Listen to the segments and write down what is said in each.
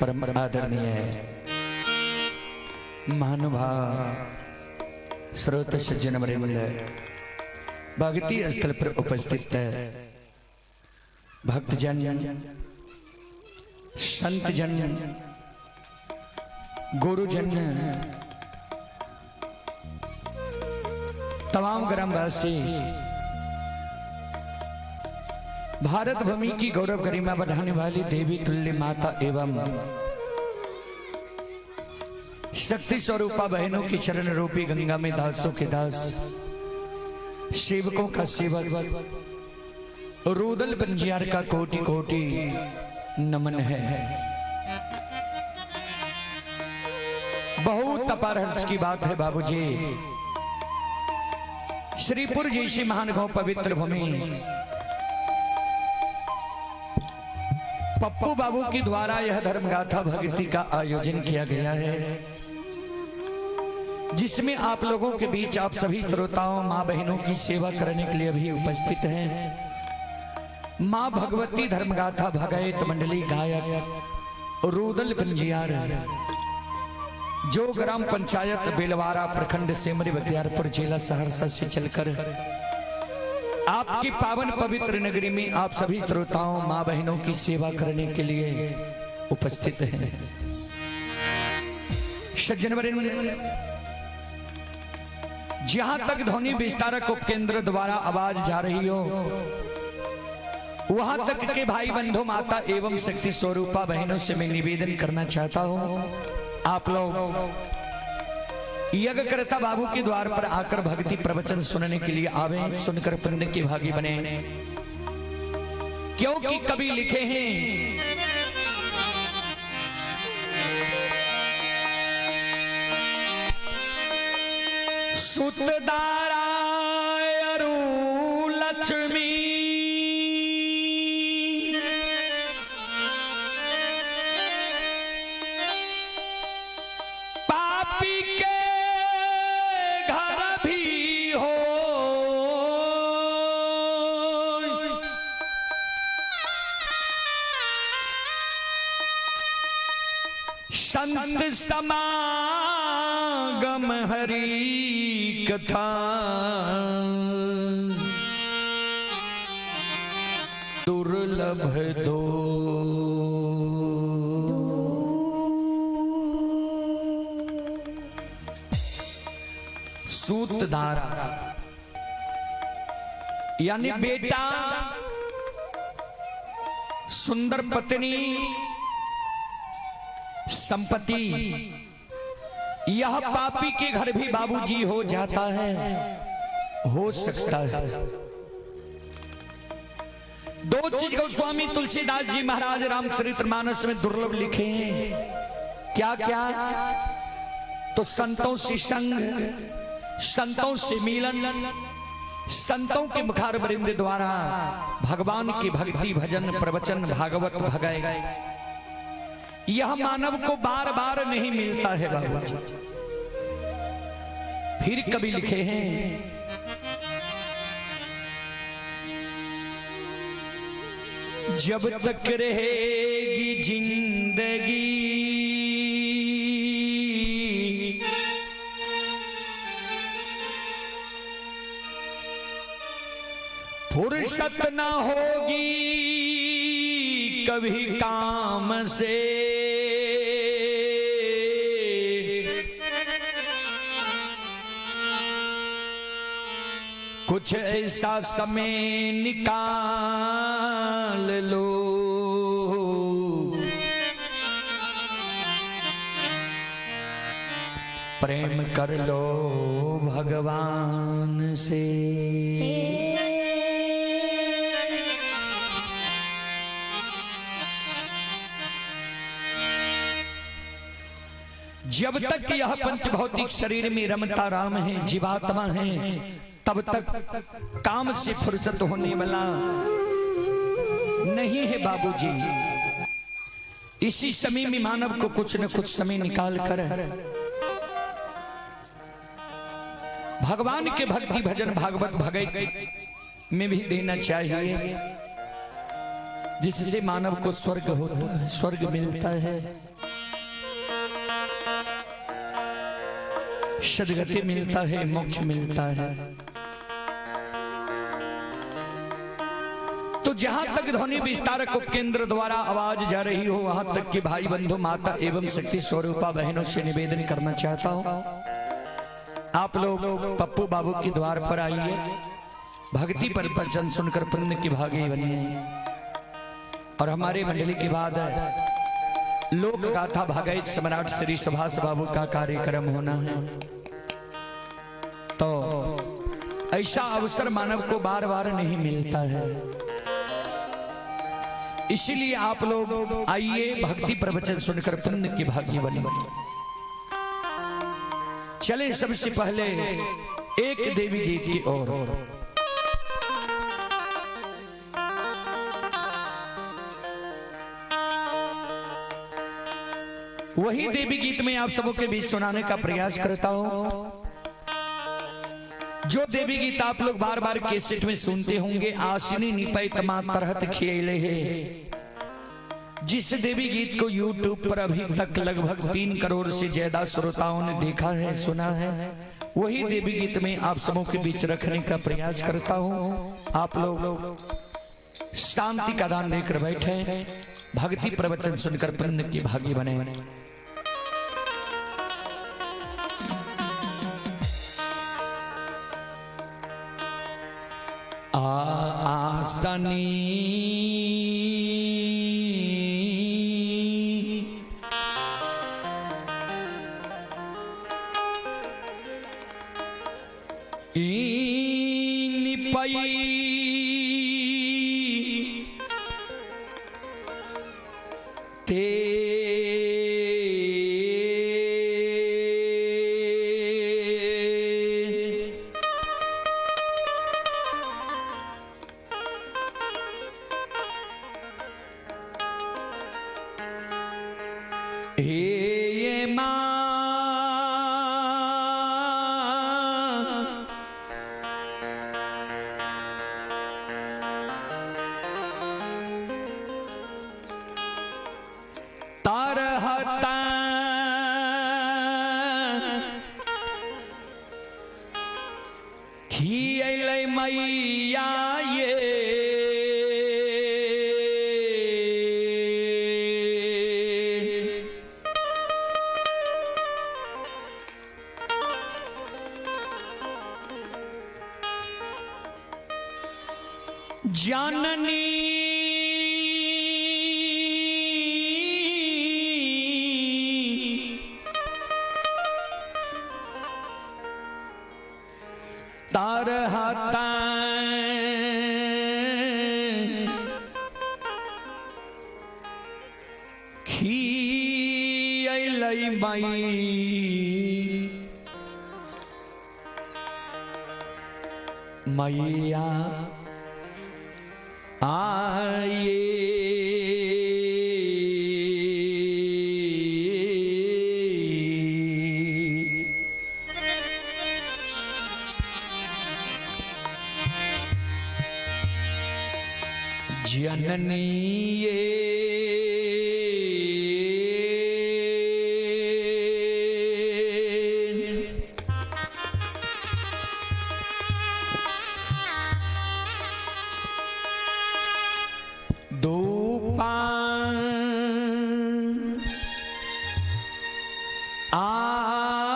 परम आदरणीय महानुभाव स्रोत सज्जन वृंद, भक्ति स्थल पर उपस्थित भक्तजन, संतजन, गुरुजन, तमाम ग्रामवासी, भारत भूमि की गौरव गरिमा बढ़ाने वाली देवी तुल्य माता एवं शक्ति स्वरूपा बहनों की चरण रूपी गंगा में दासों के दास, सेवकों का सेवक रूदल पंजियार का कोटि कोटि नमन है। बहुत अपार हर्ष की बात है बाबूजी, श्रीपुर जैसी महान गांव पवित्र भूमि पप्पू बाबू के द्वारा यह धर्मगाथा भक्ति का आयोजन किया गया है, जिसमें आप लोगों के बीच आप सभी श्रोताओं माँ बहनों की सेवा करने के लिए भी उपस्थित हैं। माँ भगवती धर्मगाथा भगैत मंडली गायक रूदल पंजियार, जो ग्राम पंचायत बेलवारा प्रखंड सेमरी बख्तियारपुर जिला सहरसा से चलकर आपकी पावन पवित्र नगरी में आप सभी श्रोताओं माँ बहनों की सेवा करने के लिए उपस्थित हैं। सज्जन वृंद, जहां तक ध्वनि विस्तारक उपकेंद्र द्वारा आवाज जा रही हो, वहां तक के भाई बंधु माता एवं शक्ति स्वरूपा बहनों से मैं निवेदन करना चाहता हूं, आप लोग यज्ञकर्ता बाबू के द्वार पर आकर भक्ति प्रवचन सुनने के लिए आवे, सुनकर पुण्य के भागी बने। क्योंकि कवि लिखे हैं, सुतदारा अरु लक्ष्मी पापी के घर भी हो, संत समागम हरि कथा दुर्लभ दो। सूतधारा यानी बेटा, सुंदर पत्नी, संपत्ति, यह पापी के घर भी बाबूजी हो जाता है, हो सकता है। दो चीज गोस्वामी तुलसीदास जी महाराज रामचरितमानस में दुर्लभ लिखे हैं। क्या क्या? तो संतों से संग, संतों से मिलन, संतों के मुखार वृंद द्वारा भगवान की भक्ति भजन प्रवचन भागवत भगए, यह मानव को बार बार नहीं मिलता है बाबूजी। फिर कभी लिखे हैं, जब तक रहेगी जिंदगी फुर्सत न होगी कभी काम से, कुछ ऐसा समय निकाल लो, प्रेम कर लो भगवान से। जब तक यह पंचभौतिक शरीर में रमता राम है, जीवात्मा है, तब तक काम से फुर्सत होने वाला नहीं है बाबूजी। इसी समय में मानव को कुछ न कुछ समय निकाल कर भगवान के भक्ति भजन भागवत भगत में भी देना चाहिए, जिससे मानव को स्वर्ग होता है, स्वर्ग मिलता है। सदगति मिलता है, मोक्ष मिलता है। तो जहां तक ध्वनि विस्तारक उपकेंद्र द्वारा आवाज जा रही हो, वहां तक कि भाई बंधु, माता एवं शक्ति स्वरूपा बहनों से निवेदन करना चाहता हूं, आप लोग पप्पू बाबू के द्वार पर आइए, भक्ति पर वचन सुनकर पुण्य की भागी बनिए। और हमारे मंडली के बाद लोक गाथा भागवत सम्राट श्री सुभाष बाबू का कार्यक्रम होना है। तो ऐसा अवसर मानव को बार बार नहीं मिलता है, इसीलिए आप लोग आइए, भक्ति प्रवचन सुनकर पुण्य की भागी बनिए। चले सबसे पहले एक देवी गीत की ओर। वही देवी गीत में आप सबों के बीच सुनाने का प्रयास करता हूं, जो देवी गीत आप लोग बार बार कैसेट में सुनते होंगे। आसिनी निपै तमा तरहत खियले है, जिस देवी गीत को YouTube पर अभी तक लगभग 3 करोड़ से ज्यादा श्रोताओं ने देखा है, सुना है, वही देवी गीत में आप सबों के बीच रखने का प्रयास करता हूं। आप लोग शांति का दान देकर बैठे, भक्ति प्रवचन सुनकर पुण्य की भागी बने। आसनी निपई ते हे मां तरहता खियलै मैया ये जननी तरहता खियलै मई मैया आए जननी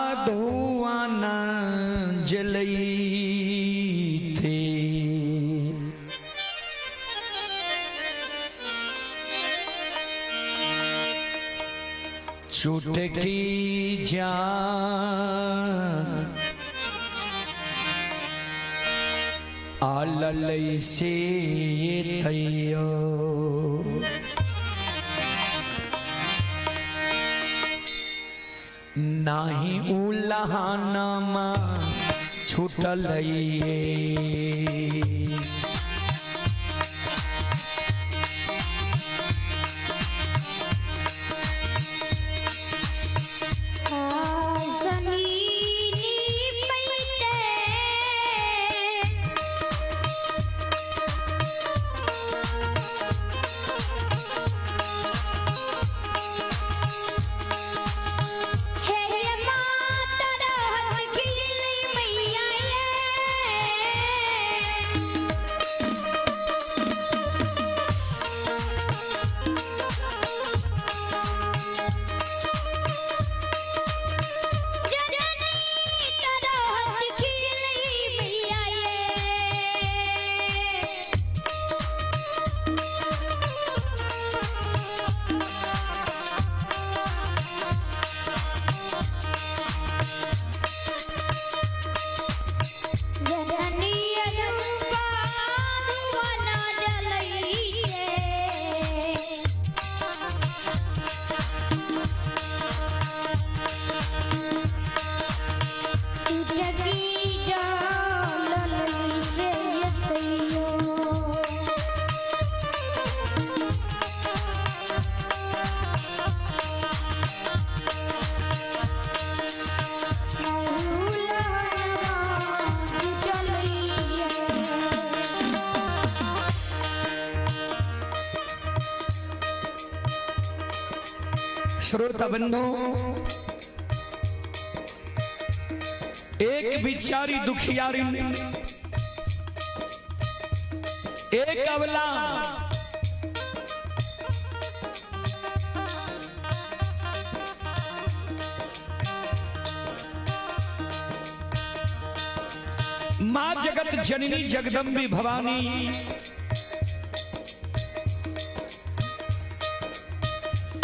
आधुआना जलई थे चुटकी जा आललई से तैयो नाही उलहाना छूटल हे माता रहत श्रोता बंधु, एक बिचारी दुखियारी, एक अवला मां जगत जननी जगदम्बी भवानी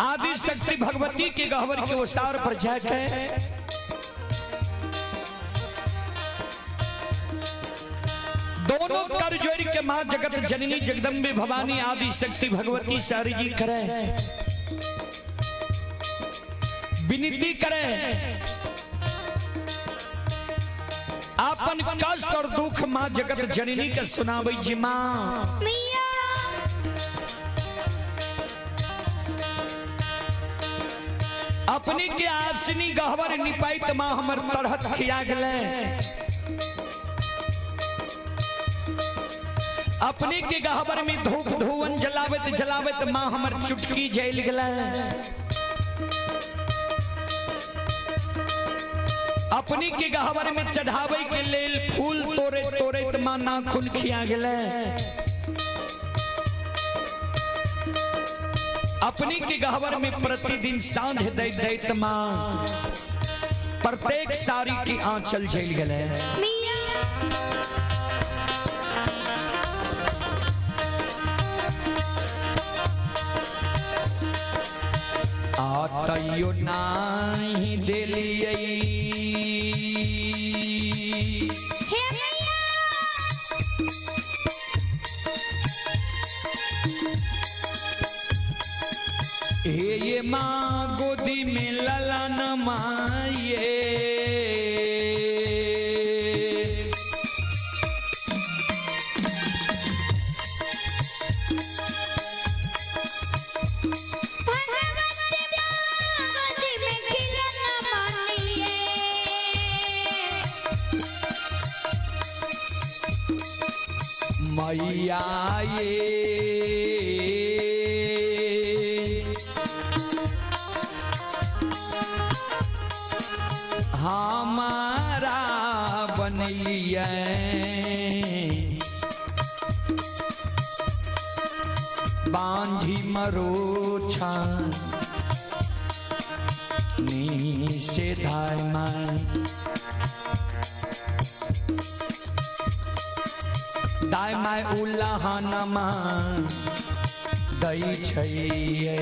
आदि शक्ति भगवती के गहवर के ओसार पर जाके दोनों कर जोड़ के मां जगत जननी जगदम्बे भवानी आदि शक्ति भगवती सारी जी करे, विनती करे, आपन कष्ट और दुख मां जगत जननी के सुनावे जी मां। अपनी के आसनी गहवर निपाइत मां हमर तरहत खिया गले। अपने के गहवर में धूप धुवन जलावत जलावत मां हमर चुटकी जल गले। अपनी के गहवर में चढ़ावे के लेल फूल तोड़े तोड़े मां नाखून खिया गले। अपनी के गहवर में प्रतिदिन सांझ दे दैत मां प्रत्येक साड़ी की आंचल जल गले। आतयो नाही देलियै हे ये माँ गोदी में ललन माये। मैया ये हमारा बनैया बांधी मरोछा नी से धाय मां दाय my उल्लाहनमा दै छैये।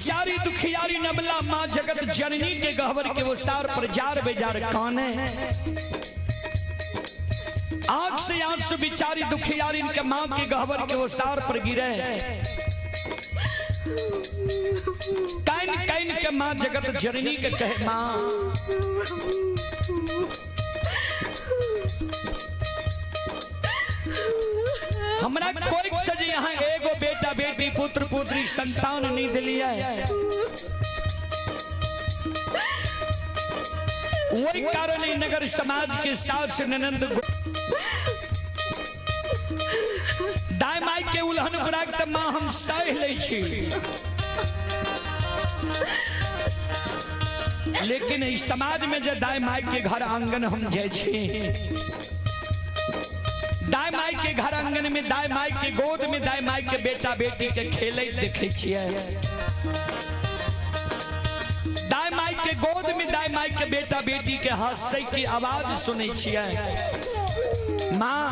बिचारी दुखियारी नबला माँ जगत जननी के गहवर के वो सार पर जार बेजार काने, आंख से आंसू बिचारी दुखियारी इनके माँ के गहवर के वो सार पर गिरे। Can can के माँ जगत जननी के कहे, माँ हमरा कोई से जे यहाँ एगो बेटा बेटी पुत्र पुत्री संतान नहीं दिलिए, वही कारण ई नगर समाज के सास ननंद दाय माई के उल्हन गुराक त माँ हम सह लै छी, लेकिन इस समाज में जे दाय माई के घर आंगन हम जाय छी, दाय माई के घर आंगन में दाय माई के गोद में दाय माई के बेटा बेटी के खेलैत देखै छियै, दाय माई के गोद में दाय माई के बेटा बेटी के हंसै के आवाज सुनै छियै। माँ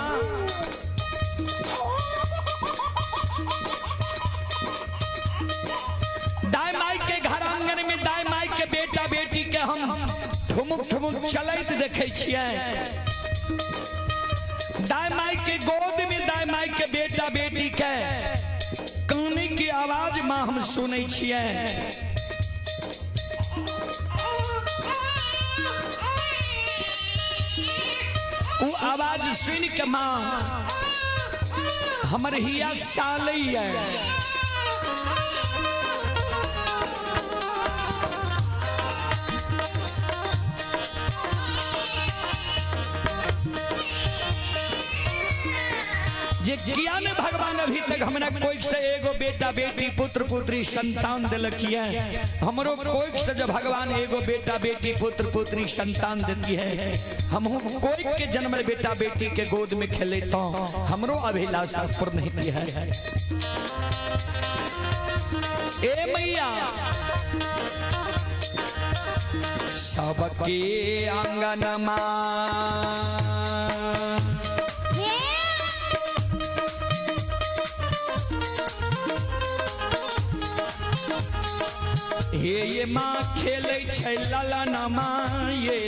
दाय माई के घर आंगन में दाय माई के बेटा बेटी के हम ठुमुक ठुमुक चलैत देखै छियै, दाय माई के गोद में दाय माई के बेटा बेटी के काने की आवाज माँ हम सुनै छियै। उ आवाज सुन के माँ हमर हिया सालैया। जे किया ने भगवान अभी तक हमरा कोई से एगो बेटा बेटी पुत्र पुत्री संतान दिलक है, हमरो कोई से जब भगवान एगो बेटा बेटी पुत्र पुत्री संतान देती है, हमहू कोई के जन्म बेटा बेटी के गोद में खेले तो हमरो अभिलाषा पूर्ण होती है। ए मैया सबके आंगनमा हे ये माँ खेलै छै ललनमा ये,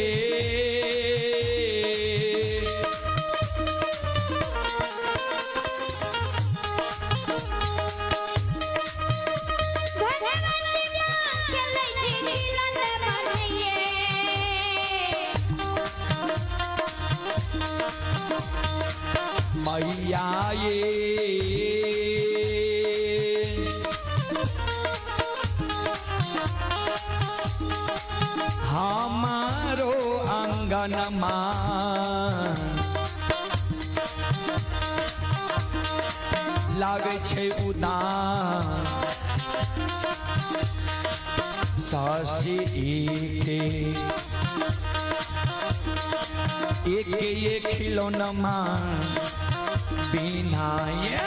मैया ये हमारो आंगनमा लागै छै उदान सासी एके एके ये खिलौनमा बिना ये।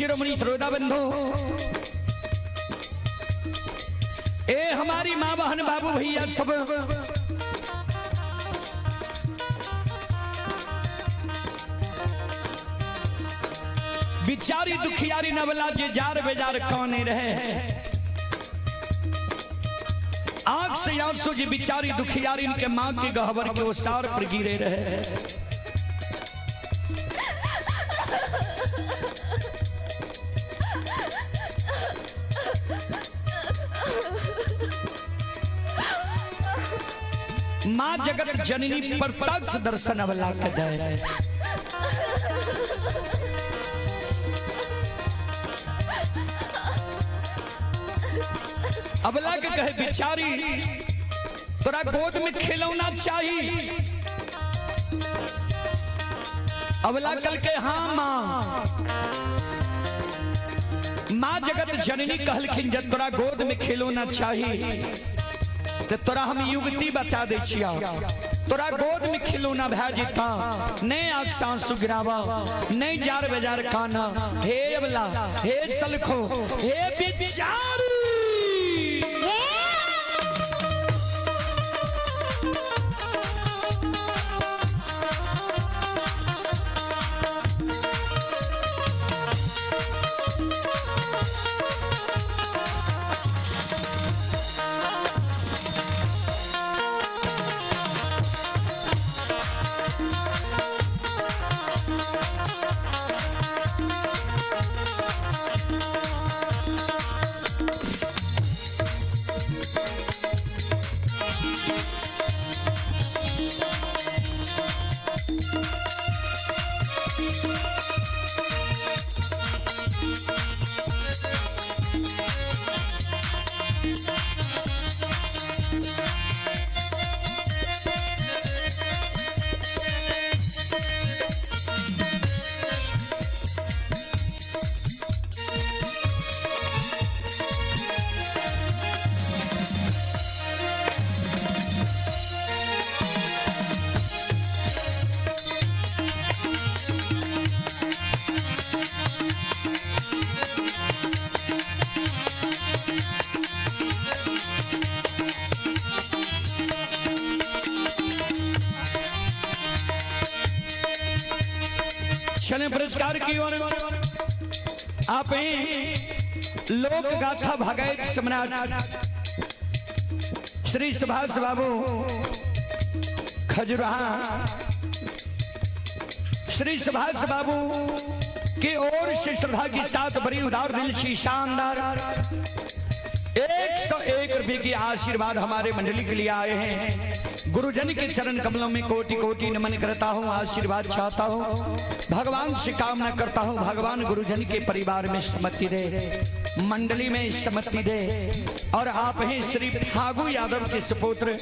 शिरोमणि श्रोता बंधु, ए हमारी माँ बहन बाबू भैया सब, बिचारी दुखियारी नवला जे जार बेजार काने रहे, आंख से आंसू जी बिचारी दुखियारी इनके मां के गहवर के ओसार पर गिरे रहे। मां जगत जननी प्रत्यक्ष दर्शन अवला के दे। अबला के कहे बिचारी तोरा गोद में खिलौना चाहिए। अबला कल के हाँ माँ। माँ जगत जननी कहलखिन जब तोरा गोद में खिलौना चाहिए तो तोरा हम युवती बता दे छिया, तोरा गोद में खिलौना भै जेता, नहीं आँख सांस गिरावा, नहीं जार बेजार खाना। हे अबला, हे सलखो, हे बिचारी। चले पुरस्कार की ओर। आप हैं लोक गाथा भगैत सम्राट श्री सुभाष बाबू खजुराहा, श्री सुभाष बाबू की ओर से श्रद्धा के साथ बड़ी उदार दिल से शानदार 101 रुपए की आशीर्वाद हमारे मंडली के लिए आए हैं। गुरुजन के चरण कमलों में कोटि कोटि नमन करता हूँ, आशीर्वाद चाहता हूँ, भगवान से कामना करता हूँ, भगवान गुरुजन के परिवार में सम्मति दे, मंडली में सम्मति दे। और आप हैं श्री फागू यादव के सुपुत्र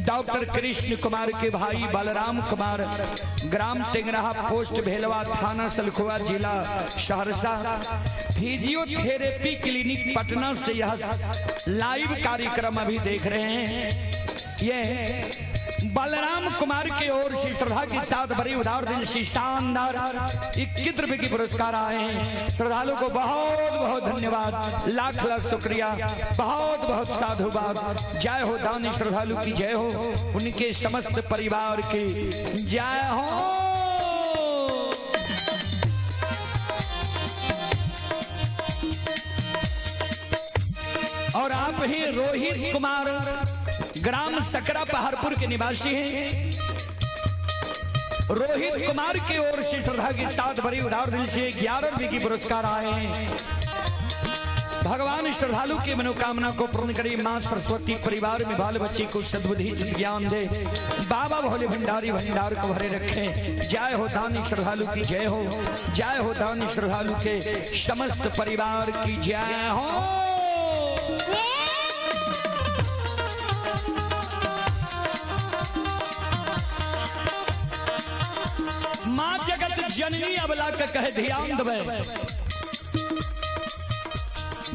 डॉक्टर कृष्ण कुमार के भाई बलराम कुमार, ग्राम टेंगराहा, पोस्ट भेलवा, थाना सलखुआ, जिला सहरसा। फिजियोथेरेपी क्लिनिक पटना से यह लाइव कार्यक्रम अभी देख रहे हैं। ये बलराम कुमार की ओर से श्रद्धा के साथ बड़ी उदार दिल से शानदार 21 रुपए की पुरस्कार आए हैं। श्रद्धालु को बहुत बहुत धन्यवाद, लाख लाख शुक्रिया, बहुत बहुत साधुवाद। जय हो दानी श्रद्धालु की जय हो, उनके समस्त परिवार की जय हो। और आप ही रोहित कुमार, ग्राम सकरा पहाड़पुर के निवासी हैं। रोहित कुमार की ओर से श्रद्धा के साथ बड़ी उदार दिल से 11 रुपए की पुरस्कार आए हैं। भगवान श्रद्धालु की मनोकामना को पूर्ण करे, मां सरस्वती परिवार में बाल बच्चे को सद्बुद्धि ज्ञान दे, बाबा भोले भंडारी भंडार को भरे रखे। जय हो दानी श्रद्धालु की जय हो, जय हो दानी श्रद्धालु के समस्त परिवार की जय हो। मां जगत जननी अबला के कहे ध्यान देवे,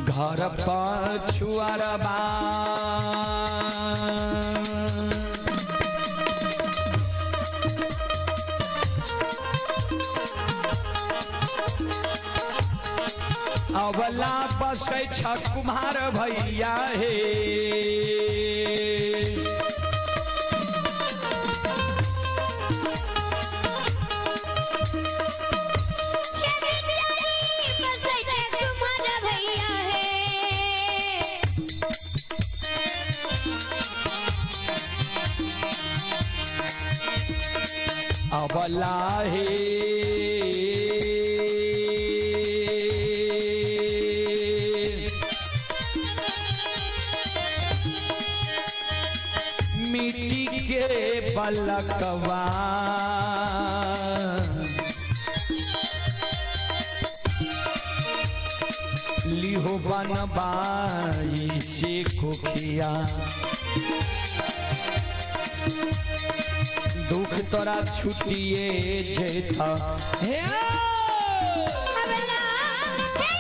घर पछुअरबा अवला बसै छ कुम्हार भैया हे। तुम्हारा भैया है। अवला हे मिट्टी के बलकवा लिहो बनबाई से कोखिया, दुख तोरा छुटिए जेता हे। अबला हे।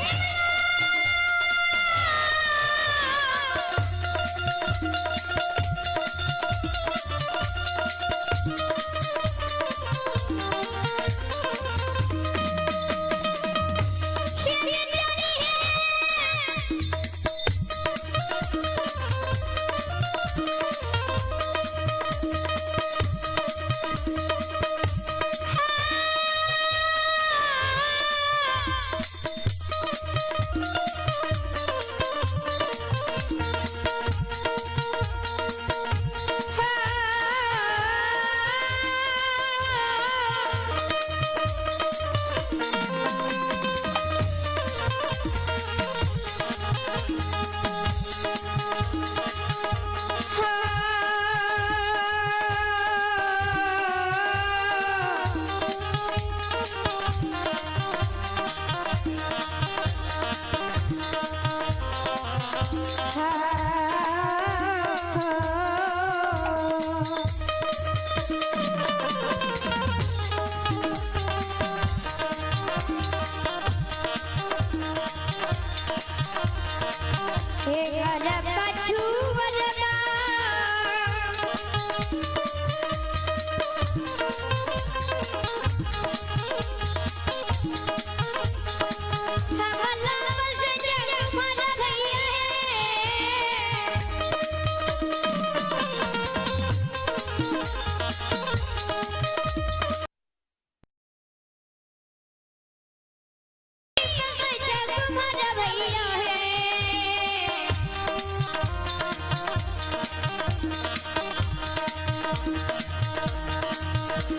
भैया है।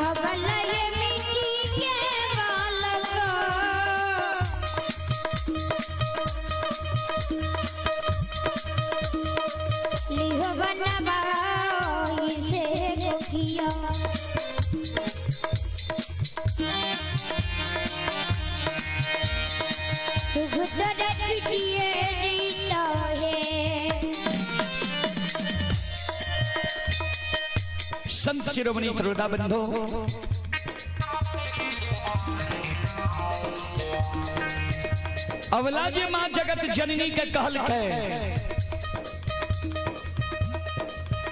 अबला ये मिट्टी के बालक लिहो बनवाई से गोखिया, दुख तोरा छुटिए जेता है। संत शिरोमणि श्रोता बंधो, अवला जे माँ जगत जननी के कहल के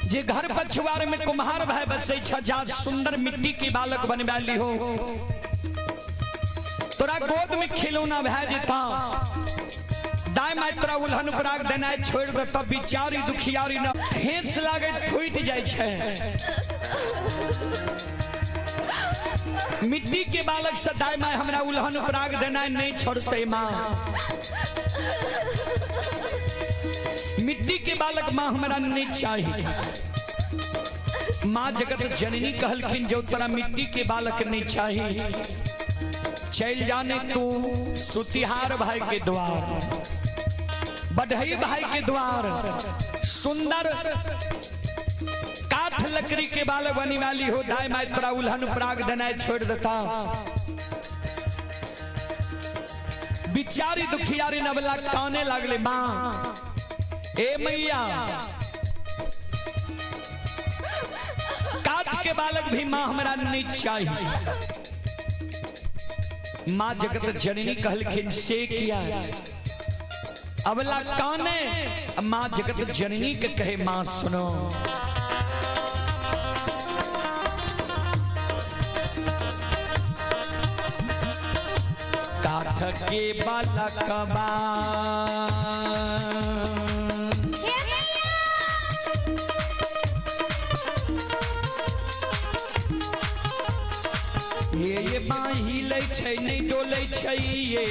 जे घर पछुआर में कुम्हार भाई बसै छ, जा सुंदर मिट्टी के बालक बनवा ली हो, तोरा गोद में खिलौना भए जेता, दाय माय तोरा उल्हन उपराग देनाइ छोड़ दे, तब बिचारी दुखियारी न ठेस लागे फूटि जाइ छै। मिट्टी के बालक से दाय माय हमरा उल्हन उपराग देनाइ नहीं छोड़ते माँ, मिट्टी के बालक माँ हमरा नहीं चाहिए। माँ जगत जननी कहलखिन जो तोरा मिट्टी के बालक नहीं चाहिए, चल जाने तू सुतिहार भाई के द्वार, बढ़ई भाई के द्वार, सुंदर काठ लकड़ी के बालक बनी वाली हो, दाय माय तोरा उल्हन प्राग देनाइ छोड़ देता। बिचारी दुखियारी नवला काने लागले, माँ ए मैया काठ के बालक भी माँ हमरा नहीं चाहिए। माँ जगत जननी कहलखिन से किया। अबला काने माँ जगत जननी के कहे माँ सुनो, काठ काठ के बालकबा। हे मैया। हे ये बाँ हिलै छै नहि डोलै छै ये।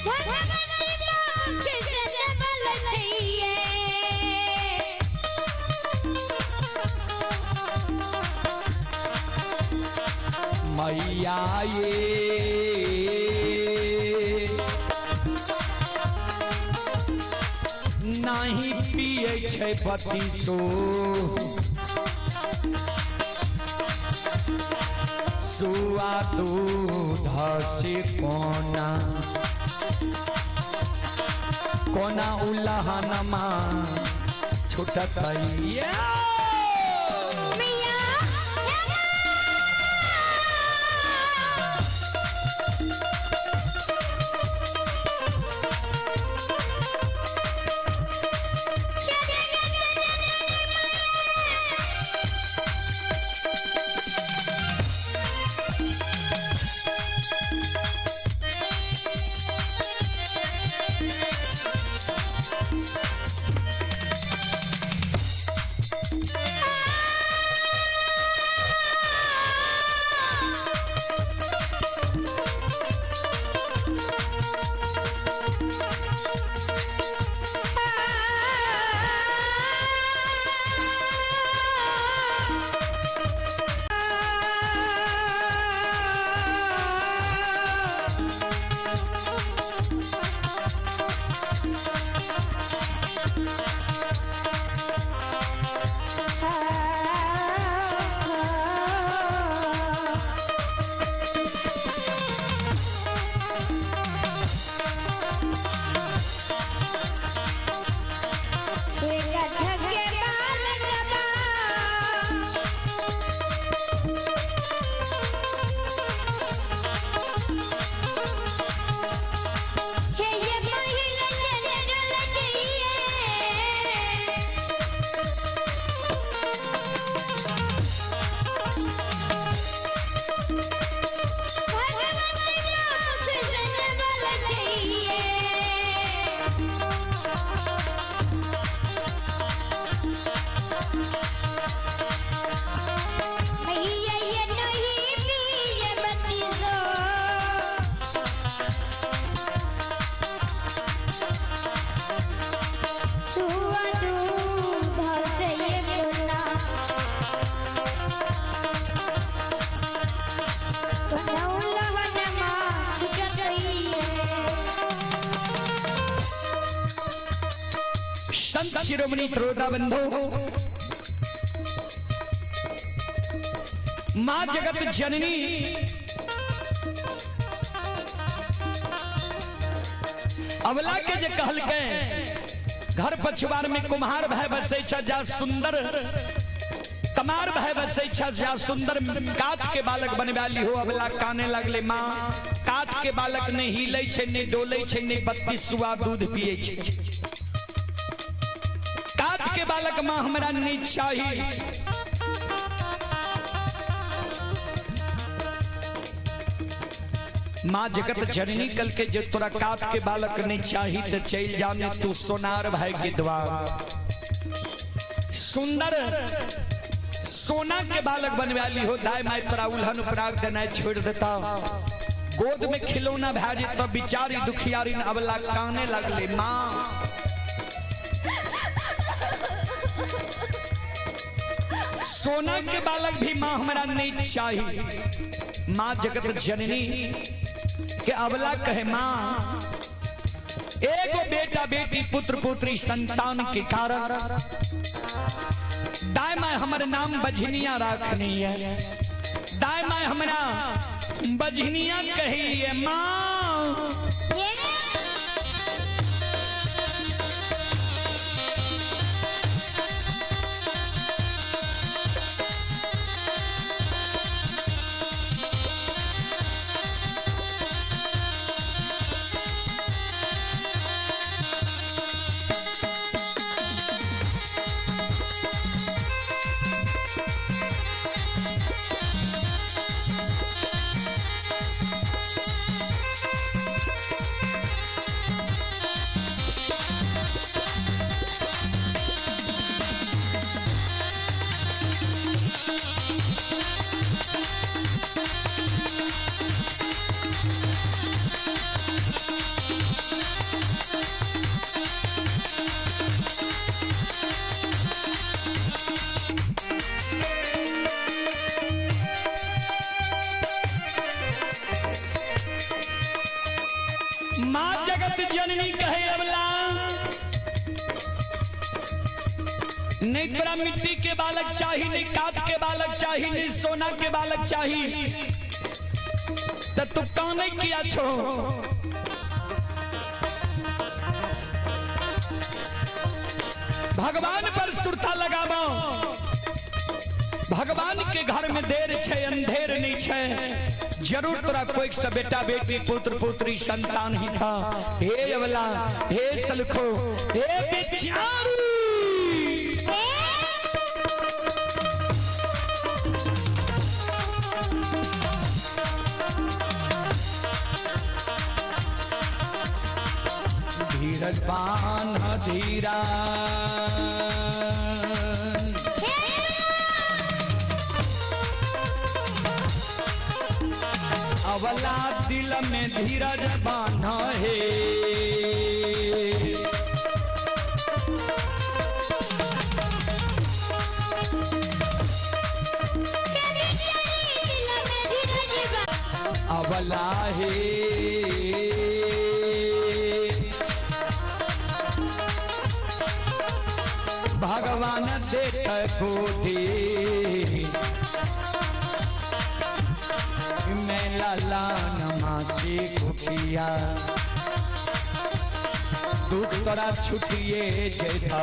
भगवती माख जनमल छैये। मैया ये नाही पियै छै बतीसो सुआ दूध से कोना कोना उल्लहनमा छुटतैया। मैया हे माँ। संत शिरोमणि त्रोता बंधु मां जगत जननी अवला के जे कहलकै घर पछुआर में कुम्हार भाई बसै छ जा सुंदर तमार भाई बसै छ जा सुंदर काठ के बालक बनवा ली हो। अवला काने लगले मां काठ के बालक नहीं हिलै छै नहीं डोलै छै नहीं 32 सुआ दूध पिए छै। काठ के बालक मां हमरा नहीं चाही। माँ जगत जननी कल के जो तोरा काट के बालक नहीं चाही तो चल जाने तू सोनार भाई के द्वार सुंदर सोना के बालक बनवा ली हो। दाय माय तोरा उल्हन उपराग देना छोड़ देता गोद में खिलौना भै जेत बिचारी दुखियारी अबला काने लगले माँ सोना के बालक भी माँ हमरा नहीं चाही। माँ जगत जननी के अबला कहे माँ एगो बेटा बेटी पुत्र पुत्री संतान के कारण दाय माय हमर नाम बझनिया राखनी है। दाय माय हमरा बझनिया कही है माँ। माँ जगत जननी कहे अबला, नहीं तोरा मिट्टी के बालक चाही, नहीं काट के बालक चाही, नहीं सोना के बालक चाही, तो तू काने किया छो? भगवान पर सुरता लगाबो। भगवान के घर में देर छे, अंधेर नहीं छे। जरूर तोरा कोई से बेटा बेटी पुत्र पुत्री संतान ही था। हे अवला, हे सलखो, हे बेचारी, धीरज बान धीरा, अवला दिल में धीरज बान है। अवला हे भगवान देख कोठी मैं लाला नमासी कुटिया, दुख तोरा छुटिए जेता।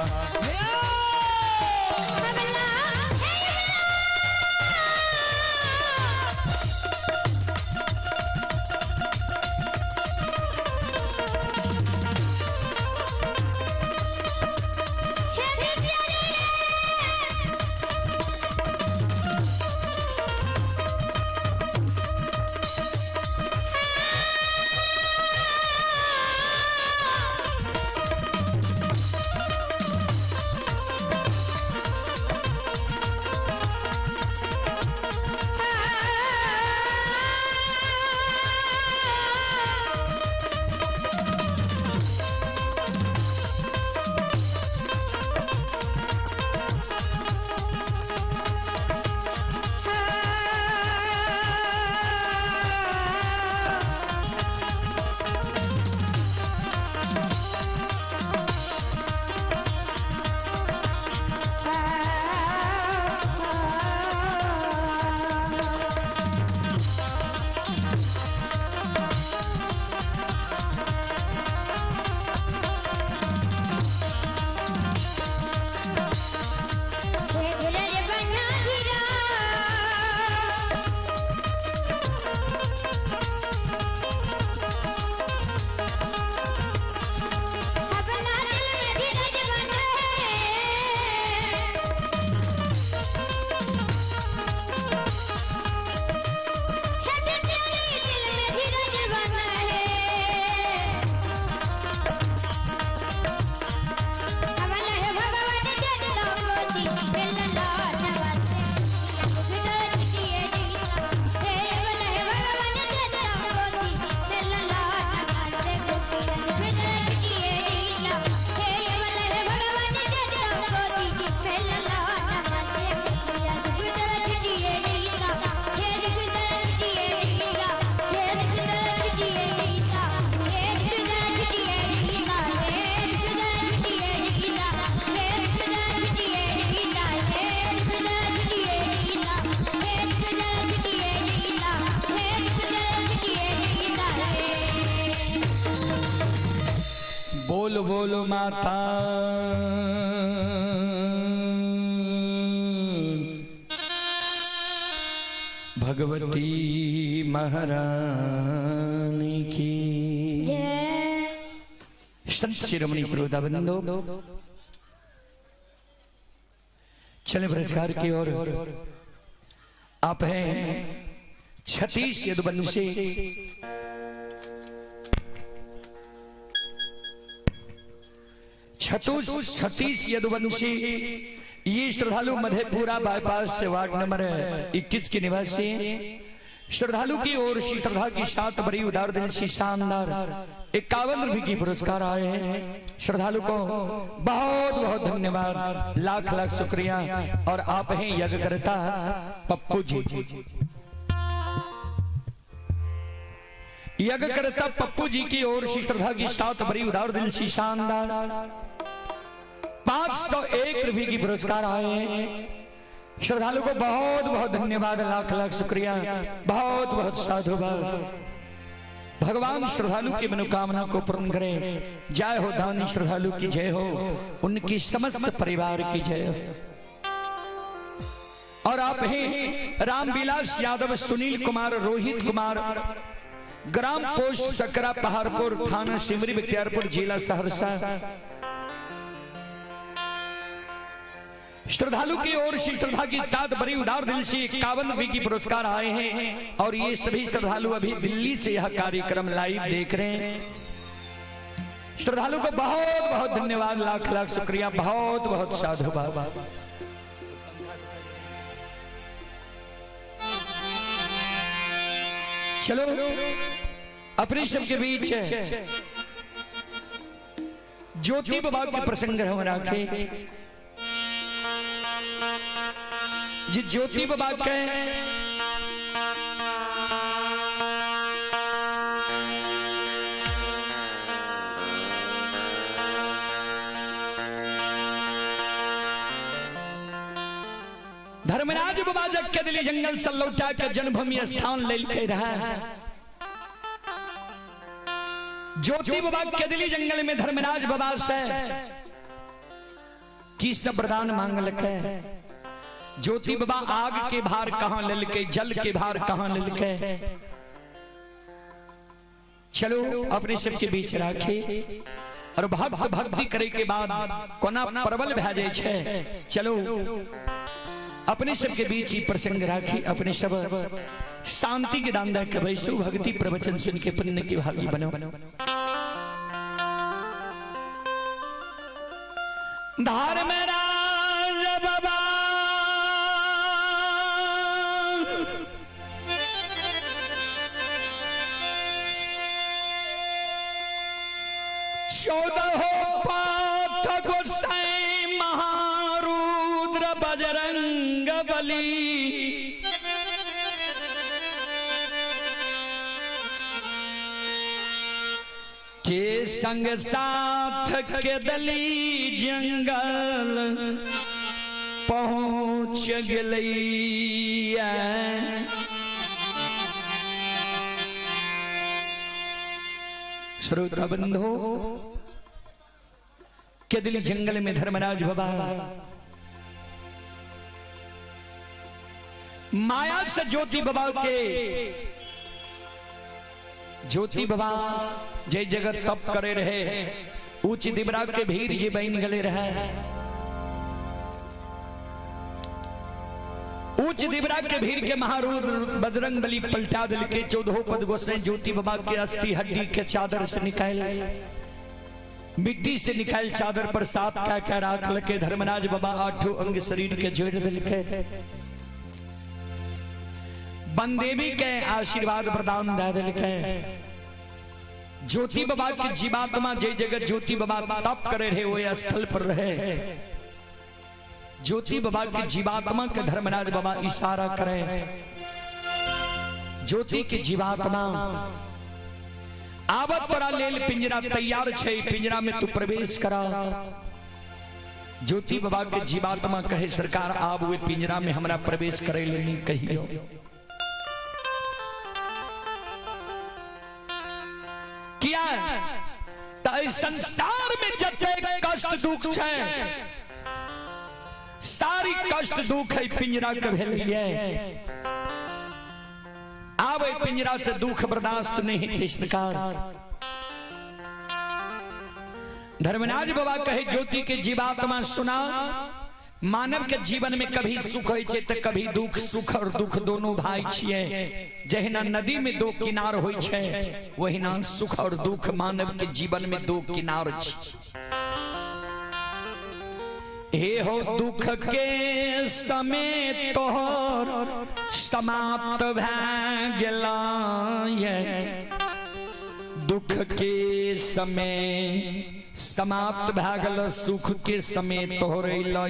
बोल बोलो माता भगवती महारानी की जय। संत शिरोमणि श्रोता बंधो, चले पुरस्कार की ओर। आप हैं 36 यदुवंशी 36 यदुवंशी, ये श्रद्धालु मधेपुरा बाईपास से वार्ड नंबर 21 के निवासी। श्रद्धालु की ओर से श्रद्धा की साथ बड़ी उदार दिल से शानदार 51 रुपए की पुरस्कार आए हैं। श्रद्धालु को बहुत बहुत धन्यवाद, लाख लाख शुक्रिया। और आप हैं यज्ञकर्ता पप्पू जी। यज्ञ करता पप्पू जी की ओर से श्रद्धा की साथ बड़ी उदार दिल से शानदार 501 रुपये की पुरस्कार आए हैं। श्रद्धालु को बहुत बहुत धन्यवाद, लाख लाख शुक्रिया, बहुत बहुत साधुवाद। भगवान श्रद्धालु की मनोकामना को पूर्ण करे। जय हो दानी श्रद्धालु की जय हो, उनकी समस्त परिवार की जय हो। और आप हैं रामविलास यादव, सुनील कुमार, रोहित कुमार, ग्राम पोस्ट सकरा पहाड़पुर, थाना सिमरी बख्तियारपुर, जिला सहरसा। श्रद्धालु की ओर से श्रद्धा की साथ बड़ी उदार दिल से 51 रुपये की पुरस्कार आए हैं और ये सभी श्रद्धालु अभी दिल्ली से यह कार्यक्रम लाइव देख रहे हैं। श्रद्धालु को बहुत बहुत धन्यवाद, लाख लाख शुक्रिया, बहुत बहुत साधुवाद। चलो अपने सबके बीच ज्योति बाबा के प्रसंग हम रखे। जी ज्योति बाबा के धर्मराज बाबा जग के दिली जंगल से लौटा के जन्मभूमि स्थान ले के रहा। ज्योति बाबा के दिली जंगल में धर्मराज बाबा से की सब वरदान मांग लके। ज्योति बाबा आग के भार कहां ललके, जल के भार कहां ललके। चलो अपने सबके बीच राखे और भक्त भक्ति करे के बाद कोना प्रबल भए जाय छै। चलो अपने सबके बीच ही प्रसंग राखी। अपने सब शांति के दान दे के बैसू, भक्ति प्रवचन सुन के पुण्य की भागी बनो। धर्मराज बाबा 14 पाथ गोसाई महारुद्र बजरंग बली के संग साथ के दली जंगल पहुंच गई। श्रोता बंधु के दिल जंगल में धर्मराज बाबा माया से ज्योति बाबा के ज्योति बाबा जय जगत तप करे रहे, ऊंच दिबरा के भीड़ जे बन गले रहे। ऊंच दिबरा के भीड़ के महारूद बजरंग बली पलटा दिल के 14 पद गोसे ज्योति बाबा के अस्थि हड्डी के चादर से निकाल, मिट्टी से निकाल चादर पर साफ क्या क्या राख लके धर्मराज बाबा आठों अंग शरीर के जोड़ दिल के बनदेवी के आशीर्वाद प्रदान दे दिल के। ज्योति बाबा के जीवात्मा जय जगत ज्योति बाबा तप करे रहे वो स्थल पर रहे। ज्योति बाबा के जीवात्मा के धर्मराज बाबा इशारा करे, ज्योति के जीवात्मा आवत तोरा लेल पिंजरा तैयार छे, पिंजरा में तू प्रवेश करा। ज्योति बाबा के जीवात्मा कहे सरकार आब वे पिंजरा में हमरा प्रवेश करे ले नहीं कहियो। किया त एहि संसार में जते कष्ट दुख छे सारी कष्ट दुख है पिंजरा के भेलिए। आवे पिंजरा से दुख बर्दाश्त नहीं हेतै सरकार। धर्मराज बाबा कहे ज्योति के जीवात्मा सुना, मानव के जीवन में कभी सुख होइ छै त कभी दुख, सुख और दुख दोनों भाई छिए। जहिना नदी में दो किनार होइ छै वहिना सुख और दुख मानव के जीवन में दो किनार छै। हे हो दुख के समय तोहर समाप्त भए गेला, दुख के समय समाप्त भए गेल, सुख के समय तोहर अइलो।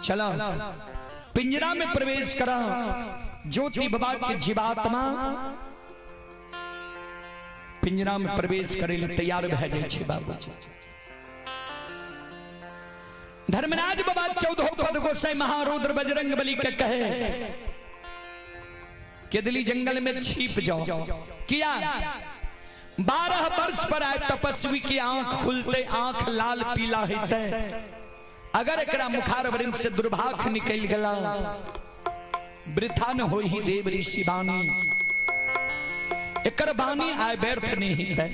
चलो पिंजरा में प्रवेश करा। ज्योति बाबा के जीवात्मा पिंजरा में प्रवेश करे ले तैयार भए जाइ छै बाबूजी। धर्मराज बाबा 14 पद गोसाई महारुद्र बजरंग बली के कहे केदली जंगल में छिप जाओ। किया 12 वर्ष पर आए तपस्वी की आंख खुलते आंख लाल पीला होते, अगर एकरा मुखार वृंद से दुर्भाग निकल गला वृथा न हो ही देव ऋषि बानी, एकर बानी आय व्यर्थ नहीं होते।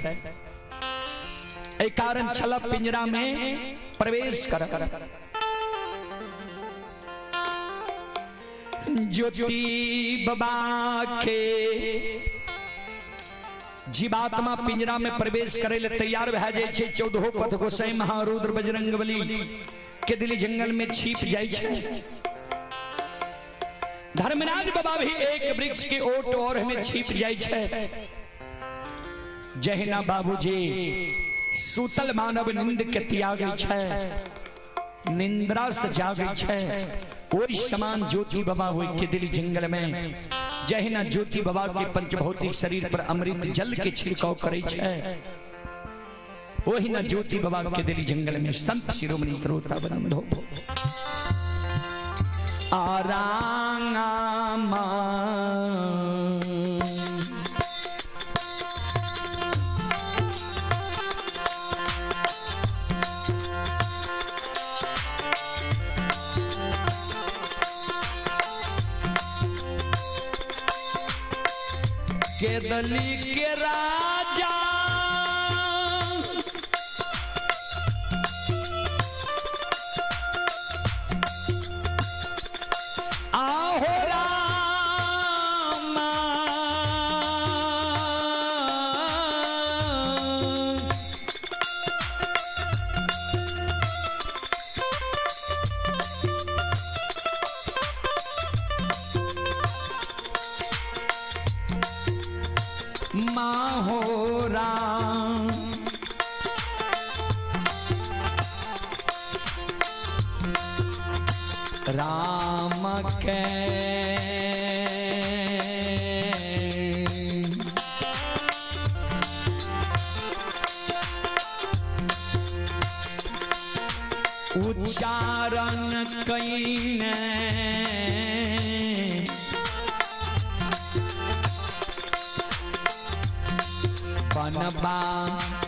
एहि कारण छल पिंजरा में प्रवेश कर। ज्योति बाबा के जीवात्मा पिंजरा में प्रवेश करे ले तैयार भए जाइ छै। 14 पथ गोसाई महारुद्र बजरंग बली के दिली जंगल में छिप जाइ छै। धर्मराज बाबा भी एक वृक्ष के ओट और में छिप जाइ छै। जहिना बाबूजी सूतल मानव निंद के त्यागै छै, निंद्रा से जागै छै, ओहि समान ज्योति बाबा ओहि के दिली जंगल में जहिना ज्योति बाबा के पंचभौतिक शरीर पर अमृत जल के छिड़काव करै छै, ओहिना ज्योति बाबा के दिली जंगल में संत शिरोमणि श्रोता बंधो आरांगा केदली के राजा आहो रामा, माहो राम, राम के उच्चारण कईने बनवासी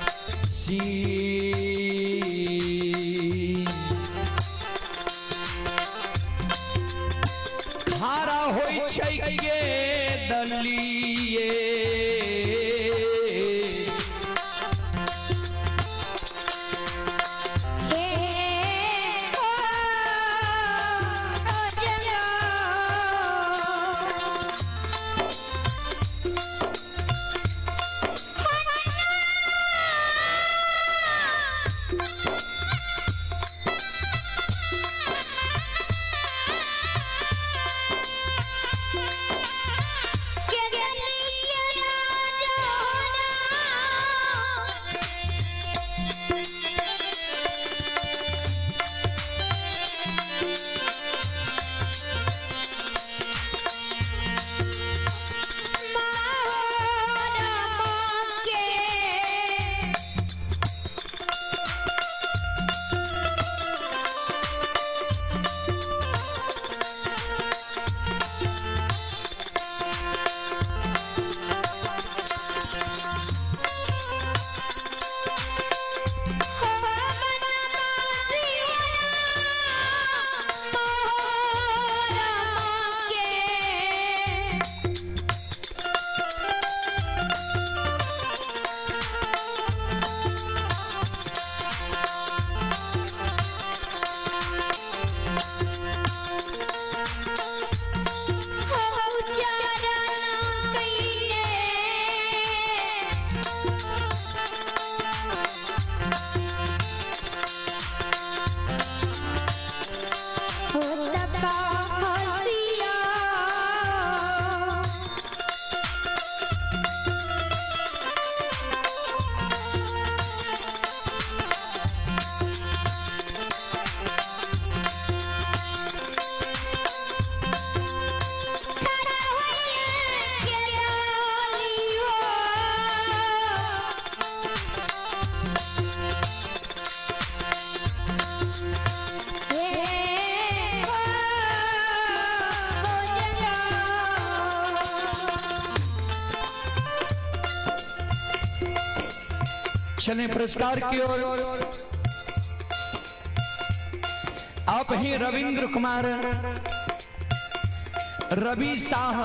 खारा होइ छै के दलिए हे ओ जंगल। चले पुरस्कार की ओर। आप ही रविंद्र कुमार रवि शाह,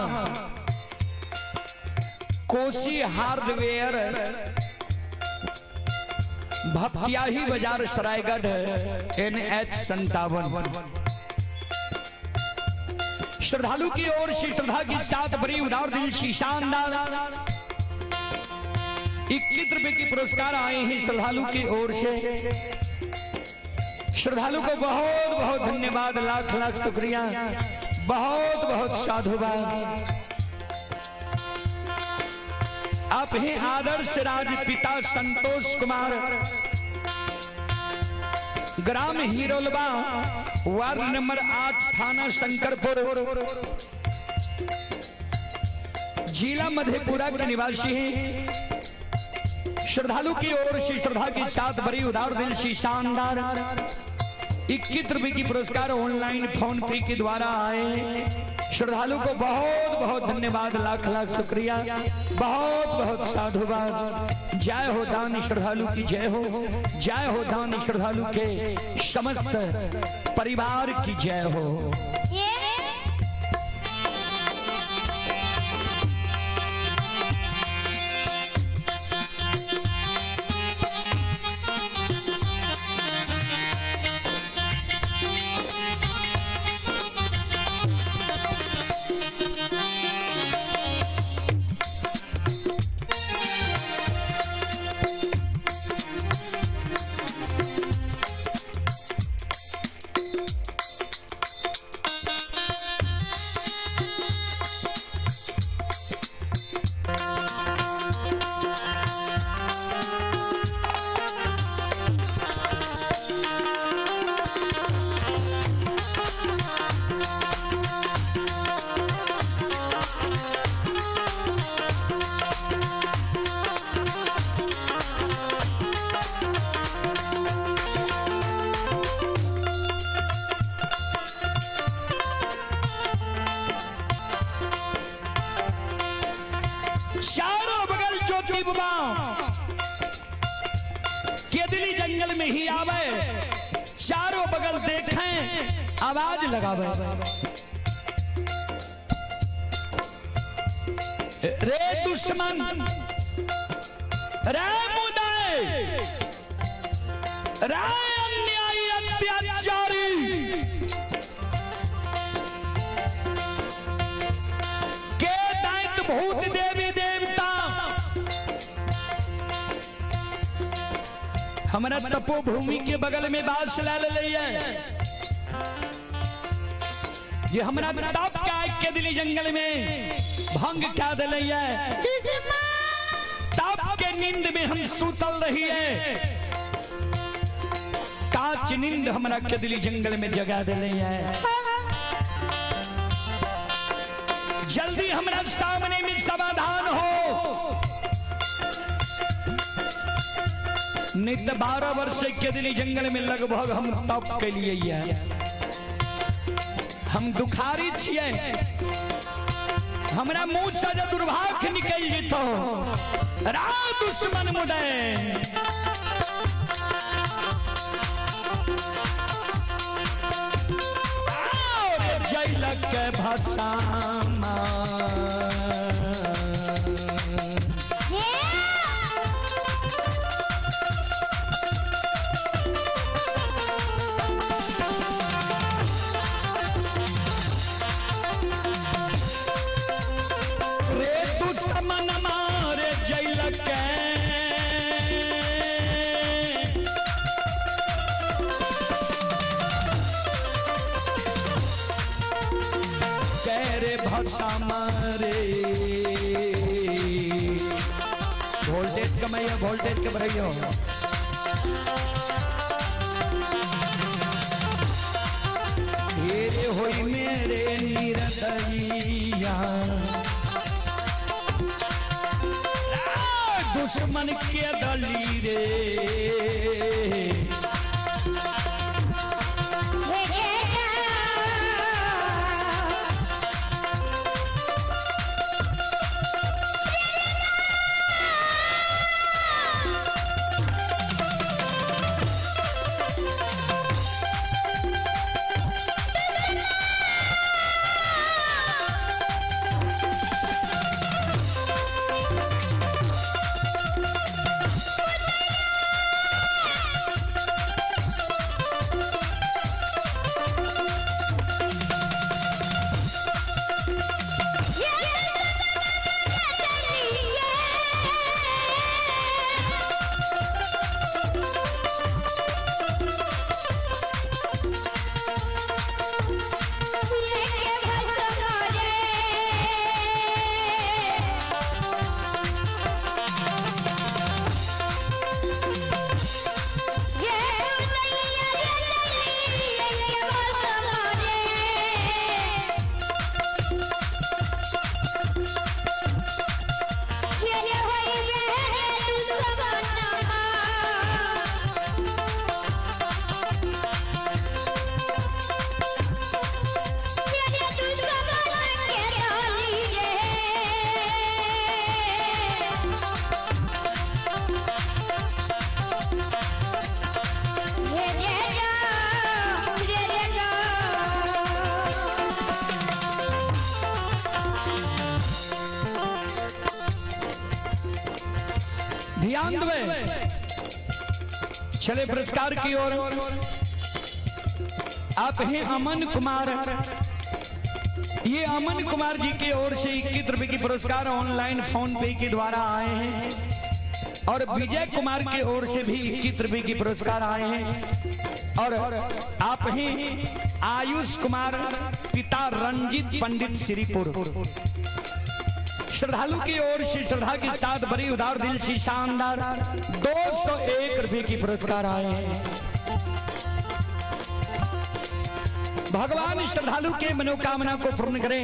कोसी हार्डवेयर, भपटियाही बाजार, सरायगढ़, NH 57। श्रद्धालु की ओर से श्रद्धा की साथ बड़ी उदार दिल की शानदार 21 रुपए की पुरस्कार आए हैं श्रद्धालु की ओर से। श्रद्धालु को बहुत बहुत धन्यवाद, लाख लाख शुक्रिया, बहुत बहुत साधुवाद। आप ही आदर्श राज, पिता संतोष कुमार, ग्राम हिरोलबा, वार्ड नंबर 8, थाना शंकरपुर, जिला मधेपुरा के निवासी हैं। श्रद्धालु की ओर से श्रद्धा के साथ बड़ी उदार दिल से शानदार 21 रुपए की पुरस्कार ऑनलाइन फोन पे के द्वारा आए। श्रद्धालु को बहुत बहुत धन्यवाद, लाख लाख शुक्रिया, बहुत बहुत साधुवाद। जय हो दान श्रद्धालु की जय हो, जय हो दान श्रद्धालु के समस्त परिवार की जय हो। ये चारों बगल ज्योति बाबा केदली जंगल में ही आवे, चारों बगल देखें, आवाज लगावे, रे दुश्मन, रे मुदाए, रे अन्यायी अत्याचारी, के दैत भूत देवी देवता हमारा तपो भूमि के बगल में बास ला ले है। ये हमारा तप का के दिली जंगल में भंग क्या दिले है। दुश्मन तप के नींद में हम सूतल रही है, काच नींद हमारा के दिली जंगल में जगा दिले है। जल्दी हमारा सामने में समाधान हो, नहीं तो 12 वर्ष के दिली जंगल में लगभग हम तप के लिए है। हम दुखारी छियै, हमरा मुंह से जे दुर्भाग्य निकल जेतो रा दुश्मन मुदे। आओ रे जैलक के भसामा। ये रे दुश्मन मारे जैलक के रे भसा मारे। वोल्टेज कमाइयो, वोल्टेज के बढ़ाइयो। तेरे होई मेरे निरदैया, दुश्मन के दली रे। हे चले पुरस्कार की ओर। आप हैं अमन कुमार, ये अमन कुमार जी की ओर से 21 रुपए की पुरस्कार ऑनलाइन फोन पे के द्वारा आए हैं और विजय कुमार की ओर से भी 21 रुपए की पुरस्कार आए हैं। और आप हैं आयुष कुमार, पिता रंजीत पंडित श्रीपुर, श्रद्धालु की ओर से श्रद्धा के साथ बड़ी उदार दिल से शानदार 201 रुपए की पुरस्कार आए हैं। भगवान श्रद्धालु के मनोकामना को पूर्ण करें।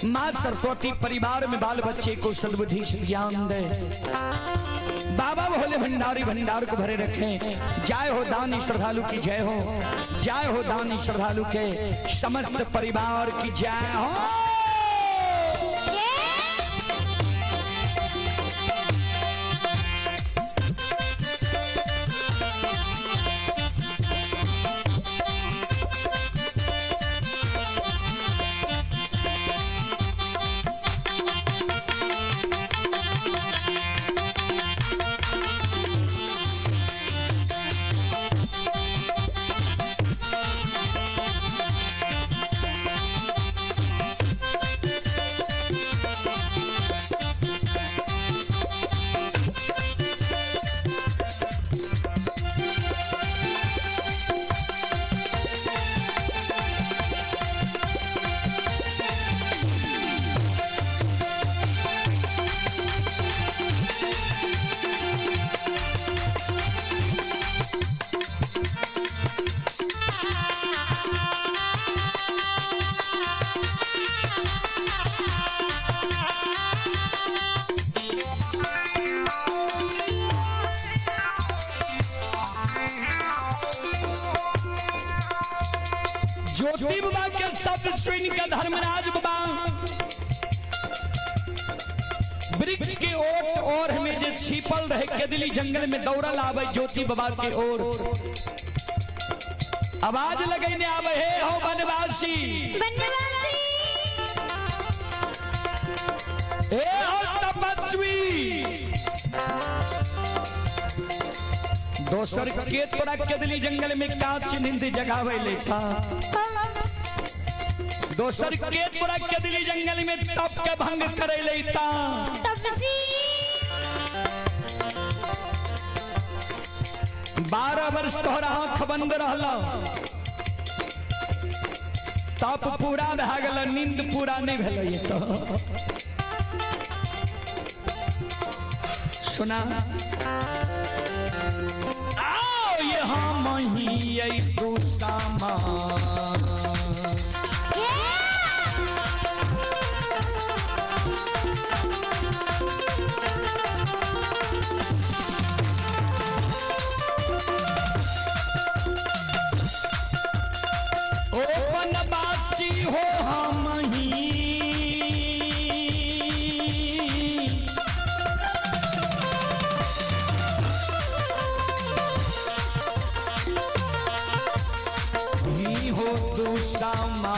माँ सरस्वती परिवार में बाल बच्चे को सद्बुद्धि ज्ञान दे। बाबा भोले भंडारी भंडार को भरे रखें। जय हो दानी श्रद्धालु की जय हो, जय हो दानी श्रद्धालु के समस्त परिवार की जय हो। ज्योति बाबा के शब्द सुन के धर्मराज बाबा वृक्ष के ओट और में जे छिपल रहे केदली जंगल में दौड़ल आवे, ज्योति बाबा के ओर आवाज लगैने आवे, हे हो बनवासी, बनवासी, हे हो तपस्वी, दोसर के तोरा केदली जंगल में कांच नींद जगावे लेता? दोसर के तोरा केदली जंगल में तप के भंग करे लेता? तपसी, 12 वर्ष तोहरा आंख बंद रहल, तप पूरा भए गेल, नींद पूरा नहीं भेलै। तो सुना, आओ ये हम ही तू सामा ओ वनवासी हो हम ही ही हो तू सामा।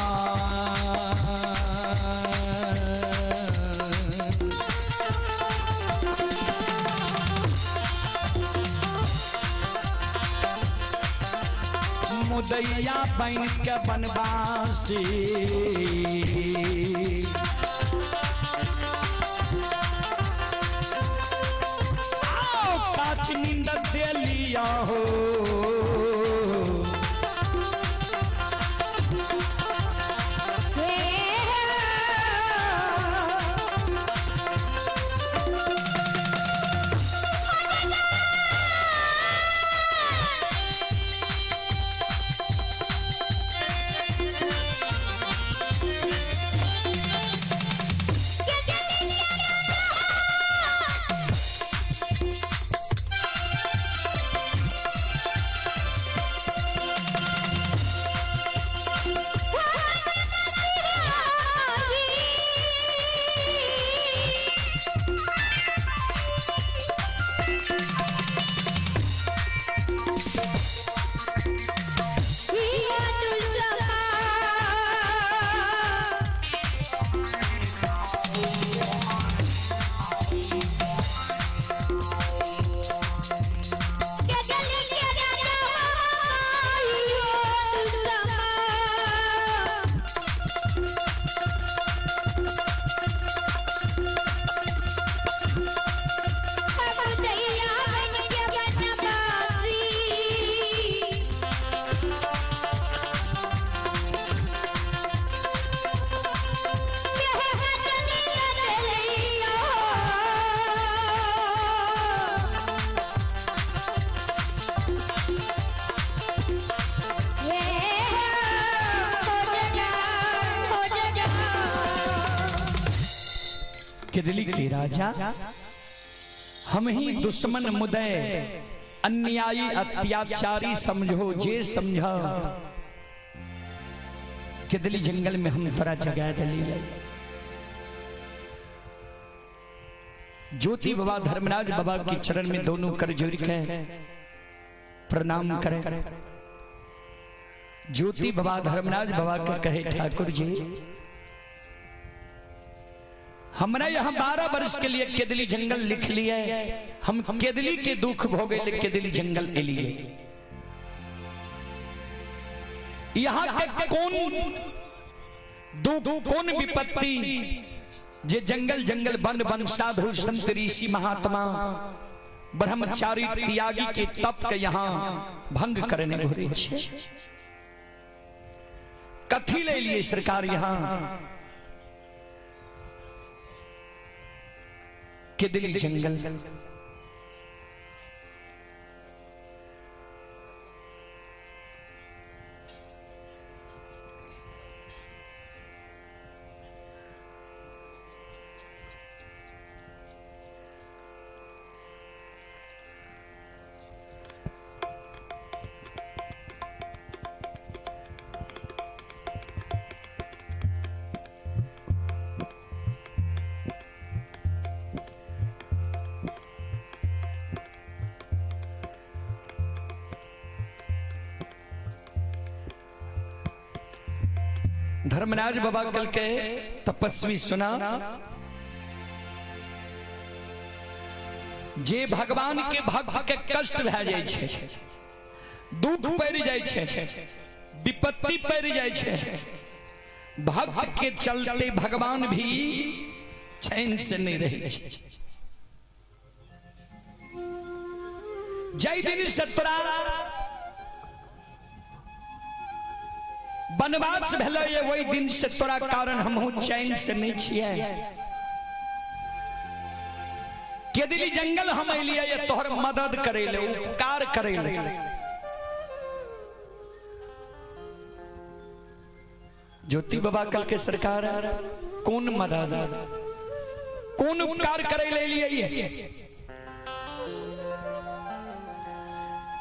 मुदैया बन के बनवासी, आओ काच नींद दे लिया हो। केदली के राजा हम ही दुश्मन मुदय अन्यायी अत्याचारी समझो जे समझा। केदली जंगल में हम तोरा जगा दिली। ज्योति बाबा धर्मराज बाबा के चरण में दोनों कर जोड़ के प्रणाम करें। ज्योति बाबा धर्मराज बाबा के कहे, ठाकुर जी हमरा यहाँ 12 वर्ष के लिए केदली जंगल लिख लिए। हम केदली के दुख भोगे ले केदली जंगल के लिए। यहाँ के कौन दुख कौन विपत्ति जे जंगल जंगल वन वन साधु संत ऋषि महात्मा ब्रह्मचारी त्यागी के तप के यहाँ भंग करने घुरे छे। कथी ले लिए सरकार यहाँ केदली जंगल? धर्मराज बाबा कल के तपस्वी सुना, जे भगवान के भक्त के कष्ट भए जाइ छै, दुख पड़ि जाइ छै, विपत्ति पड़ि जाइ छै, भक्त के चलते भगवान भी चैन से नहीं रहै छै। जाहि दिन से तोरा वनवास भेलै वही दिन से तोरा कारण हमहूँ चैन से नहीं छियै। केदली जंगल हम एलियै तोहर मदद करे ले, उपकार करे ले। ज्योति बाबा कल के सरकार कौन मदद कौन उपकार करे ले एलियै?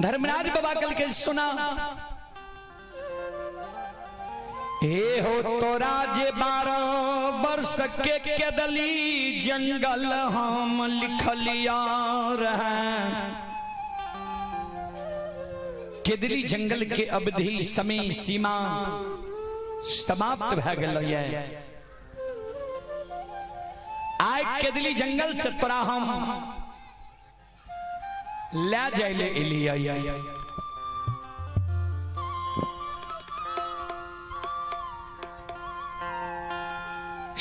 धर्मराज बाबा कल के सुना, हे हो तोरा जे 12 वर्ष के केदली जंगल हम लिखलिया रहे। केदली जंगल के अवधि समय सीमा समाप्त भए गेल। आइ केदली जंगल से तोरा हम ले जाय ले एलियै।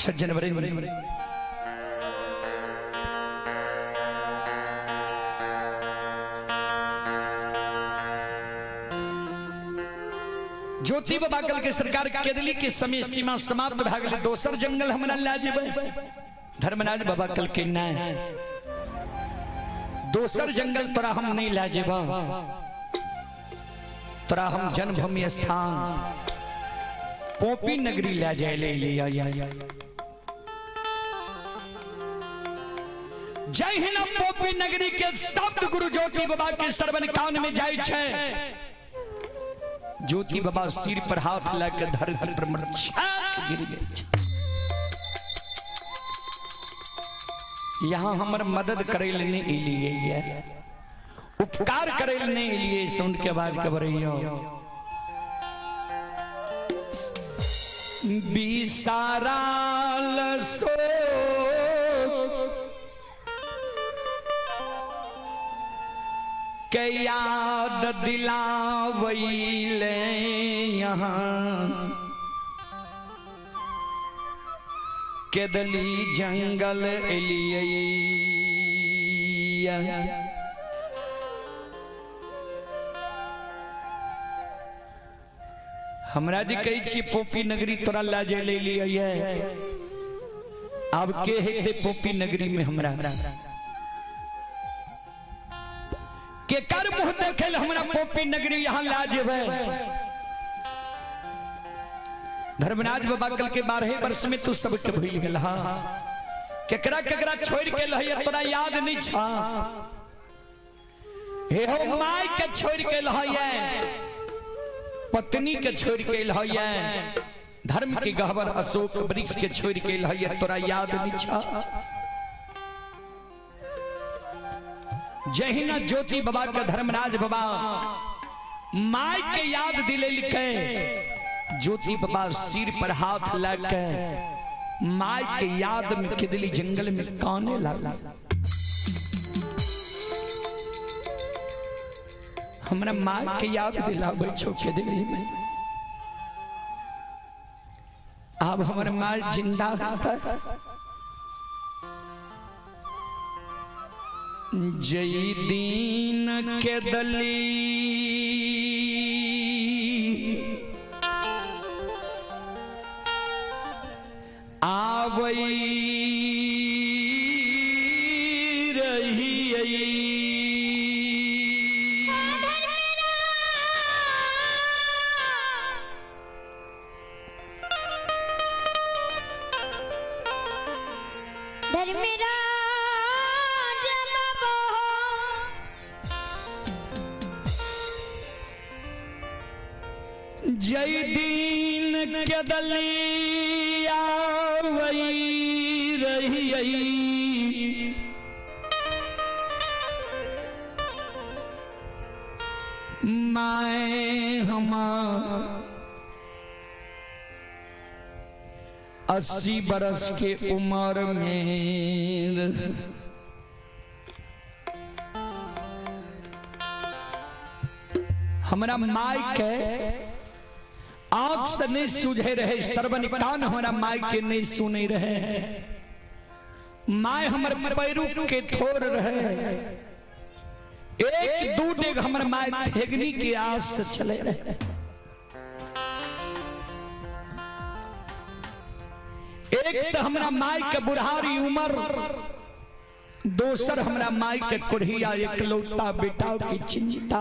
सज्जन वृंद, ज्योति बाबा कल के सरकार केदली के समय सीमा समाप्त भए गेलै, दोसर जंगल हमरा लए जेबै? धर्मराज बाबा कल के नहीं, दोसर जंगल तोरा हम नहीं लए जेबा, तोरा हम जन्मभूमि स्थान पोपी नगरी ले जाय ले लिया। जहिना पोपी नगरी के शब्द गुरु ज्योति बाबा के श्रवण कान में जाय छै, ज्योति बाबा सिर पर हाथ लगा धरती पर मूर्छा गिर जाय छै। यहाँ हमर मदद करे ले नहीं एलियै, उपकार करे ले नहीं एलियै। सुन के आवाज के बरैयो बिसाराल सो के याद दिलावैले यहाँ केदली जंगल एलियै। हमरा जे कहै छी पोपी नगरी तोरा लए जाय ले लियै, आब के हेतै पोपी नगरी में हमरा? के कर मुंह देखे हमरा पोपी नगरी यहाँ लए जेबै? धर्मराज बाबा कल के 12 वर्ष में तू सबके भूल गेल। हाँ, केकरा केकरा छोड़ के लहैया तोरा याद नहीं छा? हे हो, माय के छोड़ के लहैया, पत्नी के छोड़ के लहैया, धर्म के गहबर अशोक वृक्ष के छोड़ के लहैया, तोरा याद नहीं छा? जहिना ज्योति बाबा के धर्मराज बाबा माय के याद दिलेलकै, ज्योति बाबा सिर पर हाथ लके माय के याद में किदली जंगल में काने लगा। हमरा माय के याद दिलाबै छौ केदली में। अब हमर माय जिंदा होता। जई दीन के दली आवई रही। धर्मराज बाबा, जय दीन के दली आवई रही, माए हमार 80 बरस के उम्र में हमरा माय के आंख से नहीं सूझे रहे, श्रवण कान हमरा माय के नहीं सुने रहे। माय हमर पैरू के थोर रहे, एक दू डेग हमर माय ठेगनी के आस से चले रहे। एक तो हमरा माय के बुढ़ारी उम्र, दोसर हमरा माय के कुढ़िया एकलौता बेटा की चिंता।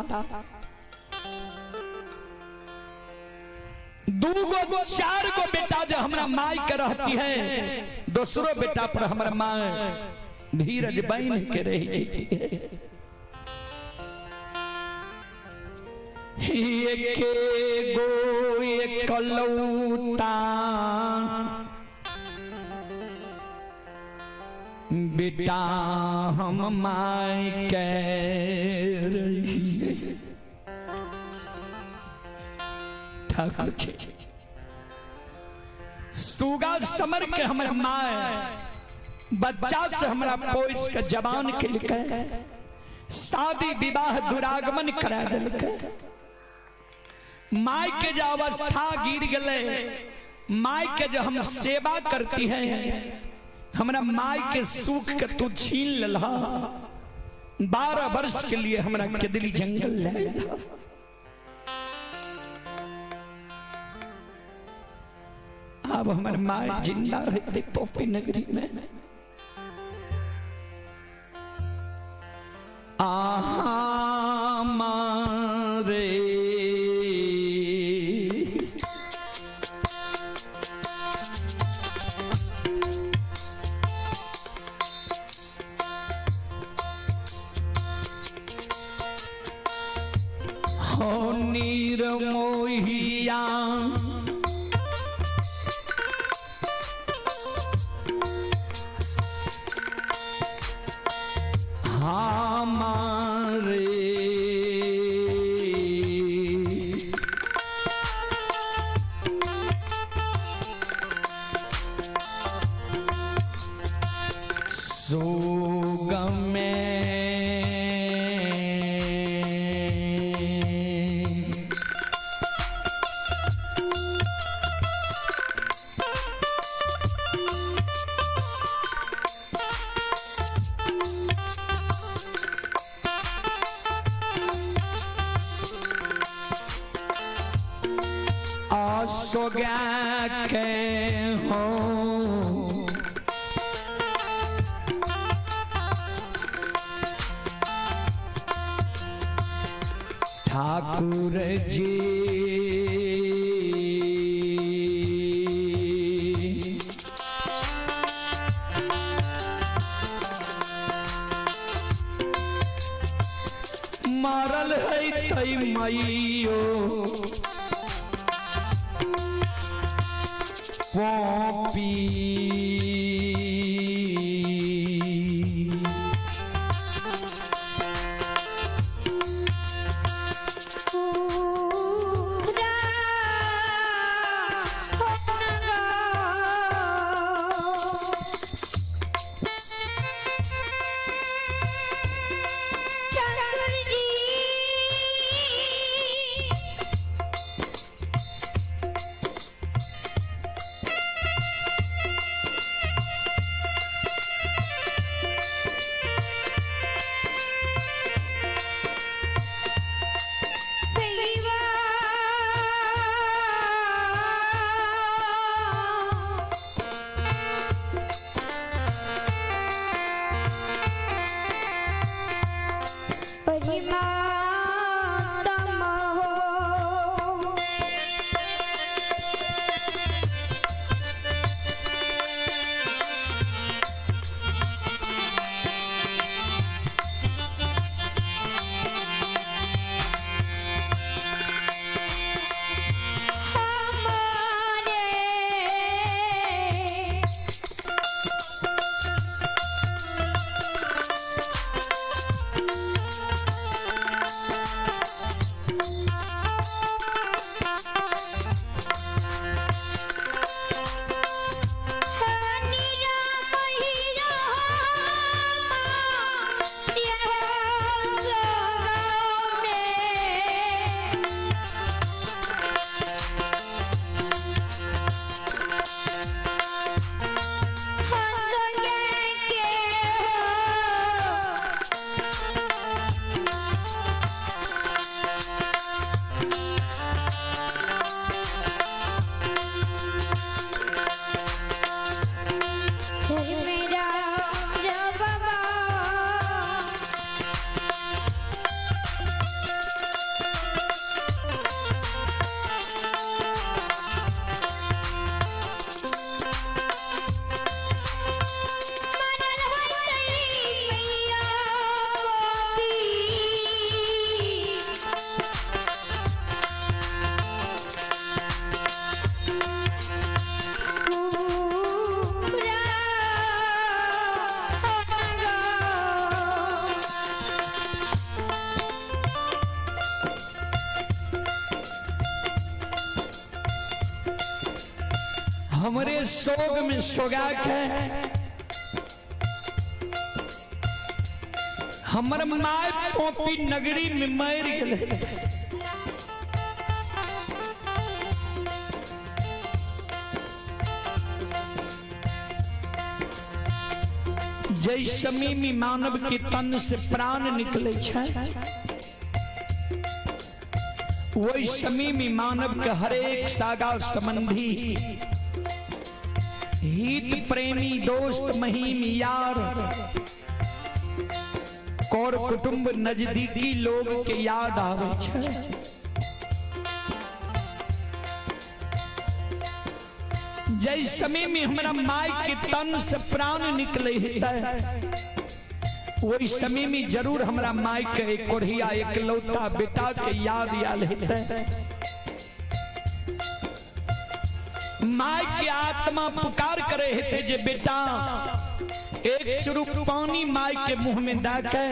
दूगो चार गो बेटा जो हमरा माय के रहती है, दूसरो बेटा पर हमरा माय धीरज बन के रह जाती है। एके गो एकलौता बेटा हम माय के रहिए। ठाकुर जी सुगा समर के हमर माय बच्चा से हमरा पोस के जवान के लिखे, शादी विवाह दुरागमन करा दिलके। माय के जो अवस्था गिर गले, माय के जो हम सेवा करती हैं, हमरा माय के सुख के तू छीन ललहा। 12 वर्ष के लिए हमरा केदली जंगल ले आया। अब हमारे माय जिंदा रहते पोपी नगरी में। आहा मारे हो नीर मोहिया हमारे सोग में आसोगा के हो ठाकुर जी मरल है तई मैयो पॉपी। हमरे शोक में सोगाक है, हमर my Poppy नगरी में मर गए। जय समय में मानव के तन से प्राण निकले छै, वही समय में मानव के हरेक सागा संबंधी हित प्रेमी दोस्त महीम यार कौर कुटुंब नजदीकी लोग के याद आवे छै। जय समय में हमरा माय के तन से प्राण निकले हेतै, वही समय में जरूर हमरा माय के एक कोढ़िया एकलौता बेटा के याद आयल हेतै। My के आत्मा पुकार करे हेतै जे बेटा एक चुरुक पानी my के मुंह में दे के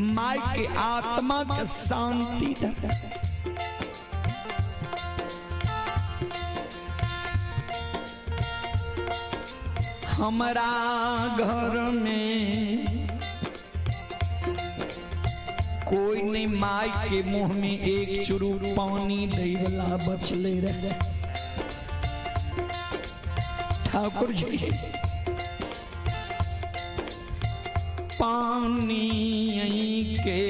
my के आत्मा के शांति दे। हमरा घर में कोई नहीं my के मुंह में एक चुरुक पानी दे वाला बचले रहे। ठाकुर जी पानी के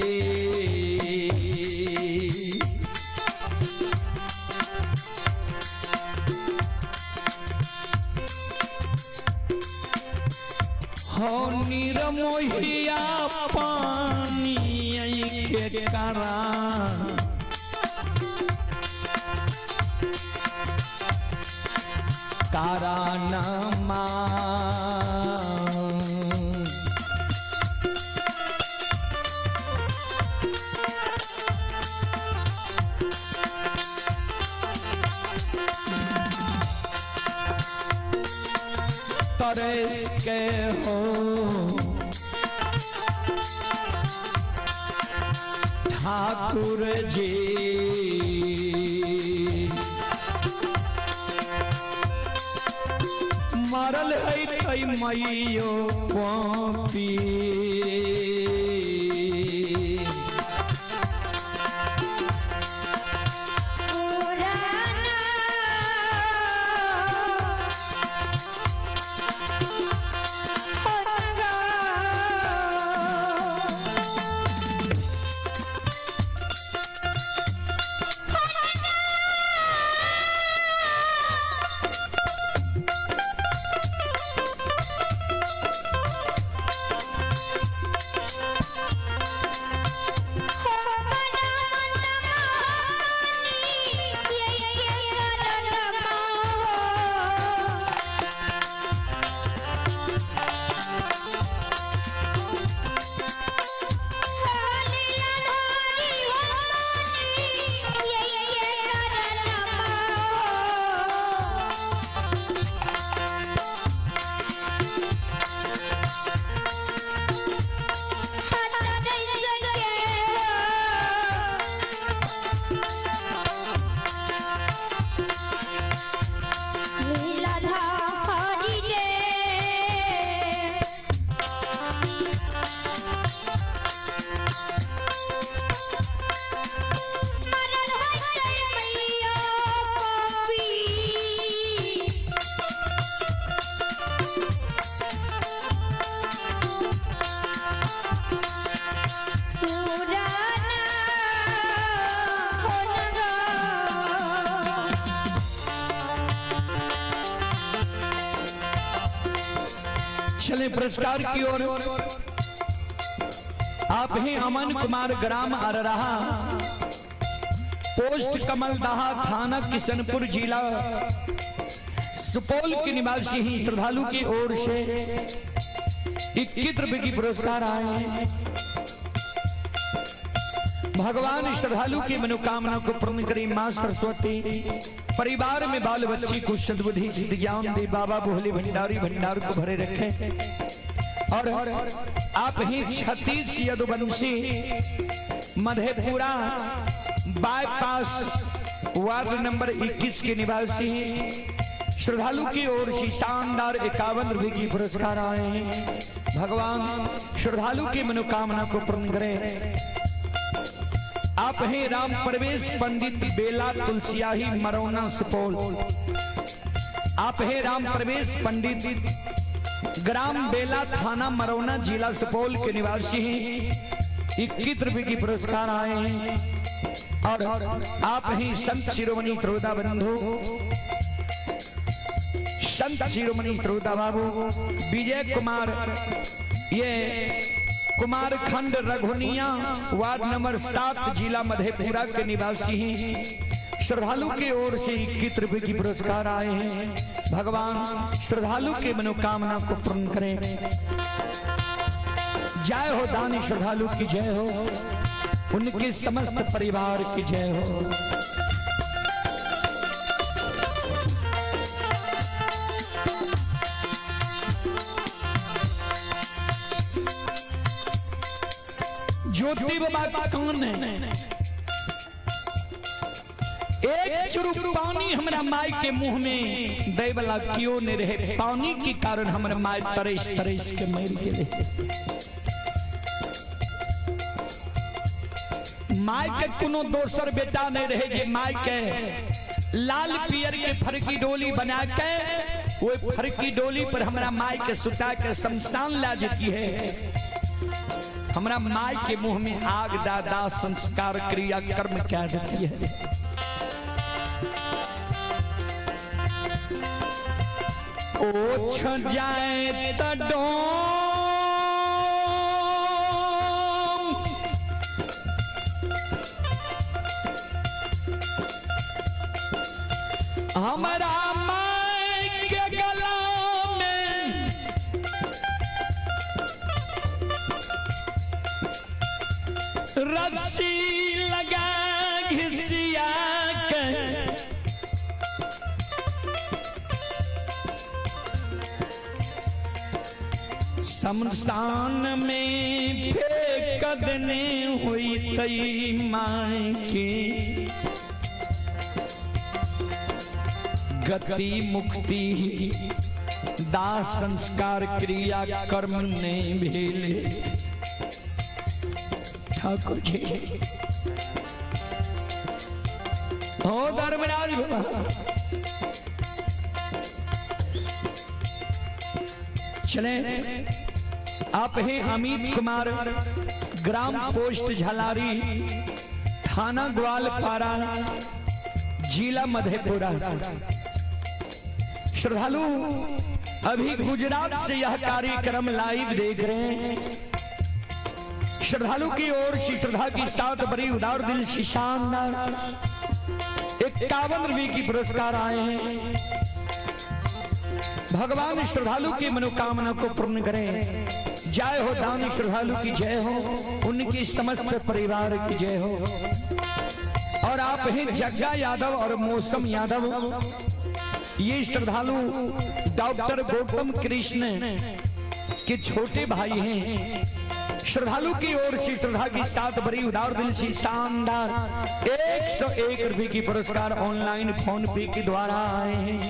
हो निरमोहिया पानी के करा कारानमा। तरस के हो। ठाकुर जी मरल है तै मैयो पापी। चले पुरस्कार की ओर। आप ही अमन कुमार, ग्राम अररहा, पोस्ट कमलदाहा, थाना किशनपुर, जिला सुपौल के निवासी ही श्रद्धालु की ओर से 21 रुपए की पुरस्कार आए हैं। भगवान श्रद्धालु की मनोकामना को पूर्ण करें। मां सरस्वती परिवार में बाल बच्ची को सद्बुद्धि सिद्ध ज्ञान दे। बाबा भोले भंडारी भंडार को भरे रखें। और आप ही छत्तीस Yaduvanshi Madhepura bypass ward number 21 के निवासी श्रद्धालु की ओर से शानदार 51 रुपए की पुरस्कार आए हैं। भगवान श्रद्धालु की मनोकामना को पूर्ण करें। आप हैं राम परवेश पंडित, बेला तुलसियाही, मरौना, सुपौल। आप हैं राम परवेश पंडित, ग्राम बेला, थाना मरौना, जिला सुपौल के निवासी हैं। 21 रुपए की पुरस्कार आए हैं। और आप ही संत शिरोमणि त्रोदा बंधु, संत शिरोमणि त्रोदा बाबू विजय कुमार, ये कुमारखंड रघुनिया, वार्ड नंबर 7, जिला मधेपुरा के निवासी हैं। श्रद्धालु की ओर से 21 रुपए की पुरस्कार आए हैं। भगवान श्रद्धालु के मनोकामना को पूर्ण करें। जय हो दानी श्रद्धालु की जय हो, उनके समस्त परिवार की जय हो। ज्योति बाबा कौन है? एक चुरू पानी हमरा माई के मुंह में दे वाला क्यों नहीं रहे। पानी के कारण हमरा माई तरस तरस के मर गेले। माई के कोनो दोसर बेटा नहीं रहे जे माई के लाल पियर के फरकी डोली बना के वो फरकी डोली पर हमरा माई के सुता के शमशान ला जेती है। हमरा माई के मुंह में आग दादा संस्कार क्रिया कर्म क्या देती है। ओछ जाए त डोम हमरा माई के गला में रस्सी लगा घिसिया के शमशान में फेंक देने हुई तई माई के गति मुक्ति दाह संस्कार क्रिया कर्म नहीं भेले। ठाकुर जी हो धर्मराज बाबा, चले। आप हैं अमित कुमार, ग्राम पोस्ट झलारी, थाना ग्वालपारा, जिला मधेपुरा। श्रद्धालु अभी गुजरात से यह कार्यक्रम लाइव देख रहे हैं। श्रद्धालु की ओर से श्रद्धा की साथ बड़ी उदार दिल से शानदार 51 रुपए की पुरस्कार आए हैं। भगवान श्रद्धालु की मनोकामना को पूर्ण करें। जय हो दानी श्रद्धालु की जय हो, उनकी समस्त परिवार की जय हो। और आप हैं जग्गा यादव और मौसम यादव, ये श्रद्धालु डॉक्टर गौतम कृष्ण के छोटे भाई हैं। श्रद्धालु की ओर से श्रद्धा की साथ बड़ी उदार दिल से शानदार 101 रुपए की पुरस्कार ऑनलाइन फोन पे के द्वारा आए हैं।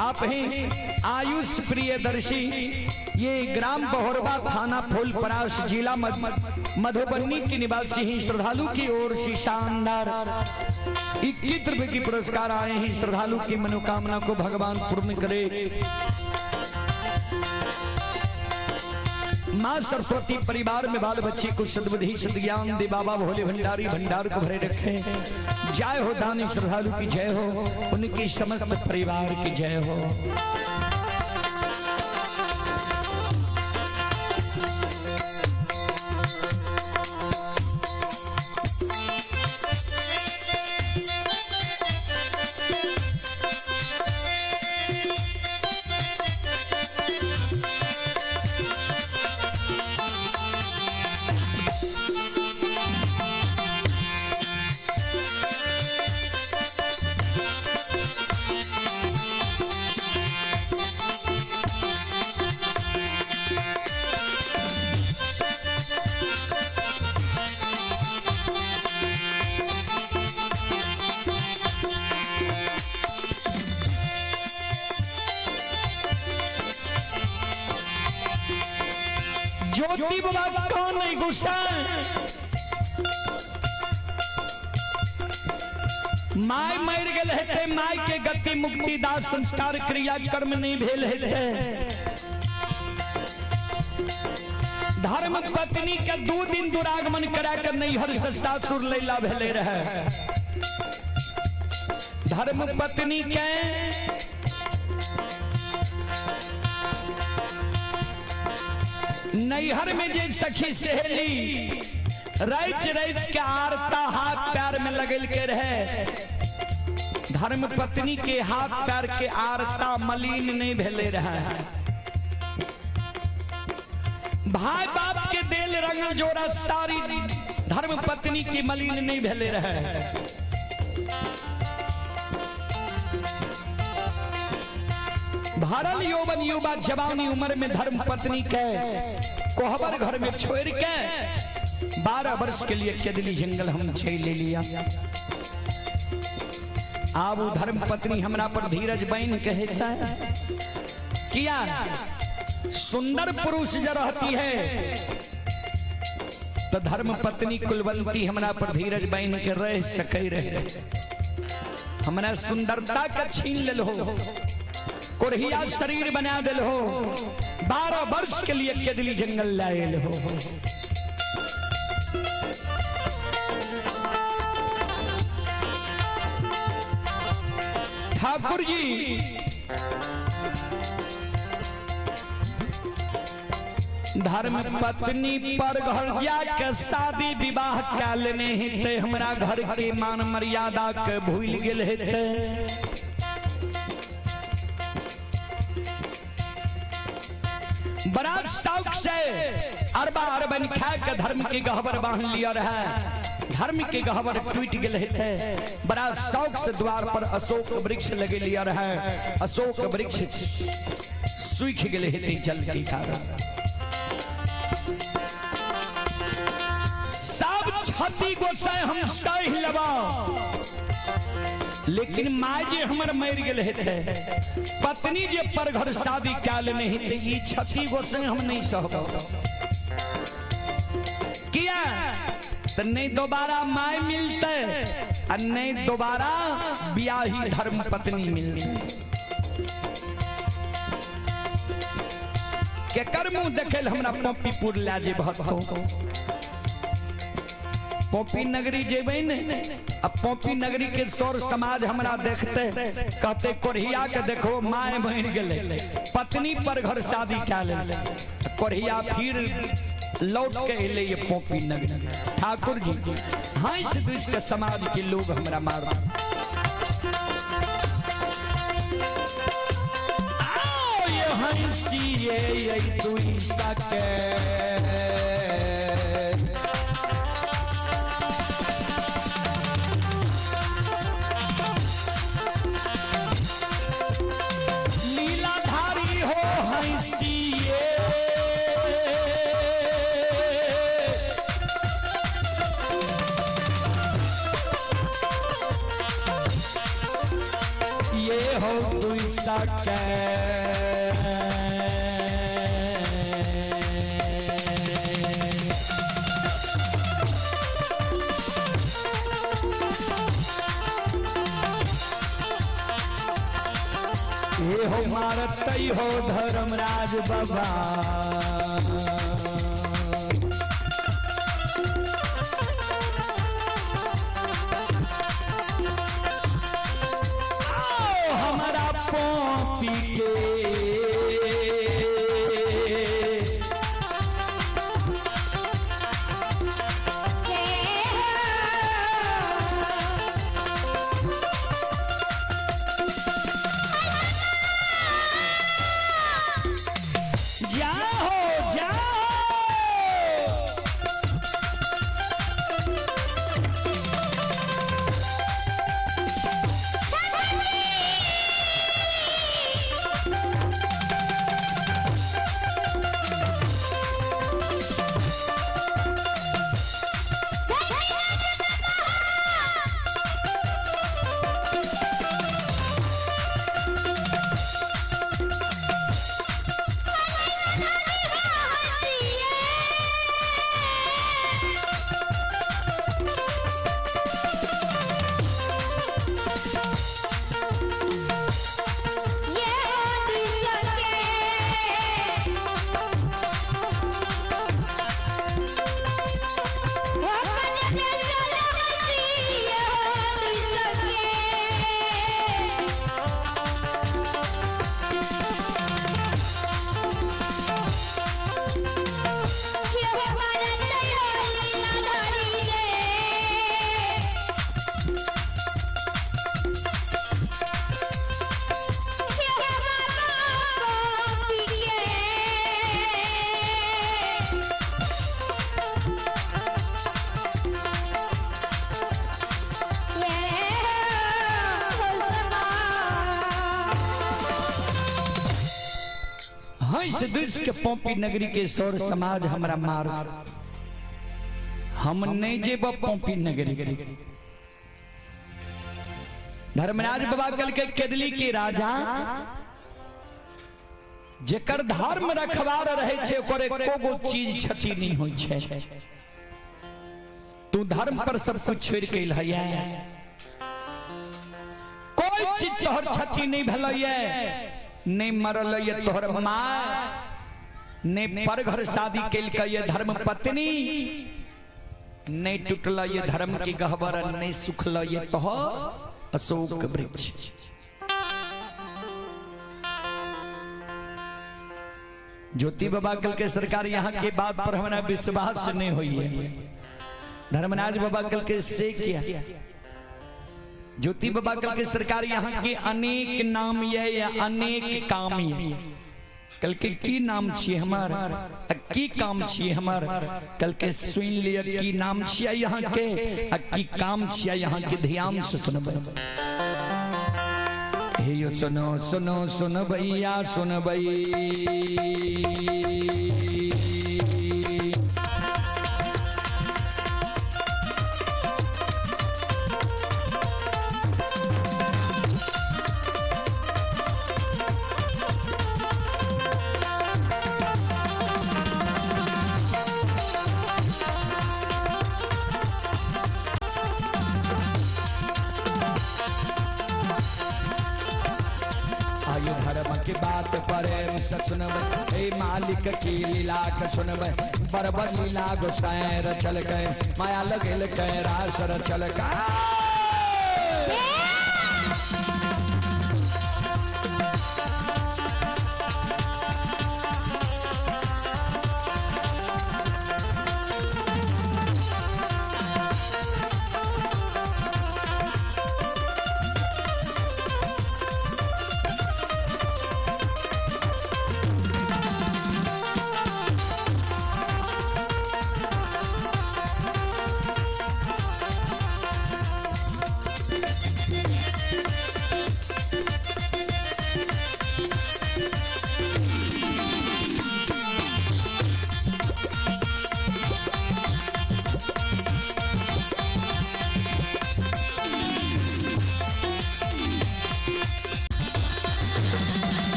आप हैं आयुष प्रियदर्शी, ये ग्राम बहोरबा, थाना फूलपरास, जिला मधुबनी के निवासी हैं। श्रद्धालु की ओर से शानदार 21 रुपए की पुरस्कार आए हैं। श्रद्धालु की मनोकामना को भगवान पूर्ण करे। माँ सरस्वती परिवार में बाल बच्चे को सद्बुद्धि सद्ज्ञान दे बाबा भोले भंडारी भंडार को भरे रखे। जय हो दानी श्रद्धालु की जय हो, उनकी समस्त परिवार की जय हो। ज्योति बाबा कौन नहीं गुस्सा, my मर गेल हेतै, my के गति मुक्ति दास संस्कार क्रिया कर्म नहीं भेल हेतै। धर्म पत्नी के 2 दिन दुरागमन करा के नैहर से सासुर लैला भेले रहे। धर्म पत्नी के नैहर में जे सखी सहेली रच रच के आरता हाथ पैर में लगल के रहे, धर्म पत्नी के हाथ पैर के आरता मलिन नहीं भेले रहे। भाई बाप के देल रंगल जोड़ा सारी धर्म पत्नी की मलिन नहीं भेले रहे। भरल यौवन युवा जवानी उम्र में धर्म पत्नी के कोहबर घर में छोड़ के 12 वर्ष के लिए केदली जंगल हम झेल ले लिया। आब उ धर्म पत्नी हमरा पर धीरज बन कहता है किया सुंदर पुरुष जो रहती है तो धर्म पत्नी कुलवंती हमरा पर धीरज बन के रह सके रहे। हमरा सुंदरता का छीन लेल हो, कोढ़िया शरीर बना दिल हो, 12 वर्ष के लिए केदली जंगल लायल हो। ठाकुर जी धर्म पत्नी पर घर जाके शादी विवाह कै लेने हेतै, हमरा घर के मान मर्यादा के भूल गेल हेतै। बड़ा शौक से अरबा अरबन खा के धर्म के गहबर बांध लिया रहे, धर्म के गहबर टूट गेल हेतै। बड़ा शौक से द्वार पर अशोक वृक्ष लगे लिया रहे, अशोक वृक्ष सूख गेल हेतै जल के कारण। गोसाई हम सह लेबा, लेकिन माय जे हमर मरि गेल हेतै, पत्नी जे पर घर शादी कए लेने हेतै, ई क्षति गोसाई हम नहीं सहब। किया तो नहीं दोबारा my मिलते आ नहीं दोबारा ब्याही धर्म पत्नी मिलते। केकर मुंह देखे हमरा पम्पीपुर लए जेबह तो? पॉपी नगरी जेबै ने, अब पॉपी नगरी के सौर समाज हमरा देखते कहते कोढ़िया के देखो my बन गेलै, पत्नी पर घर शादी कए लेलै, कोढ़िया फिर लौट के एलै ये पॉपी नगरी। ठाकुर जी हंस दुस के समाज के लोग हमरा मार। आओ ये हंसी ये दुई सके लीलाधारी हो हंसिए। ये हो दुई सके। ये हो मारतई हो धर्मराज बाबा। आओ हमारा पॉपी के जाओ जाओ। हंस दुस के पॉपी नगरी के सौर समाज हमरा मार, हम नहीं जेब पॉपी नगरी। धर्मराज बाबा कल के केदली के राजा जेकर धर्म रखवार रहे छे ओकर एको गो चीज क्षति नहीं होई छे। तू धर्म पर सब कुछ छोड़ के अइलहैया, कोई चीज तोहर क्षति नहीं भेलैया, नहीं मरल ये तोहर माँ, नहीं पर घर शादी केलकै ये धर्म पत्नी, नहीं टूटल ये धर्म की गहबर, नहीं सुखल ये तोहर अशोक वृक्ष। ज्योति बाबा कल के सरकार यहाँ के बात पर हमारा विश्वास नहीं हुई है। धर्मराज बाबा कल के से किया ज्योति बाबा कल के सरकार यहाँ के अनेक नाम ये या अनेक काम ये। कल के की नाम छिए हमार, की काम छिए हमार? कल के सुन लिया की नाम छिए यहाँ के, की काम छिए यहाँ के, ध्यान से सुनबै। हे यो सुनो सुनो सुन भैया सुन भई। बात प्रेम से सुनबै, हे मालिक की लीला के सुनबै। बरबर लीला गोसाई रचल गए, माया लगेल के रास रचल गए।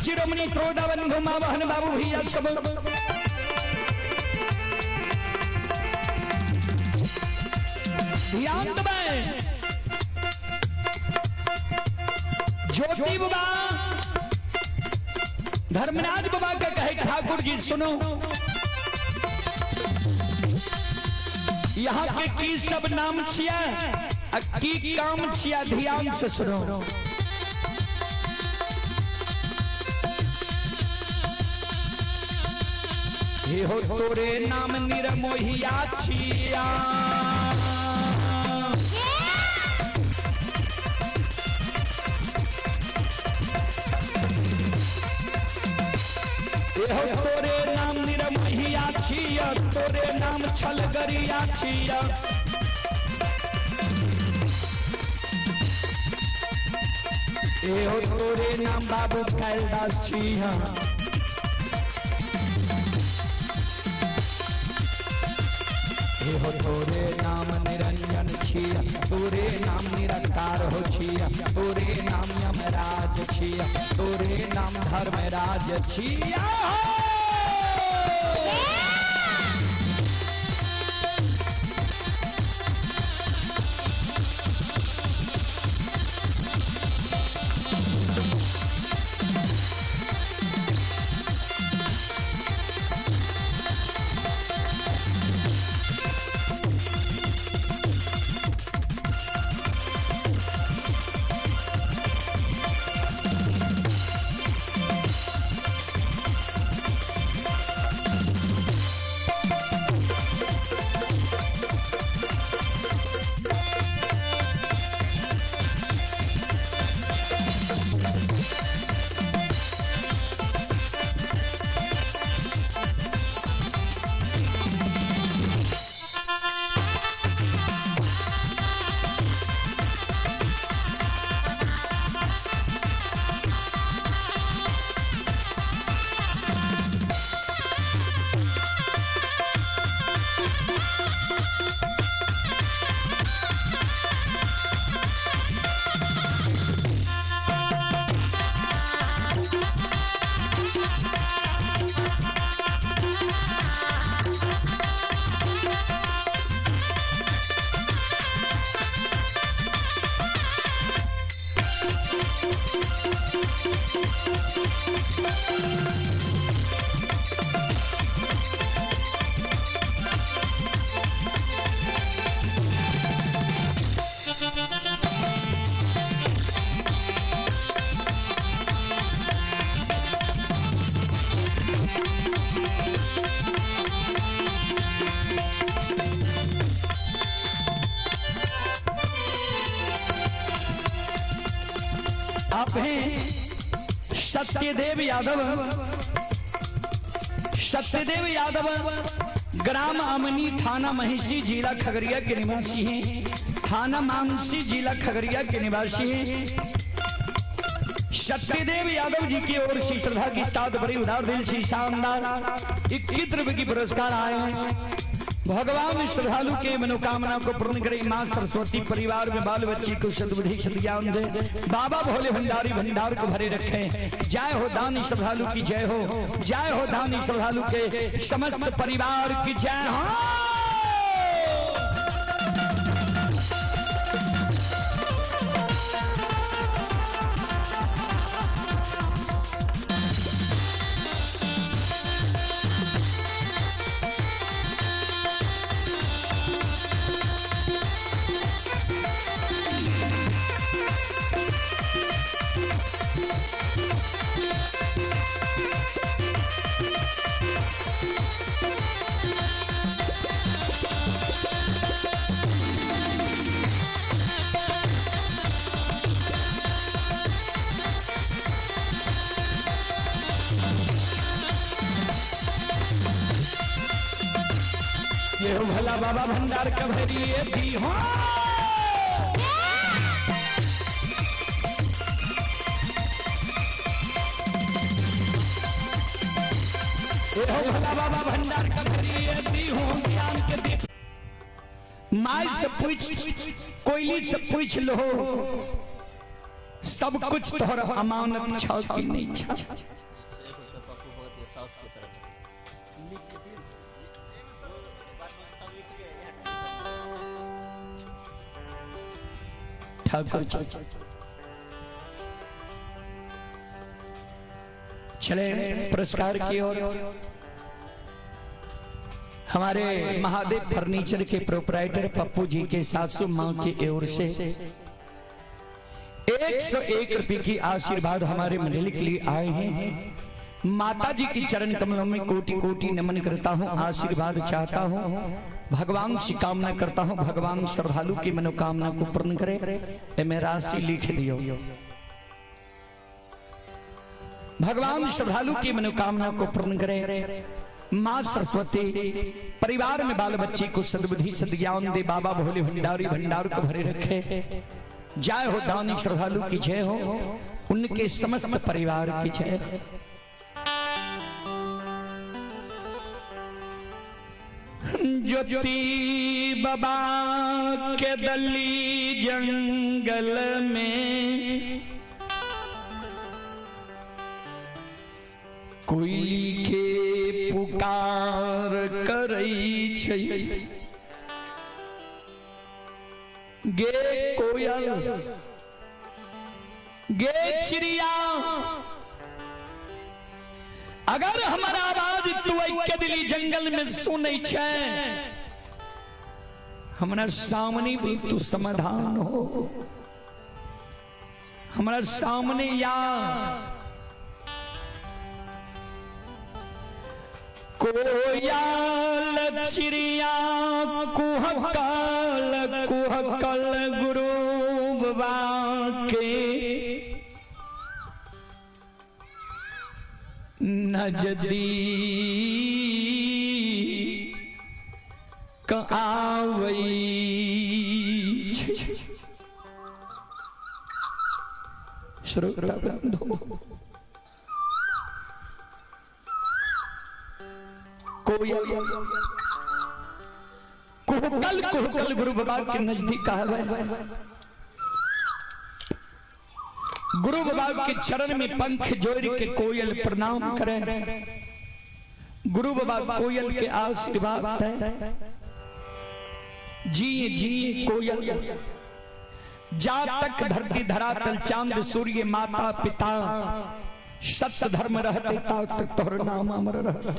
शिरोमणि त्रोडाबंधु माँ बहन बाबू भैया सब ध्यान दबे। ज्योति बाबा धर्मराज बाबा के कहे ठाकुर जी सुनो, यहाँ के की सब नाम छिया की काम छिया, ध्यान से सुनो। हे हो तोरे नाम निरमोहिया छिया, हे हो तोरे नाम निरमोहिया छिया, तोरे नाम छलगरिया छिया। हे हो तोरे नाम बाबू कैलदास छिया, हो तोरे नाम निरंजन छिया, तोरे नाम निरंकार हो छिया, तोरे नाम यमराज छिया, तोरे नाम धर्मराज छिया। आप हैं सत्यदेव यादव। सत्यदेव यादव ग्राम अमनी, थाना महिषी, जिला खगड़िया के निवासी हैं। थाना मानसी, जिला खगड़िया के निवासी हैं। सत्यदेव यादव जी की ओर से श्रद्धा की साथ बड़ी उदार दिल से शानदार 21 रुपए की पुरस्कार आए हैं। भगवान श्रद्धालु के मनोकामना को पूर्ण करे। मां सरस्वती परिवार में बाल बच्ची को सद्बुद्धि सद्ज्ञान दे। बाबा भोले भंडारी भंडार को भरे रखें। जय हो दानी श्रद्धालु की जय हो। जय हो दानी श्रद्धालु के समस्त परिवार की जय हो। ये हो भला बाबा भंडार कभरिए दी हो। ये हो भला बाबा भंडार कभरिए दी हो ज्ञान के दीप। माई से पूछ, कोयली से पूछ लो, सब कुछ तोहर अमानत छ कि नहीं छ। पप्पू भगत के सास की तरफ से। ठाकुर जी चले पुरस्कार की ओर। हमारे महादेव फर्नीचर के प्रोपराइटर पप्पू जी के सासू माँ की ओर से 101 रुपये की आशीर्वाद हमारे मंडली के लिए आए हैं। माता जी की चरण कमलों में कोटि कोटि नमन करता हूँ, आशीर्वाद चाहता हूँ, भगवान से कामना करता हूँ, भगवान श्रद्धालु की मनोकामना को पूर्ण करे। मैं राशि लिख दियो। भगवान श्रद्धालु की मनोकामना को पूर्ण करे। माँ सरस्वती परिवार में बाल बच्चे को सद्बुद्धि सद्ज्ञान दे। बाबा भोले भंडारी भंडार को भरे रखे। जय हो दानी श्रद्धालु की जय हो, उनके समस्त परिवार की जय हो। ज्योति बाबा के दली जंगल में कोयली के पुकार करई छै गे कोयल गे चिड़िया, अगर हमारा आवाज तू के दिली जंगल में सुनै छै, हमरा सामने भी तू समाधान हो, हमरा सामने या कोयल चिड़िया कुहकल कुहकल गुरु बाबा के नजदीक आवै छै। श्रोता बंधु, कोयल कुहकल कुहकल गुरु बाबा के नजदीक आ गए। गुरु बाबा के चरण में पंख जोड़ के कोयल प्रणाम करे। गुरु बाबा कोयल के आशीर्वाद है। जी जी कोयल, जा तक धरती धरातल चांद सूर्य माता पिता सत्य धर्म रहते ता तक तोहर नाम अमर रहते।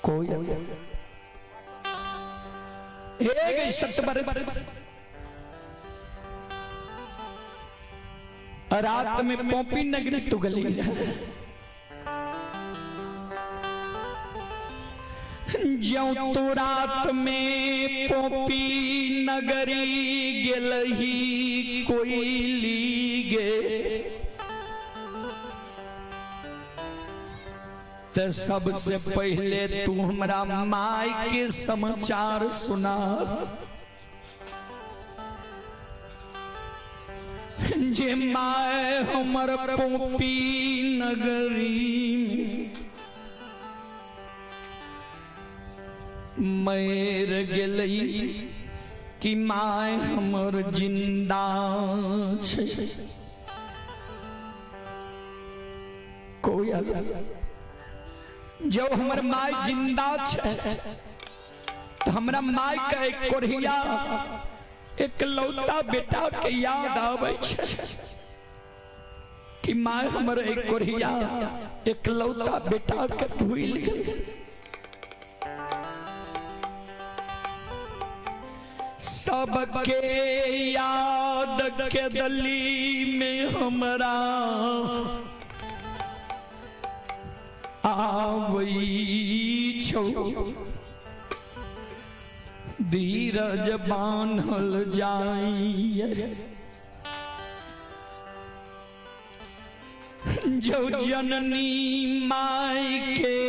कोयल एक सतबर रात में पोपी नगरी तुगली ज्यों तू रात में पोपी नगरी गेलही कोयली गे। तो सबसे पहले तू हमरा माय के समाचार सुना। जे my हमर पोपी नगरी में मर गेलई कि my हमर जिंदा छै। कोयल जब हमर my जिंदा छै तो हमरा my के एक कोढ़िया एक लौता बेटा के याद आबै छै कि my हमर एक कोढ़िया एक लौता बेटा के भूल गेल। सबके याद के दली में हमरा आवई छौ, धीरज बान्हल जाइए। जो जननी my के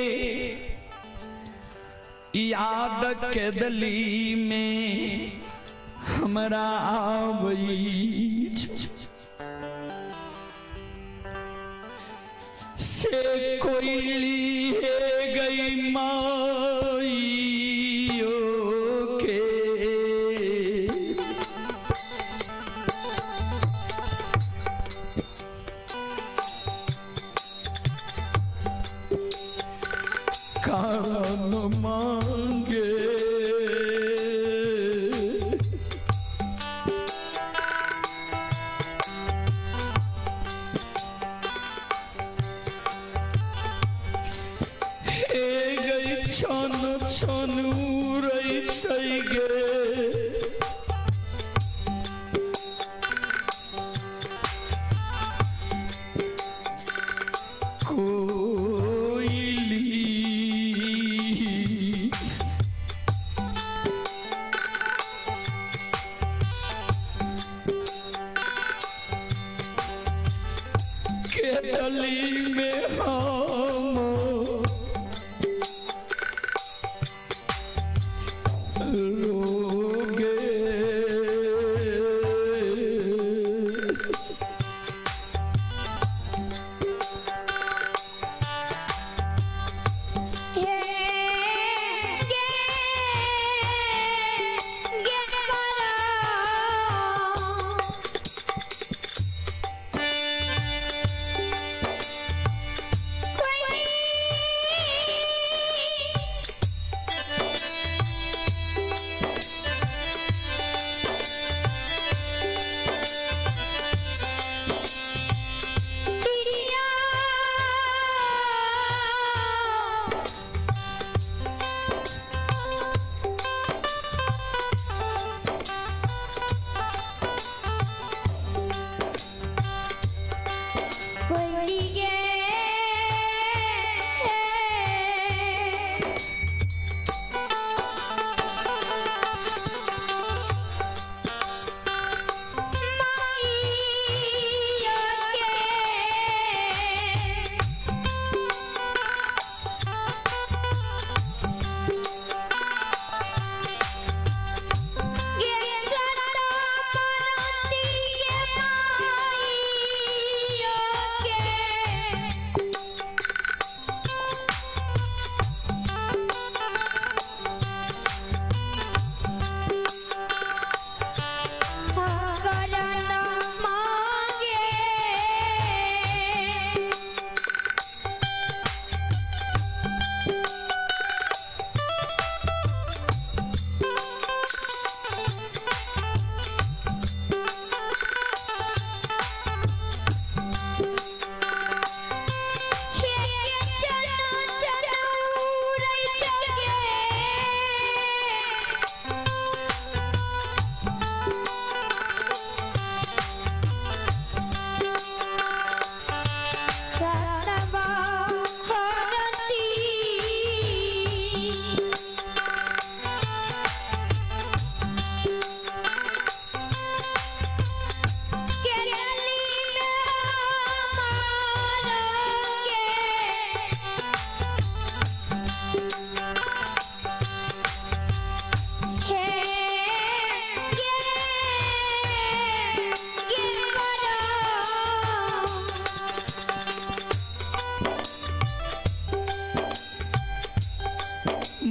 याद के दली में हमरा आवई छौ, से कोयली है गई माइयो के। कान मांगे गई छन छन उड़ै छै गे। कोयली।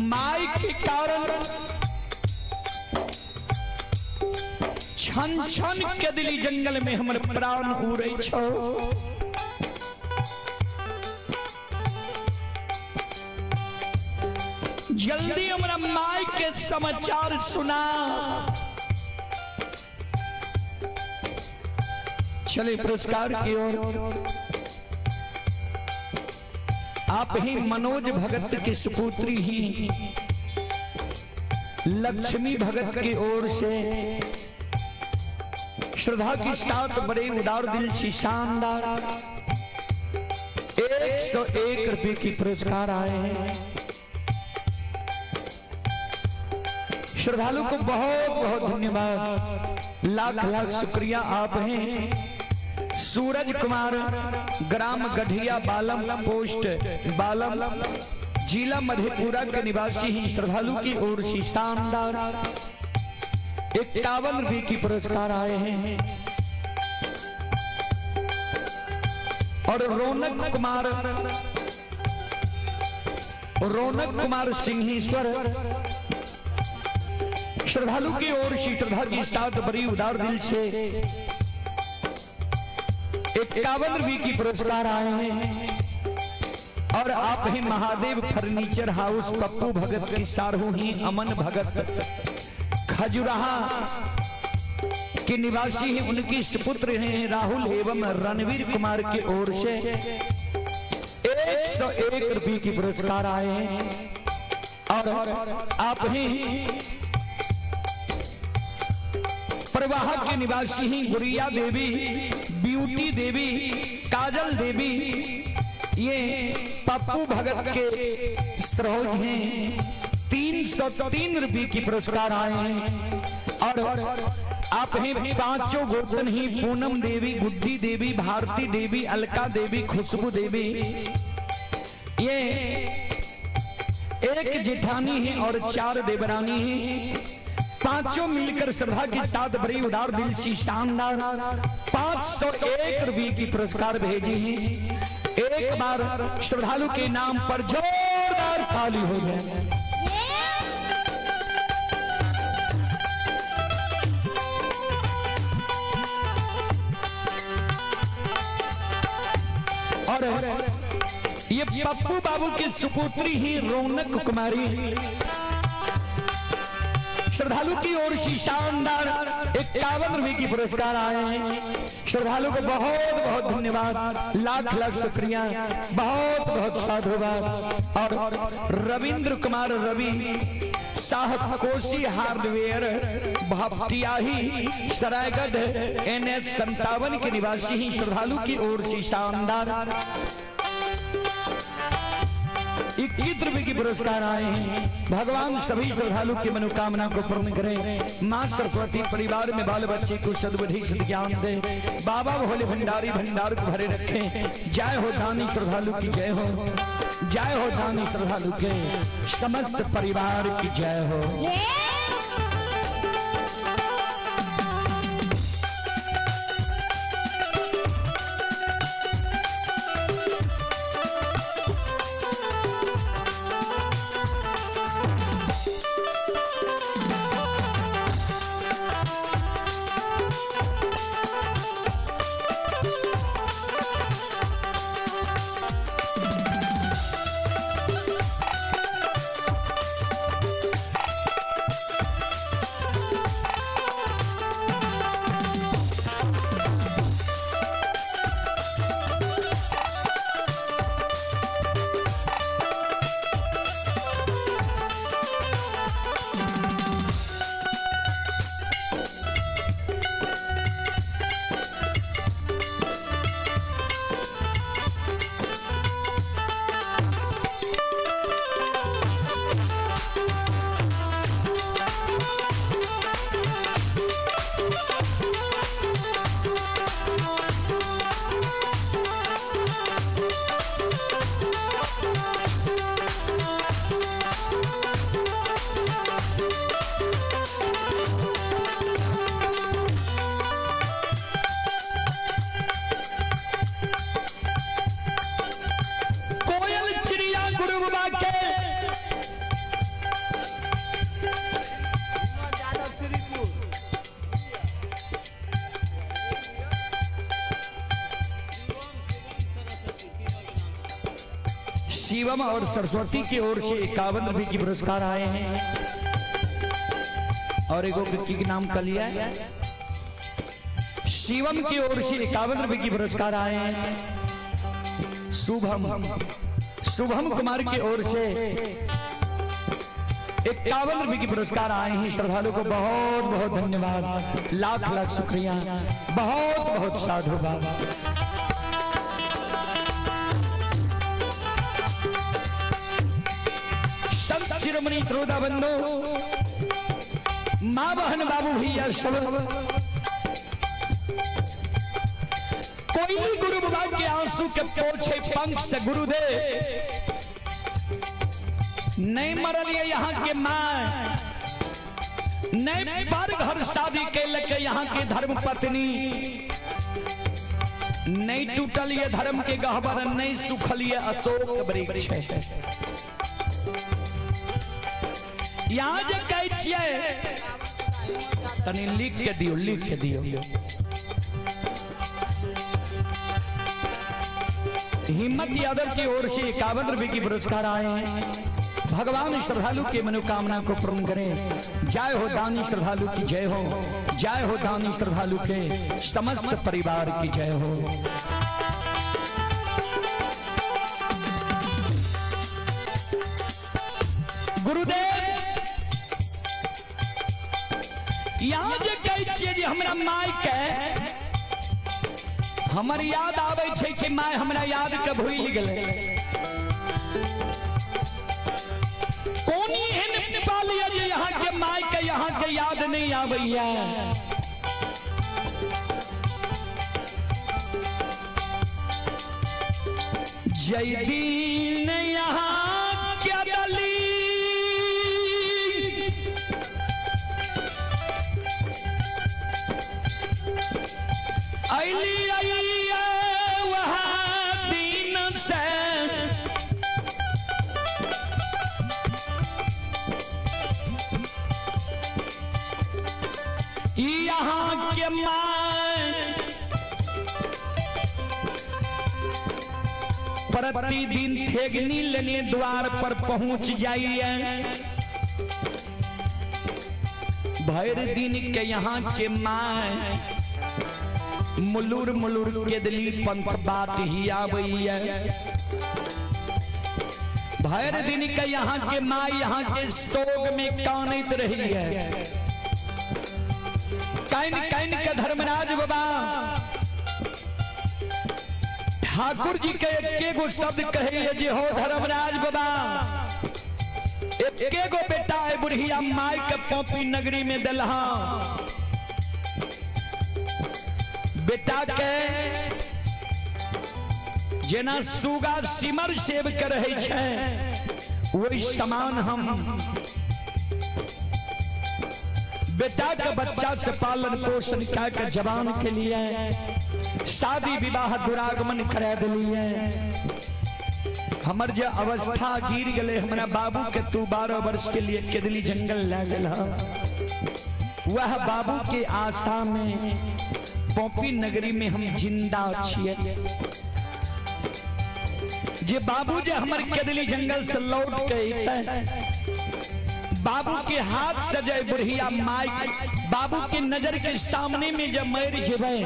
माई के कारण छन छन के दिली जंगल में हमर प्राण उड़ै छौ। जल्दी हमरा माई के समाचार सुना। चले पुरस्कार की ओर। आप ही मनोज भगत की सुपुत्री ही लक्ष्मी भगत की ओर से श्रद्धा के साथ बड़े उदार दिल से शानदार 101 रुपए की पुरस्कार आए हैं। श्रद्धालु को बहुत बहुत धन्यवाद, लाख लाख शुक्रिया। आप हैं सूरज कुमार, ग्राम गढ़िया बालम, पोस्ट बालम, जिला मधेपुरा के निवासी ही श्रद्धालु की ओर से शानदार 51 रुपए की पुरस्कार आए हैं। और रौनक कुमार सिंहेश्वर श्रद्धालु की ओर से श्रद्धा की साथ बड़ी उदार दिल से 51 रुपए की पुरस्कार आए हैं। और आप ही महादेव फर्नीचर हाउस पप्पू भगत की सारहू ही अमन भगत खजुराहा के निवासी ही उनकी सुपुत्र हैं राहुल एवं रणवीर कुमार की ओर से 101 रुपए की पुरस्कार आए हैं। और आप ही प्रवाह के निवासी ही गुड़िया देवी, ब्यूटी देवी, काजल देवी, ये पप्पू भगत के स्रोत हैं। 303 रुपए की पुरस्कार आए हैं। और आप ही पांचों गोतन ही पूनम देवी, गुड्डी देवी, भारती देवी, अलका देवी, खुशबू देवी, ये एक जेठानी है और 4 देवरानी है। पांचों मिलकर श्रद्धा के साथ बड़ी उदार दिल सी शानदार 501 रुपए की पुरस्कार भेजी है। एक बार श्रद्धालु के नाम पर जोरदार ताली हो जाए। और ये पप्पू बाबू की सुपुत्री ही रौनक कुमारी श्रद्धालु की ओर से शानदार 51 रुपए की पुरस्कार आए हैं। श्रद्धालु को बहुत बहुत धन्यवाद, लाख लाख शुक्रिया, बहुत बहुत साधुवाद। और रविंद्र कुमार रवि साहब कोसी हार्डवेयर भपटियाही सरायगढ़ NH 57 के निवासी ही श्रद्धालु की ओर से शानदार 21 रुपए की पुरस्कार आए हैं। भगवान सभी श्रद्धालु की मनोकामना को पूर्ण करें। माँ सरस्वती परिवार में बाल बच्चे को सद्बुद्धि सद्ज्ञान दे। बाबा भोले भंडारी भंडार को भरे रखें। जय हो दानी श्रद्धालु की जय हो, जय हो दानी श्रद्धालु के समस्त परिवार की जय हो। शिवम और सरस्वती की ओर से 51 रुपए की पुरस्कार आए हैं। और एगो के की नाम कर लिया है? शिवम की ओर से 51 रुपए की पुरस्कार आए हैं। शुभम, शुभम कुमार की ओर से 51 रुपए की पुरस्कार आए हैं। श्रद्धालु को बहुत बहुत धन्यवाद, लाख लाख शुक्रिया, बहुत बहुत साधुवाद। संत शिरोमणि श्रोता बंधु, माँ बहन, बाबू भैया सब, कोई भी गुरु बाबा के आंसू के पोछे पंख से गुरुदेव नहीं मरल ये यहाँ के माँ, नहीं पर घर शादी के लेके यहाँ के धर्म पत्नी, नहीं टूटल ये धर्म के गहबर, नहीं सुखल ये अशोक वृक्ष है। यहाँ जे कहै छियै, तनी लिख के दियो, लिख के दियो। हिम्मत यादव की ओर से 51 रुपए की पुरस्कार आए हैं। भगवान श्रद्धालु की मनोकामना को पूर्ण करें। जय हो दानी श्रद्धालु की जय हो, जय हो दानी श्रद्धालु के समस्त परिवार की जय हो। गुरुदेव, यहाँ जे कहै छियै जे हमरा माय के हमर याद आबै छै कि माय हमरा याद के भूलि गेलै, कोन एहन पल यऽ जे यहाँ के माय के यहाँ के याद नहीं आबैया? जय दिन यहाँ क्या दली अली आई वहाँ दिन से यहाँ के माय प्रतिदिन ठेगनी लेने द्वार पर पहुंच जाइए। भर दिन के यहाँ के माय मुलुर मुलुर के दिली पंथ बाट ही आबैया। भर दिन के यहाँ के माय यहाँ के शोक में कानैत रही है, कान कान के। धर्मराज बाबा, ठाकुर जी के एके गो शब्द कहे जे हो धर्मराज बाबा, एके गो बेटा है बुढ़िया माय के पौपी नगरी में दलहा। बेटा के जेना सुगा सिमर सेव के रहे छै, वही समान हम बेटा के बच्चा से पालन पोषण कए के जवान के लिए शादी विवाह दुरागमन करा दिलिए। हमर जे अवस्था गिर गेलै, हमरा बाबू के तू 12 वर्ष के लिए केदली जंगल लए गेल। वह बाबू के आशा में पौपी नगरी में हम जिंदा छिए। जे बाबू जे हमर केदली जंगल से लौट के अइतै, बाबू के हाथ से जय बुढ़िया माई, बाबू के नजर के सामने में जब मर जेबै,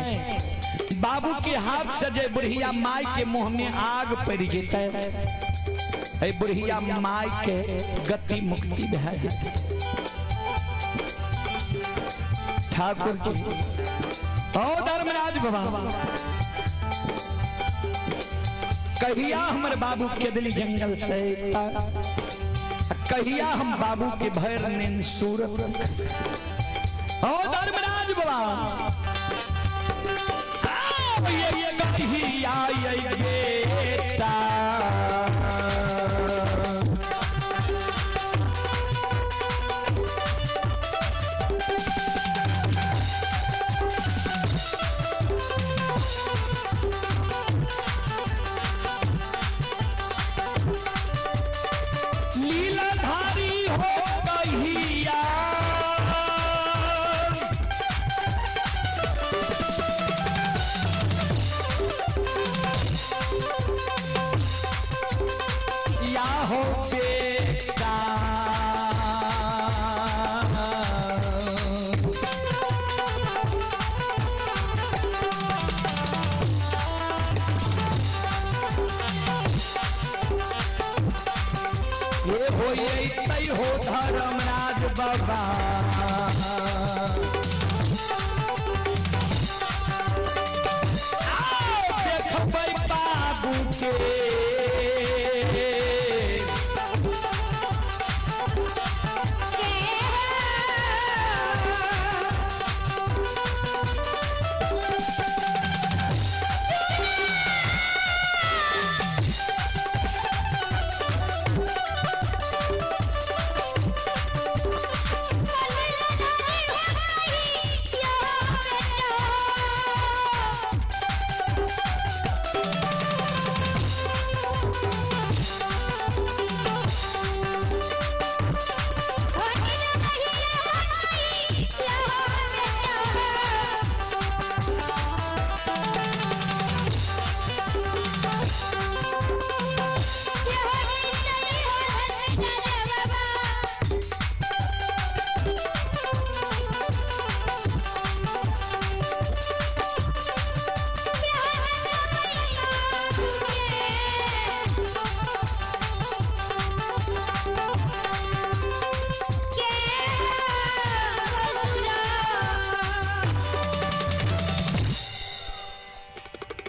बाबू के हाथ से जय बुढ़िया माई के मुंह में आग पड़ जेतै, ए बुढ़िया माई के गति मुक्ति भए जेतै। ठाकुर जी, ओ धर्मराज बाबा, कहिया हमर बाबू केदली जंगल से अइता? कहिया हम बाबू के भर नेन सूरत? ओ धर्मराज बाबा, आब ये कहिया ये बेटा? लीलाधारी हो कहिया? हो बेटा। ये हो अइतै हो धर्मराज बाबा। आओ देखबै बाबू के।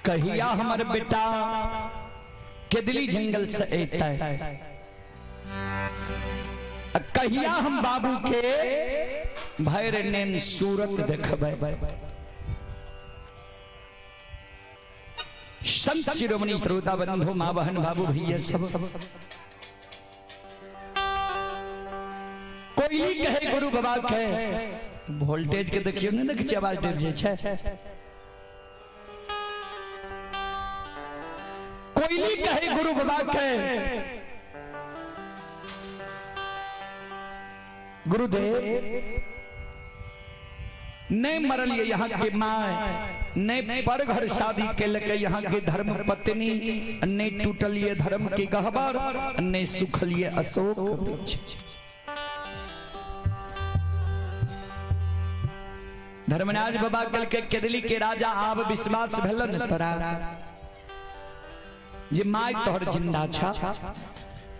कहिया हमर बेटा केदली जंगल से अइतै, आ कहिया हम बाबू के भैर नेन सूरत देखबै। संत शिरोमणि श्रोता बंधु माँ बहन बाबू भैया सब, कोयली कहे गुरु बाबा के वोल्टेज के देखियो ने देखै छियै आवाज डेब जे छै। कोयली कहे गुरु बाबा के गुरुदेव नहीं मरल ये यहाँ के माँ, नहीं पर घर शादी के लेके यहाँ के धर्म पत्नी, नहीं टूटल ये धर्म के गहबर, नहीं सुखल ये अशोक वृक्ष। धर्मराज बाबा कल के केदली के राजा आब विश्वास भेलन तोरा जे my तोहर जिंदा छा,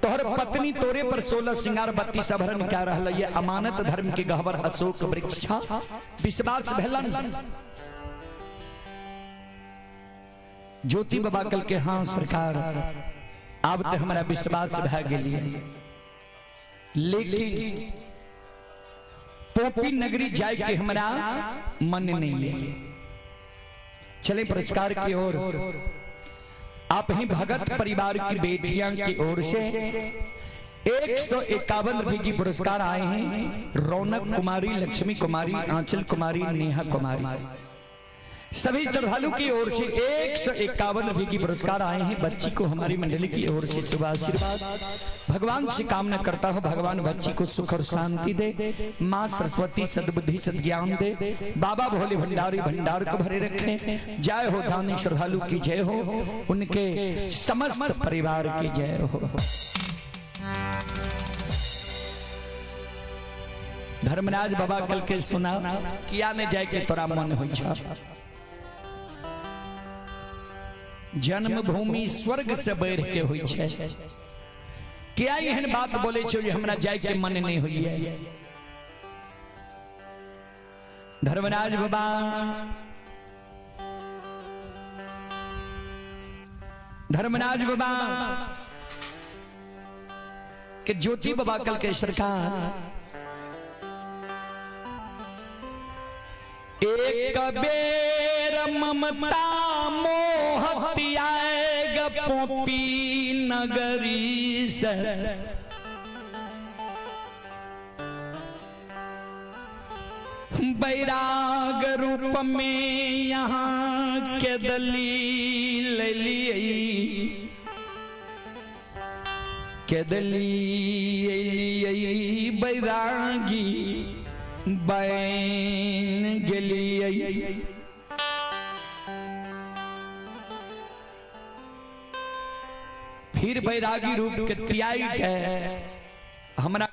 तोहर पत्नी तोरे पर 16 श्रृंगार 32 आभरण क्या रहल ये अमानत धर्म के गहबर अशोक वृक्ष छा, विश्वास भेलन। ज्योति बाबा कल के हाँ सरकार आब ते हमरा विश्वास भए गेलिए, लेकिन पोपी नगरी जाय के हमरा मन नहीं है। चले पुरस्कार की ओर। आप ही भगत परिवार की बेटियां की ओर से 151 रुपए की पुरस्कार आए हैं। रौनक कुमारी, लक्ष्मी कुमारी, आंचल कुमारी, नेहा कुमारी, सभी श्रद्धालु की ओर से 151 रुपए की पुरस्कार आए हैं। बच्ची को हमारी मंडली की ओर से शुभ आशीर्वाद। भगवान से कामना करता हूं भगवान बच्ची को सुख और शांति दे, माँ सरस्वती सद्बुद्धि सद्ज्ञान दे, बाबा भोले भंडारी भंडार को भरे रखें। जय हो दानी श्रद्धालु की जय हो, उनके समस्त परिवार की जय हो। धर्मराज बाबा कल के सुना किया ने जाय के तोरा मन होइ छ। जन्मभूमि स्वर्ग से बढ़ के होइ छै, किया एहन बात बोले छो जे हमरा जाय के मन नहीं होइए। धर्मराज बाबा धर्मराज बाबा के ज्योति बाबा कल के सरकार एक बेर ममता मोहती आएगा पोपी नगरी से, बैराग रूप में यहाँ के दलील लिए, के दलील बैरागी बैन गेलिए। फिर धीर बैरागी रूप के त्याग के हमरा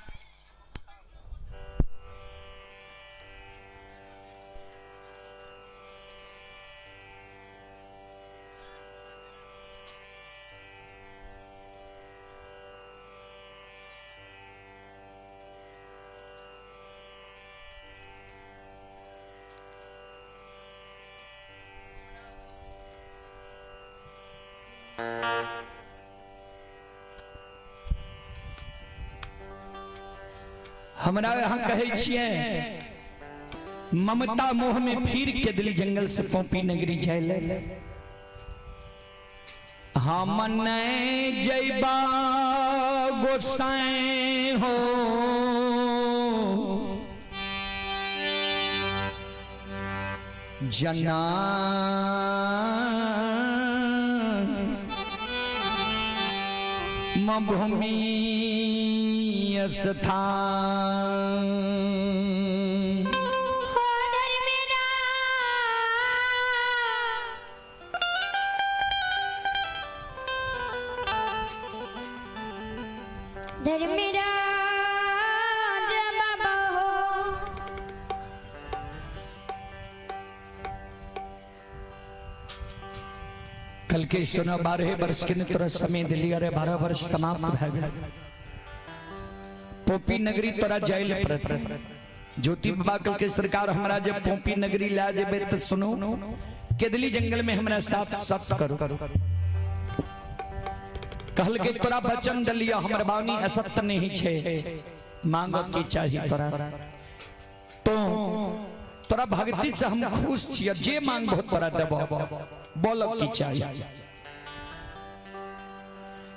हमरा यहाँ कहै छियै ममता मोह में फिर के दिल जंगल से पोपी नगरी जाय ले। हम नहीं जैबा गोसाई हो, जना भूमि स्थान। हो धर्मेरा धर्मराज बाबा हो। कल के सुनो 12 वर्ष के तोरा समय दिली, अरे 12 वर्ष समाप्त भए गेल। पोपी नगरी तोरा जाइल पड़त। ज्योति बाबा कल के सरकार हमरा जब पोपी नगरी ला जेबे त सुनो केदली जंगल में हमरा साथ सत करो। कहल के तोरा वचन दलिया हमर बानी असत्य नहीं छे, मांग की चाही तोरा। तो तोरा भक्ति से हम खुश छियै, जे मांगबो तोरा देबो, बोल की चाही।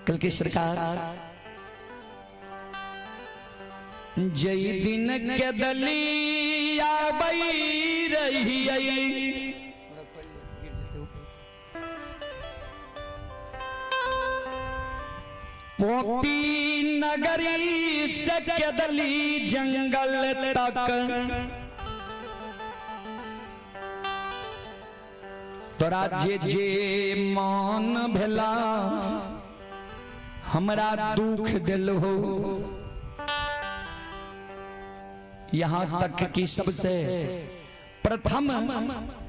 कल के सरकार जई दिन के दलिया बई रही पोपी नगरी से केदली जंगल तक, तोरा जे जे मान भेला हमरा दुख दिल हो। यहाँ तक कि सबसे प्रथम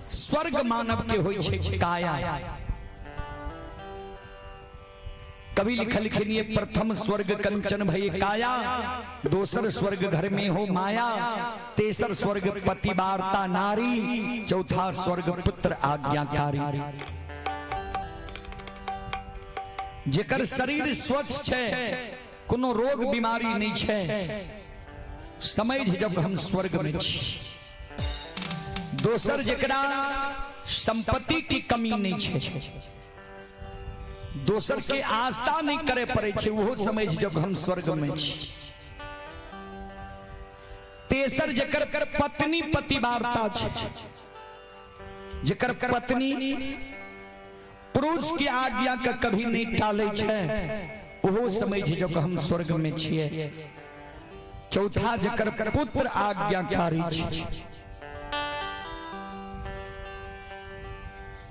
स्वर्ग मानव के होई छे काया। कवि लिखलखिन ये प्रथम स्वर्ग कंचन भई काया, दोसर स्वर्ग घर में हो माया, तेसर स्वर्ग पति वार्ता नारी, चौथा स्वर्ग पुत्र आज्ञाकारी। जेकर शरीर स्वच्छ छे, कोनो रोग बीमारी नहीं छे, समझ जब हम स्वर्ग में छी। दोसर जेकरा संपत्ति की कमी नहीं छे, दोसर के आस्था नहीं करे पड़े छे, वो समझ जब हम स्वर्ग में छी। तेसर जेकर पत्नी पति वार्ता छे, जेकर पत्नी पुरुष की आज्ञा का कभी नहीं टाले छे, वो समझ जब हम स्वर्ग में छिए। चौथा जेकर पुत्र आज्ञाकारी छे।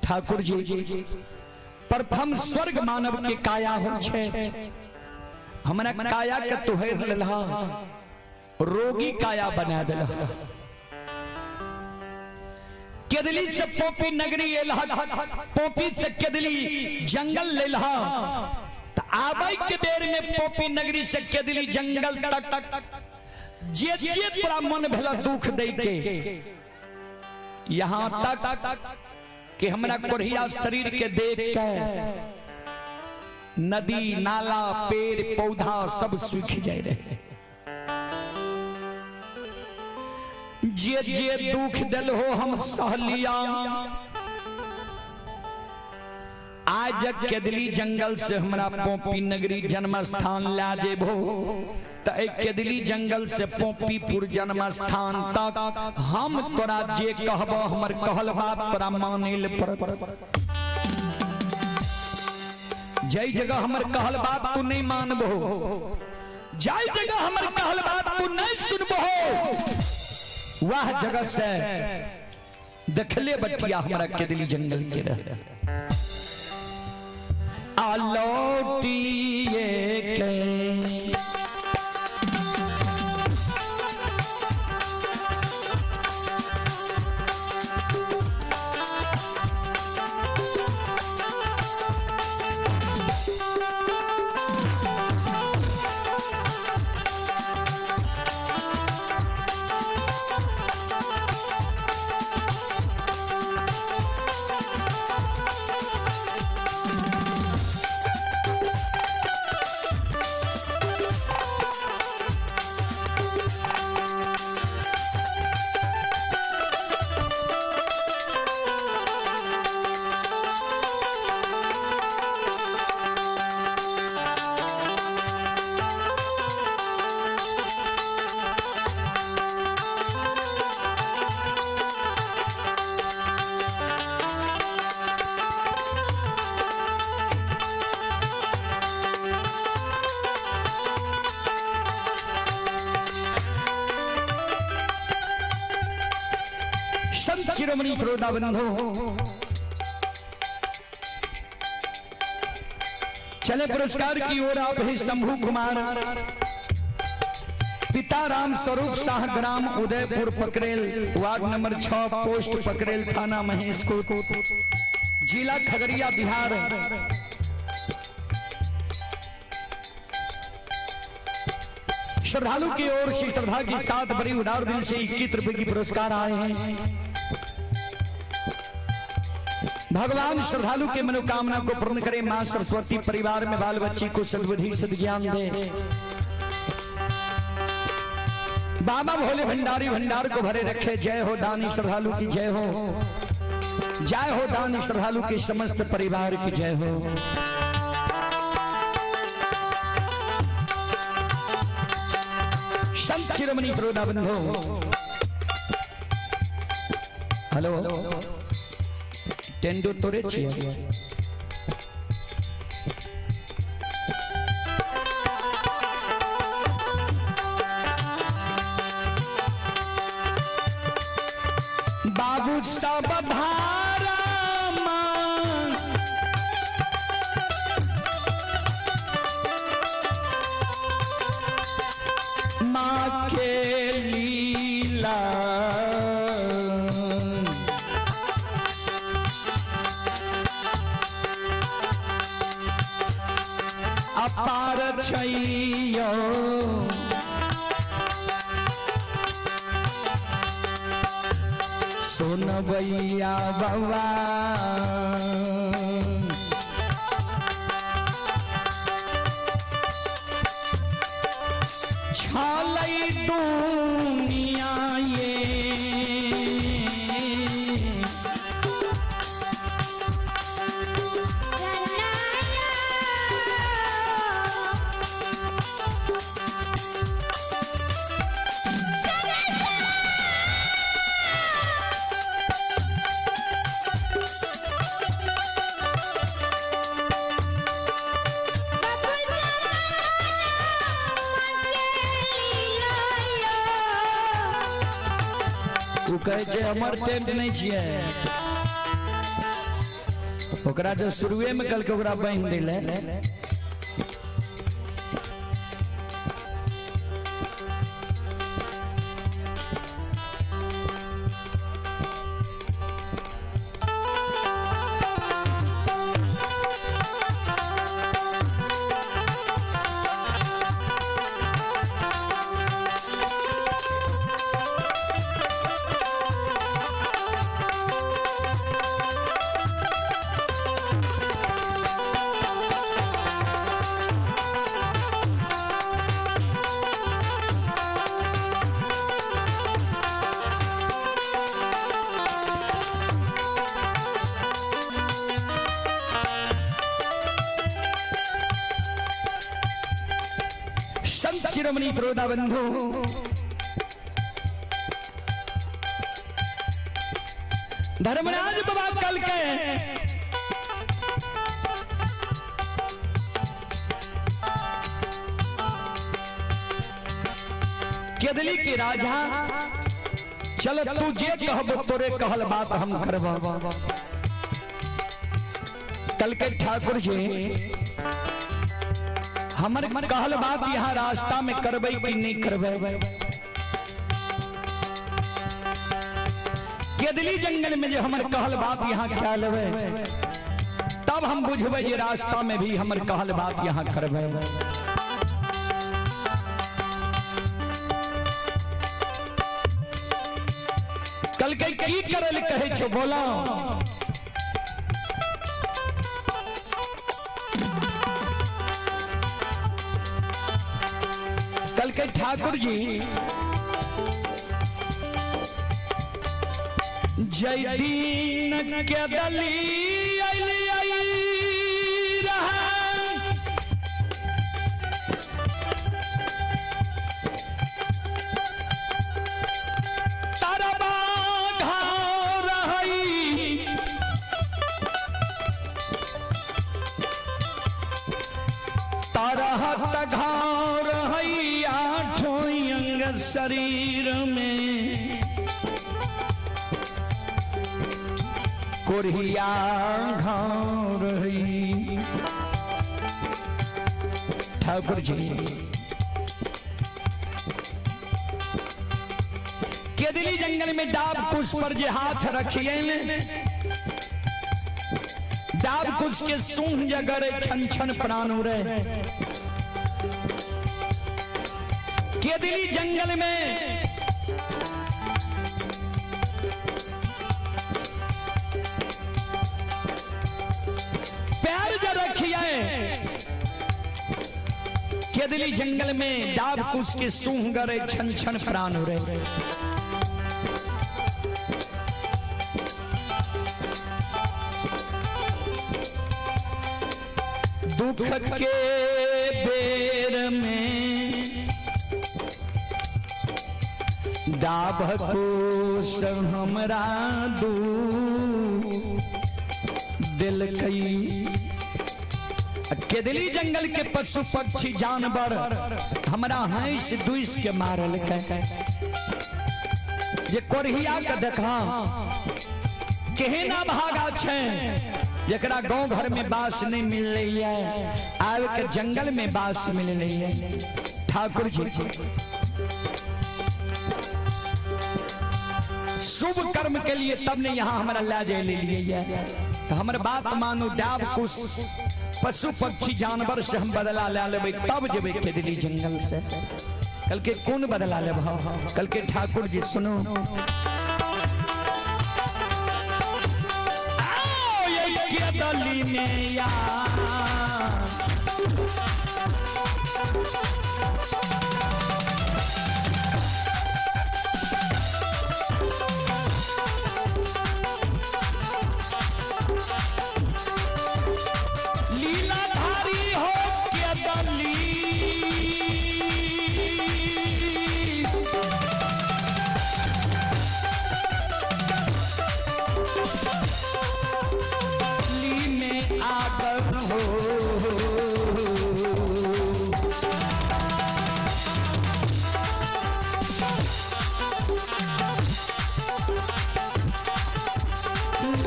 ठाकुर जी प्रथम स्वर्ग मानव के काया हो छे, हमरा काया के तोहर लेलहा रोगी काया बना देलहा। केदली से पोपी नगरी एलहा, पोपी से केदली जंगल लेलहा, त आबै के बेर में पोपी नगरी से केदली जंगल तक जे जे तोरा मन भेला दुख दे के, यहाँ तक कि हमरा कोढ़िया शरीर के देख के नदी नाला पेड़ पौधा सब सूख जाए रहे। जे जे दुख दिल हो हम सहलिया, आज केदली जंगल से हमरा पोपी नगरी जन्म स्थान ला जेबो त केदली जंगल से पोपीपुर जन्म स्थान तक हम तोरा जे कहबो हमर कहल बात तोरा माने ले पड़त। जई जगह हमर कहल बात तू नहीं मानबो, जई जगह हमर कहल बात तू नहीं सुनबो, वह जगह से देखले बटिया हमरा केदली जंगल के रह। आलौटी के। संत शिरोमणि श्रोता बंधु, चले पुरस्कार की ओर। आप ही शंभू कुमार, पिता राम स्वरूप शाह, ग्राम उदयपुर पकरेल, वार्ड नंबर 6, पोस्ट पकरेल, थाना महेशकोट, जिला खगड़िया, बिहार। श्रद्धालु की ओर से श्रद्धा के साथ बड़ी उदार दिल से 21 रुपए की पुरस्कार आए हैं। भगवान श्रद्धालु के मनोकामना को पूर्ण करे। मां सरस्वती परिवार में बाल बच्ची को सद्बुद्धि सद्ज्ञान दे। बाबा भोले भंडारी भंडार को भरे रखे। जय हो दानी श्रद्धालु की जय हो। जय हो दानी श्रद्धालु के समस्त परिवार की जय हो। संत शिरोमणि प्रोदा बंधु, हेलो टेंडो तोरे छियै। बाबू सब धारा मान, माँ के लीला अपार छैयो। सोनबैया बाबा छालै दुनिया ये। ओ कहै छै हमर टेंट नहि छियै। ओकरा जब शुरुए में कल के ओकरा बान्हि देले। संत शिरोमणि प्रोदा बंधु, धर्मराज बाबा कल के केदली के राजा, चल तू जे कहबो तोरे कहल बात हम करब। कल के ठाकुर जी, हमर कहल बात यहाँ रास्ता में करबै कि नहीं करबै? केदली जंगल में जो हमर कहल बात यहाँ क्या लेबै, तब हम बुझबै जे रास्ता में भी हमर कहल बात यहाँ करबै। कल के की करल कहै छो बोला? कल के ठाकुर जी जय दीन के दली अइली आई रहन, तरबा घाव रहई, तरहत घाव रहई आठों अंग शरीर में, कोरिया घाव रही। ठाकुर जी केदली जंगल में डाब कुश पर जे हाथ रखिए में, डाब कुश के सूंह जगरे छन छन प्राण उड़े। केदली जंगल में पैर जो रखिए, केदली जंगल में डाब कुश के सूंह गरे छन छन प्राण उड़े। दुख के बेर में डाब कुश हमरा दू दिल कई। केदली जंगल के पशु पक्षी जानवर हमरा हंस दुइस के मारल के, जे कोरहिया के देखा केहना भागा छै, जकरा गांव घर में बास नहीं मिल रही है, आब के जंगल में बास मिल रही है। ठाकुर जी शुभ कर्म के लिए तब ने यहाँ हमारा ला जाए ले लिए है, तो हमर बात मानू, डाब कुश पशु पक्षी जानवर से हम बदला ले लेबै तब जेबै केदली जंगल से। कल के कौन बदला लेब? कल के ठाकुर जी सुनो, आओ ये केदली में या लीलाधारी हो केदली, ली में आगर हो,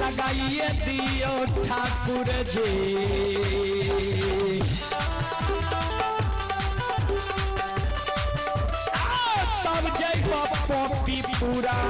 लगाइए दियो ठाकुर जी। आओ तब जय पपी पूरा।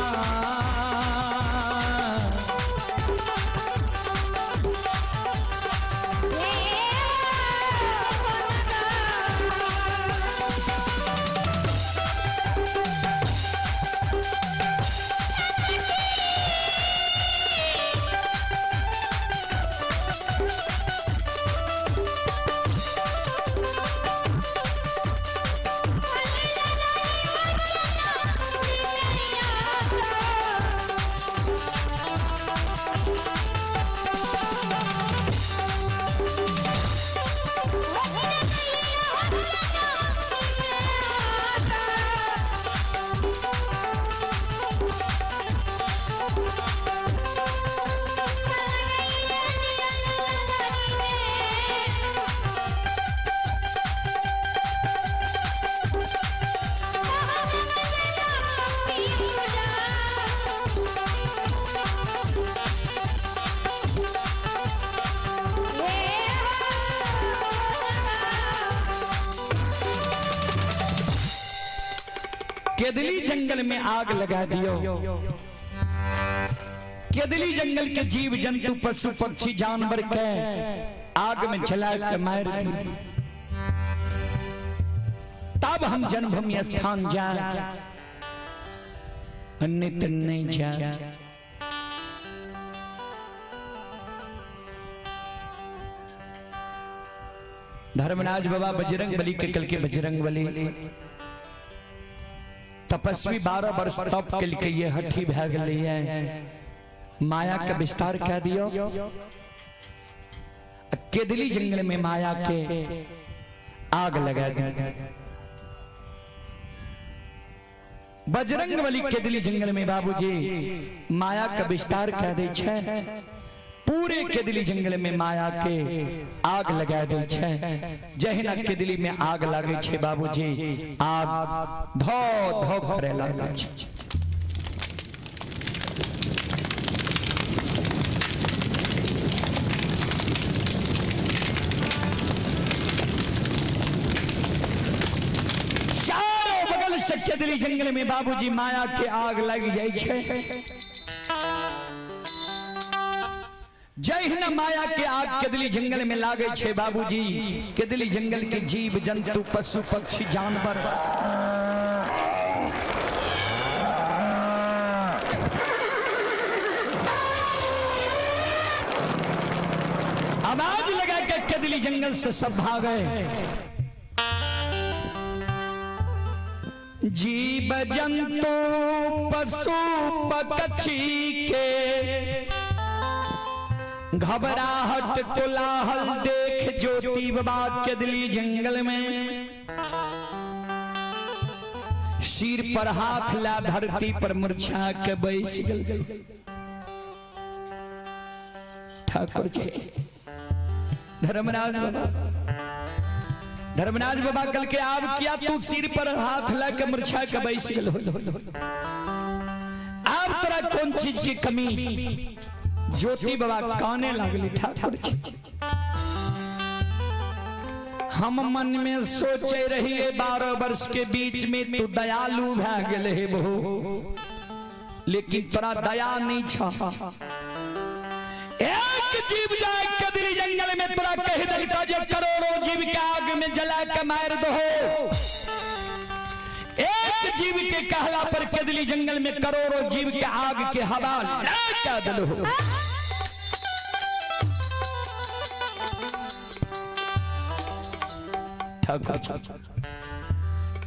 केदली जंगल में आग लगा दियो। केदली जंगल के जीव जंतु पशु पक्षी जानवर के आग में जला के मार दियो, तब हम जन्मभूमि स्थान जाए, नित नहीं जाए। धर्मराज बाबा बजरंग बली के कल के बजरंग बली तपस्वी 12 वर्ष तप के लिए ये हठी भै गई है, माया का विस्तार कह दियो। केदली जंगल में माया के आग लगा दी। बजरंग बली केदली जंगल में बाबूजी माया का विस्तार कह दे छे, पूरे केदली जंगल में माया के आग लगा दे छे। जहिना केदली में आग लागे छे बाबूजी, आग धो धो करे लागे छे। चारों बगल से केदली जंगल में बाबूजी माया के आग लग जाए छे। जहिना माया के आग केदली जंगल में लागे छे बाबूजी, केदली जंगल के जीव जंतु पशु पक्षी जानवर आवाज लगा के केदली जंगल से सब भागे। जीव जंतु पशु पक्षी के घबराहट कोलाहल देख ज्योति बाबा केदली जंगल में सिर पर हाथ ला धरती पर मुरझा के बैस गल। ठाकुर जी धर्मराज बाबा, धर्मराज बाबा कल के आब किया तू सिर पर हाथ ला के मुरझा के बैस गल, आब तोरा कौन चीज की कमी? ज्योति बाबा काने लागली, ठाकुर जी हम मन में सोचे रहिए 12 वर्ष के बीच में तू दयालु भै गेल हे बहू, लेकिन तोरा दया नहीं छा। एक जीव जाए कदरी जंगल में तोरा कह दिलका जे करोड़ों जीव के आग में जला के मार दो। एक जीव के कहला पर केदली जंगल में करोड़ों जीव के आग के हवा लगा दिलो।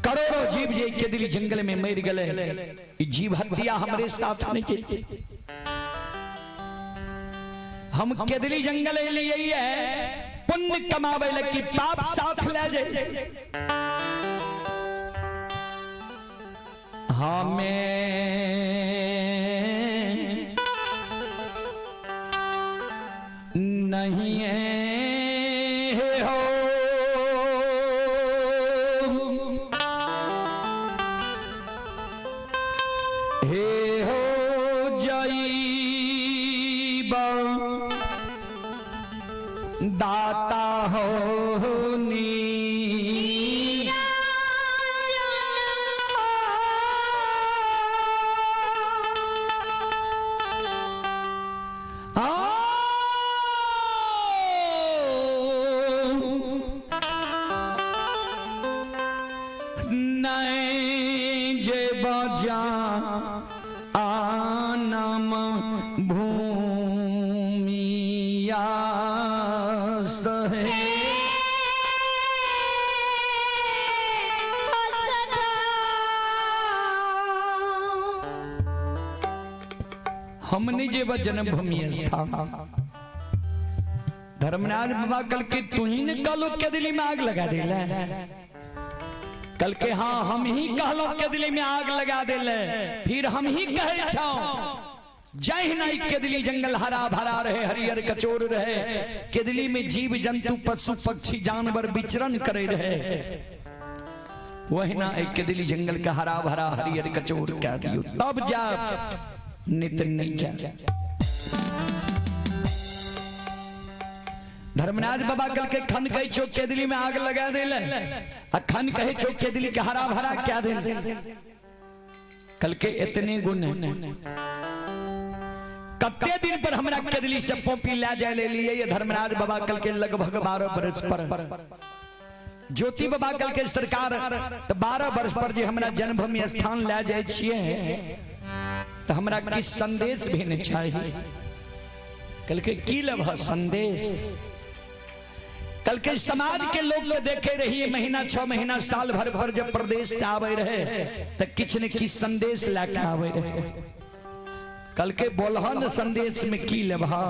करोड़ों जीव जे केदली जंगल में मर गए, जीव हत्या हमरे साथ नहीं चलती। हम केदली जंगल लिए है पुण्य कमावे लगी, पाप साथ ले जाए। हमें नहीं है हो हे हो जाइबा दाता हो नी नहीं जे बजा आनम भूमिया सहे हमने जे जन्मभूमि स्थान। धर्मराज बाबा कल के तू ही ने कहलो के दिली में आग लगा दिले। कल के हाँ हम ही कहलो के दिली में आग लगा दिले, फिर हम ही कहे छाओ जय नहीं केदली जंगल हरा भरा रहे, हरियर कचोर रहे, केदली में जीव जंतु पशु पक्षी जानवर विचरण करे रहे, वही ना एक केदली जंगल का हरा भरा हरियर कचोर कह दियो तब जा नित नहीं जा। धर्मराज बाबा कल के खन कही छो केदली में आग लगा दिले, आ खन कहे छो केदली के हरा भरा क्या दिल। कल के इतने गुण कते दिन पर हमरा केदली से पोपी ले जाए ले लिए ये धर्मराज बाबा कल के लगभग 12 बरस पर ज्योति बाबा कल के सरकार तो 12 वर्ष पर जे हमरा जन्मभूमि स्थान ले जाए छिए तो हमरा किस संदेश भी नहीं चाहिए। कल के की लभ संदेश? कल के समाज के लोग के देखे रहिए महीना 6 महीना साल भर भर जब प्रदेश से आवे रहे तो किछ न किछ संदेश लाके आवे रहे। कल के बोलहन संदेश में की लेबहा?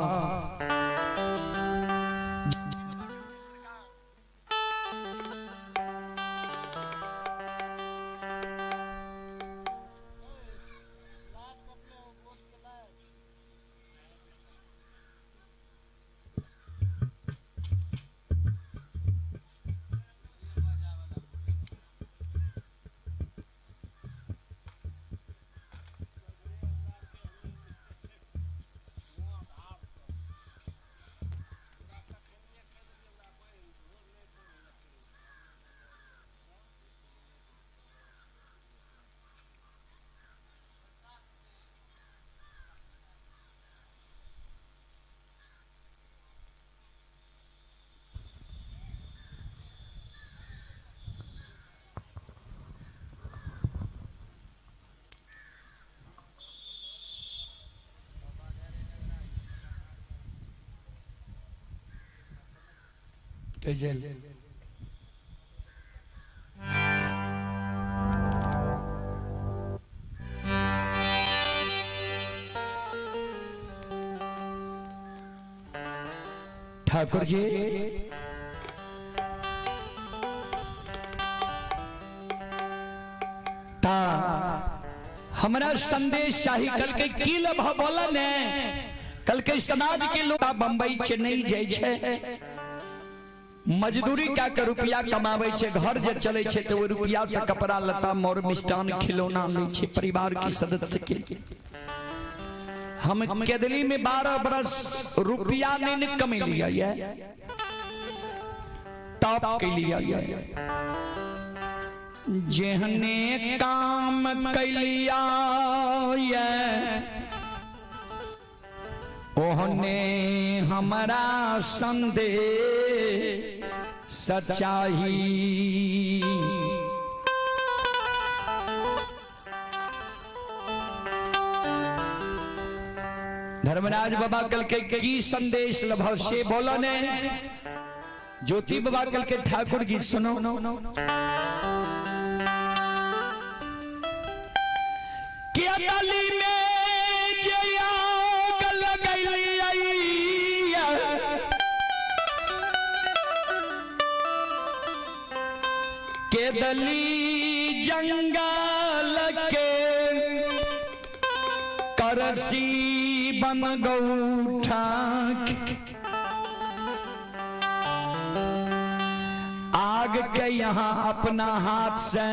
ठाकुर जी ता हमरा संदेश चाही। कल के की लभ बोला ने? कल के समाज के लोग बंबई चेन्नई जाय छै, मजदूरी क्या के रुपया कमावे छे, घर जे चले छे तो वो रुपया से कपड़ा लता मोर मिष्टान खिलौना ले छे परिवार के सदस्य के। हम केदली में 12 बरस रुपया नहीं कमे लिया ये टॉप के लिया ये जेहने काम कैलिया ये ओहने हमारा संदेश सच्चाई। धर्मराज बाबा कल के की संदेश लभव से बोलो ने? ज्योति बाबा कल के ठाकुर जी सुनो क्या डाली में जया लगैली आई के दली जंगल के करसी बन गौठा आग के यहाँ अपना हाथ से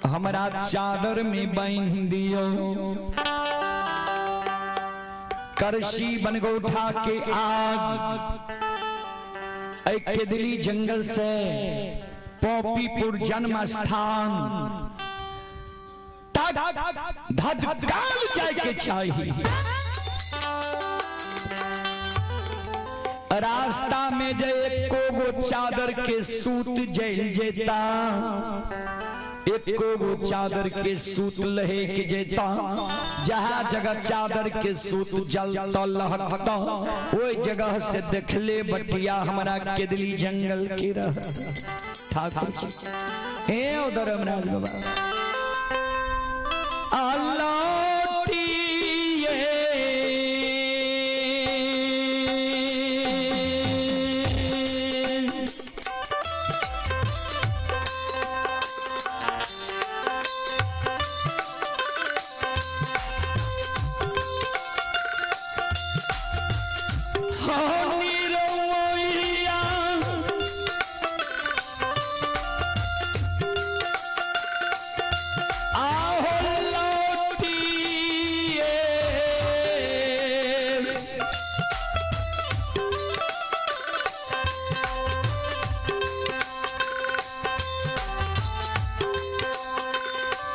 हमारा चादर में बांध दियो। करसी बन गौठा के आग एक केदली जंगल से पॉपीपुर जन्म स्थान तक धधकाल जाए के चाहिए। रास्ता में जे एको गो चादर के सूत जल जेता, एको गो चादर के सूत लहे के जेता, जहाँ जगह चादर के सूत जलता लहकता ओई जगह से देखले बटिया हमारा केदली जंगल के रह। ठाकुर जी ए उधर धर्मराज बाबा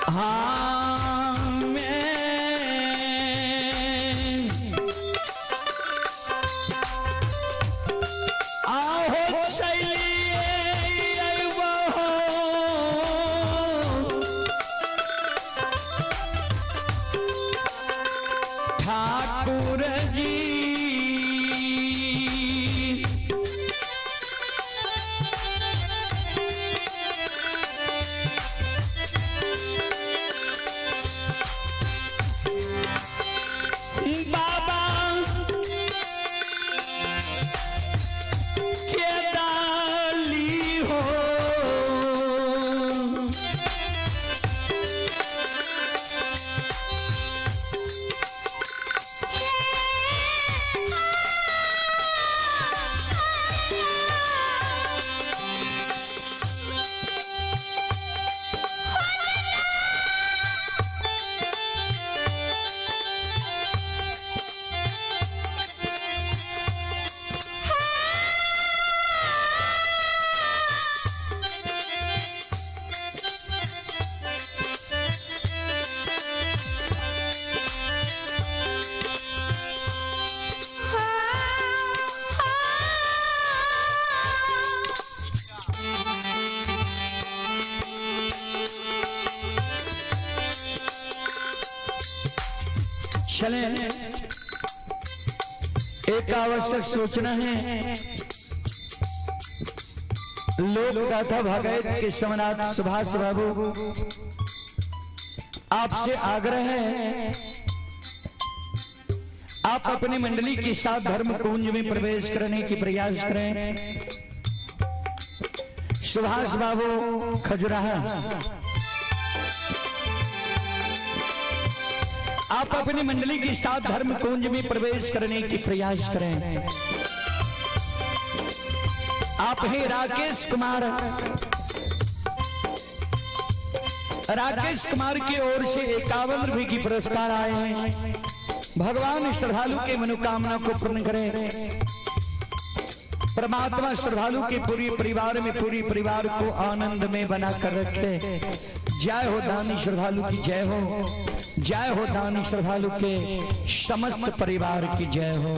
हाँ। चले, एक आवश्यक सूचना है। लोक गाथा भगैत के सम्राट सुभाष बाबू, आपसे आग्रह है, आप अपनी मंडली के साथ धर्म कुंज में प्रवेश करने की प्रयास करें। सुभाष बाबू खजुराहा, आप अपनी मंडली के साथ धर्म कुंज में प्रवेश करने की प्रयास करें। आप हैं राकेश कुमार, राकेश कुमार की ओर से 51 रुपए की पुरस्कार आए हैं। भगवान श्रद्धालु के मनोकामना को पूर्ण करें। परमात्मा श्रद्धालु के पूरी परिवार में पूरी परिवार को आनंद में बना कर रखे। जय हो दानी श्रद्धालु की जय हो, जय हो दानी श्रद्धालु के समस्त परिवार की जय हो।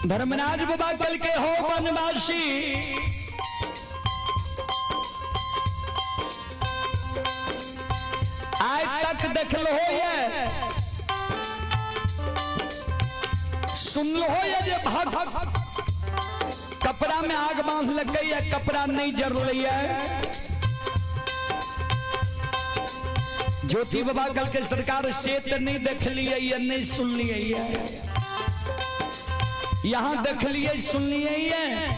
धर्मराज बाबा कल के हो वनवासी, आज तक देखल हो ये, सुनल हो ये जे भक्त कपड़ा में आग बांध लग गई है, कपड़ा नहीं जल रही है। ज्योति बाबा कल के सरकार से तो नहीं देख लिए ये, नहीं सुन लिए ये, यहां देख लिए सुन लिए ये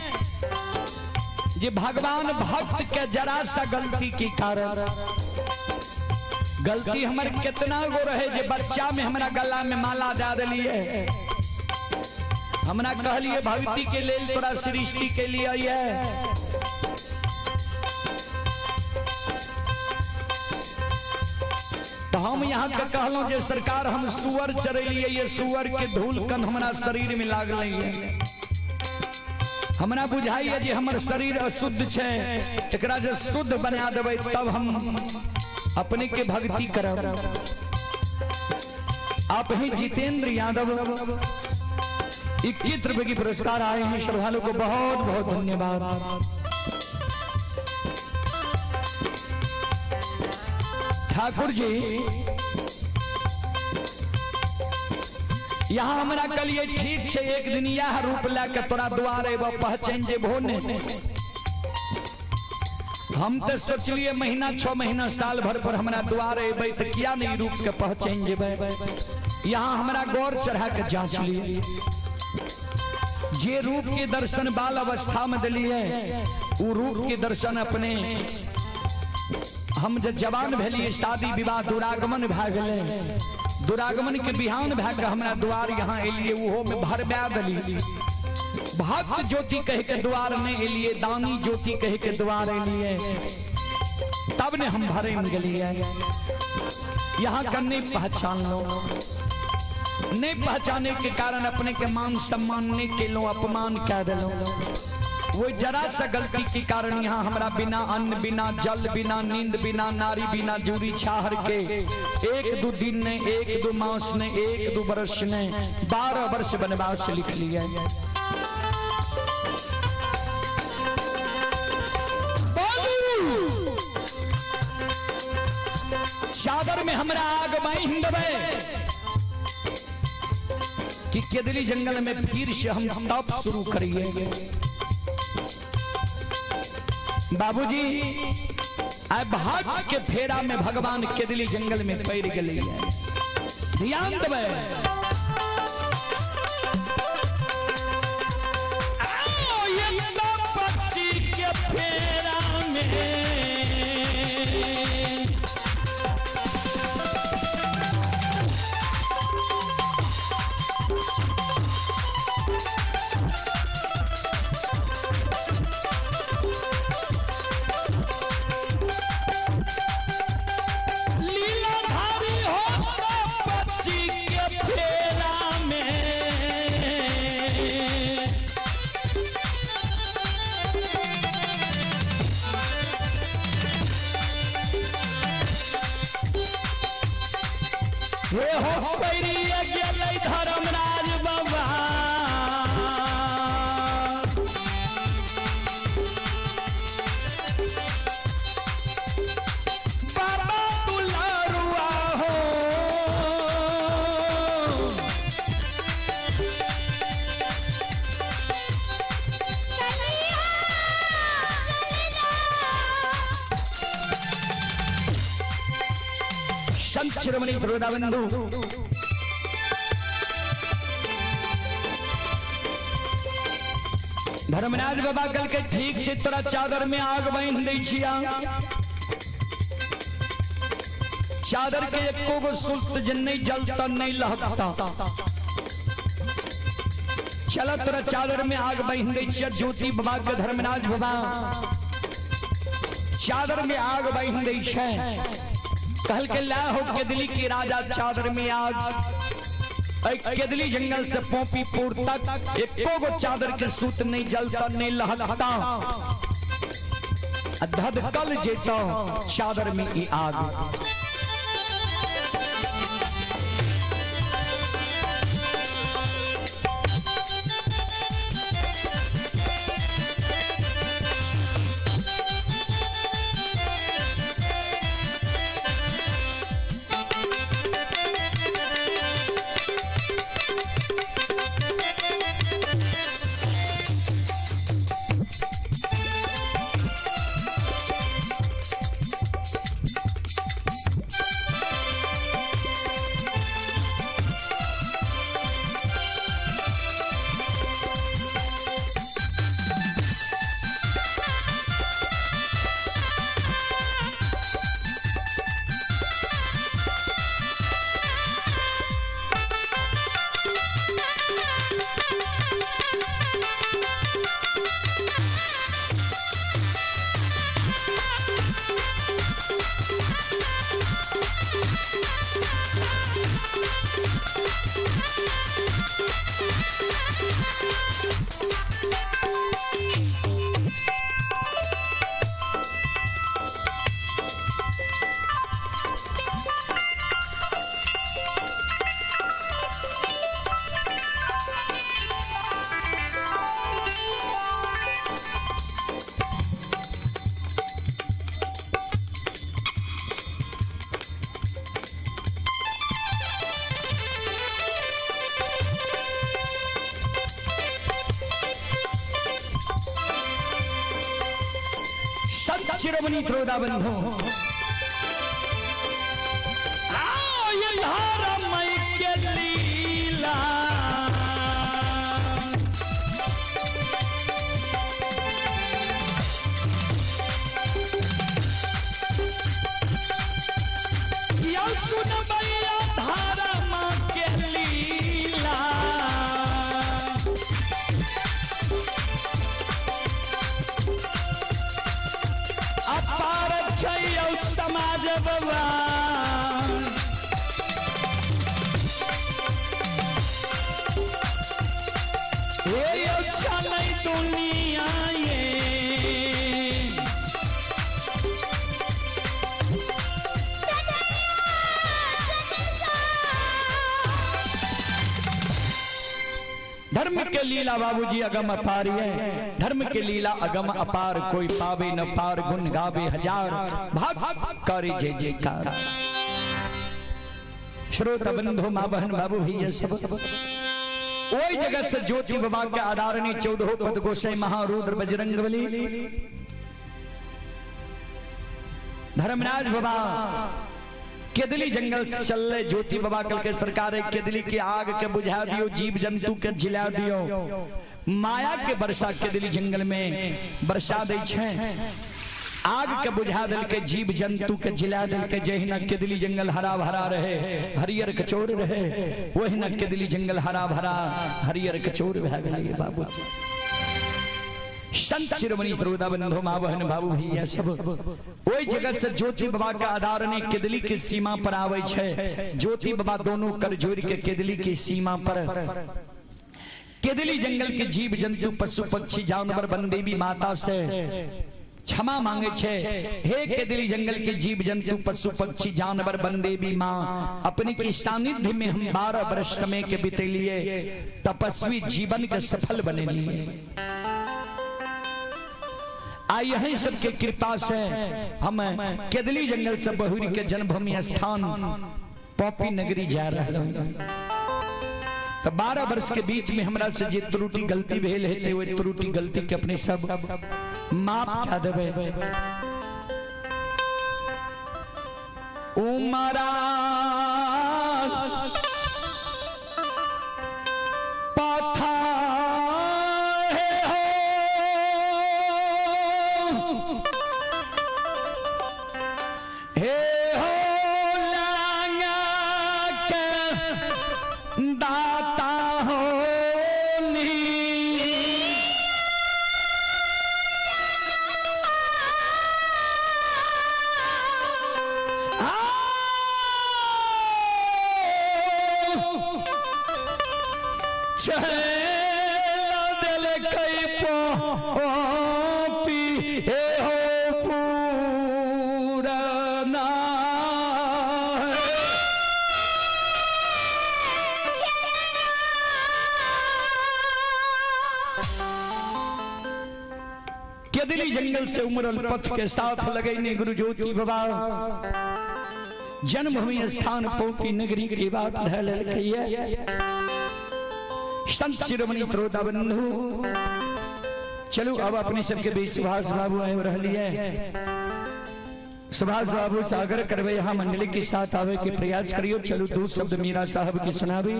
जे भगवान भक्त के जरा सा गलती के कारण, गलती हमर कितना गो रहे जे बच्चा में हमरा गला में माला दे दिलिए, हमरा कहलिए भक्ति के लेल तोरा सृष्टि के लिए ये। तो हम यहाँ के कहलहुँ जे सरकार हम सुअर चरेलिए, ये सुअर के धूल कन हमरा शरीर में लागल है। हमरा बुझाइए जे हमर शरीर अशुद्ध छै, एकरा जे शुद्ध बना देबै तब हम अपने के भक्ति करब। आप ही जितेंद्र यादव 21 रुपए की पुरस्कार आए हैं, श्रद्धालु को बहुत बहुत धन्यवाद। ठाकुर जी यहाँ हमरा कहलिए ठीक छै, एक दिन यह रूप लए के तोरा द्वार एबो पहचान जेबहो ने। हम तो सोचलिए महीना 6 महीना साल भर पर हमरा द्वार एबै तो किया नहीं रूप के पहचान जेबै। यहाँ हमरा गौर चढ़ा के जांच लिए, जे रूप के दर्शन बाल अवस्था में दिलिए उ रूप के दर्शन अपने हम जब जवान भेलिए शादी विवाह दुरागमन भए गेलै, दुरागमन के बिहान भए के हमरा द्वार यहाँ एलिए, उहो में भरबा देलिए। भक्त ज्योति कह के द्वार नहीं एलिए, दानी ज्योति कह के द्वार एलिए, तब ने हम भरे में गेलिए। यहाँ का नहीं पहचान लो, नहीं पहचाने के कारण अपने के मान सम्मान नहीं केलो, अपमान कह दिलो। वो जरा सा गलती के कारण यहाँ हमरा बिना अन्न बिना जल बिना नींद बिना नारी बिना जूरी छाहर के 1-2 दिन ने 1-2 मास ने 1-2 वर्ष ने 12 वर्ष वनवास लिख लिया। हमरा आग बांधि देबै कि केदली जंगल में फिर से हम तप शुरू करिए। बाबूजी आइ भाग के फेरा में भगवान केदली जंगल में पड़ गए। ध्यान देबै। आओ ये तपस्वी के फेरा में लीलाधारी हो तपस्वी के फेरा में। हे हो पैरिया गेलै धर्मराज बाबा। बाबा दुलारुआ हो। संत शिरोमणि बंधु धर्मराज बाबा कल के ठीक छै तोरा चादर में आग बांधि दै छिया। चादर के एको गो सुल्त जे नहीं जलता नहीं लहकता। चल तोरा चादर में आग बांधि दै छिया। ज्योति बाबा के धर्मराज बाबा चादर में आग बांधि दै छै। कहल के ला हो केदली के राजा चादर में आग। केदली जंगल से पोपीपुर तक एको गो चादर के सूत नहीं जलता नहीं लहकता। धधकल जेता चादर में ई आग। संत शिरोमणि त्रोदा बंधु आओ ये धर्म के लीला। यौ सुन भैया धर्म के लीला। अपार छै यौ समाज बाबा। हे यौ चलै दुनिया ये। धर्म के लीला बाबूजी अगम अपार है। धर्म के लीला अगम अपार, कोई पावे न पार, गुण गावे हजार, भाग करे जय जयकार। श्रोता बंधु माँ बहन बाबू भैया सब वही जगह से ज्योति बाबा के आधारणी 14 पद गोसाई महारुद्र बजरंग बली धर्मराज बाबा केदली जंगल चल रहे ज्योति बाबा कल के सरकार है केदली की आग के बुझा दियो, जीव जंतु के जिला दियो, माया के वर्षा केदली जंगल में बरसा दे छे, आग के बुझा दिल के जीव जंतु के जिला दिल के, जहिना केदली जंगल हरा भरा रहे हरियर कचोर रहे, वही ना केदली जंगल हरा भरा हरियर कचोर भै गेलै बाबूजी। संत शिरोमणि श्रोता बंधु माँ बहन बाबू भैया सब ओहि जगह से ज्योति बाबा के आधार ने केदली के सीमा पर आवे छे। ज्योति बाबा दोनों कर जोड़ के केदली के सीमा पर केदली जंगल के जीव जंतु पशु पक्षी जानवर बनदेवी माता से क्षमा मांगे छे, हे केदली जंगल के जीव जंतु पशु पक्षी जानवर बनदेवी माँ, अपने के सानिध्य में हम 12 वर्ष समय के बीते लिए तपस्वी जीवन के सफल बने लिए। आई यही सबके कृपा से हम केदली जंगल से बहुरी के जन्मभूमि स्थान पॉपी नगरी जा रहे हैं। तो 12 वर्ष के बीच में हमरा से जे त्रुटि गलती भेल हेतै ओहि त्रुटि गलती के अपने सब माफ कए देबै। उमरा पाथा हे हो लांगा के दाता हो नी। चल दिल कई पी हे हो पूरना। केदली जंगल से उमरल पथ के साथ लगैने गुरु ज्योति बाबा जन्मभूमि स्थान पौपी नगरी के बात धल। संत शिरोमणि श्रोता बंधु चलो अब अपने सबके बीच सुभाष बाबू आए रहिए। सुभाष बाबू सागर करवे यहाँ मंडली के साथ आवे के प्रयास करियो। चलो दो शब्द मीरा साहब की सुनावी,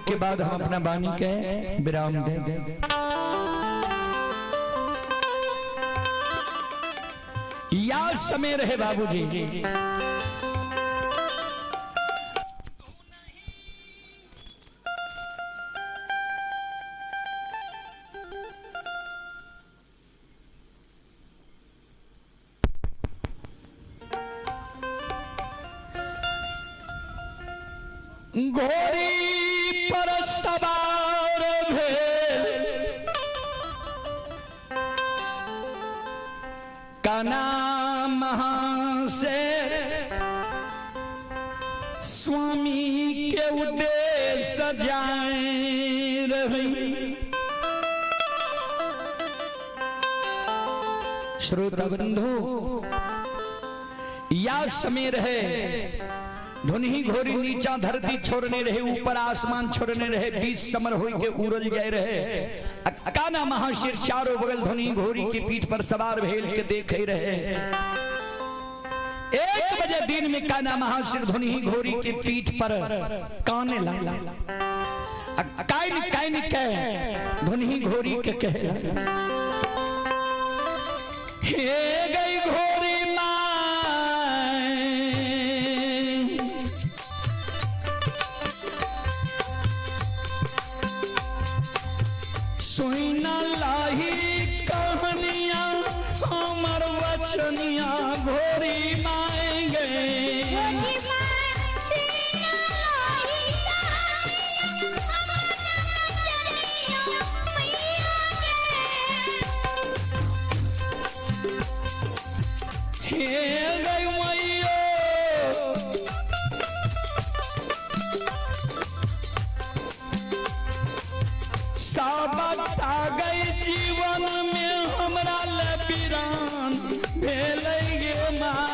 के बाद हम अपना वाणी के विराम दे। या समय रहे बाबूजी घोड़ी पर सवार भेल कना महा से स्वामी के उद्देश्य जाए रही। श्रोता बंधु या समय रहे धुनही घोरी नीचा धरती छोड़ने रहे, ऊपर आसमान छोड़ने रहे, बीच समर होई के उड़ल जाए रहे। काना महाशिर चारों बगल धुनही घोरी के पीठ पर सवार भेल के देखे रहे। 1 बजे दिन में काना महाशिर धुनही घोरी के पीठ पर काने लाला, काइन काइन के धुनही घोरी के कहे, हे गई घोरी मां सुना लाही कहानियां हमर वचनिया घोरी माएंगे। हे गई मैयो साबत आ गई जीवन में हमरा ले वीरान भेलै गे माँ।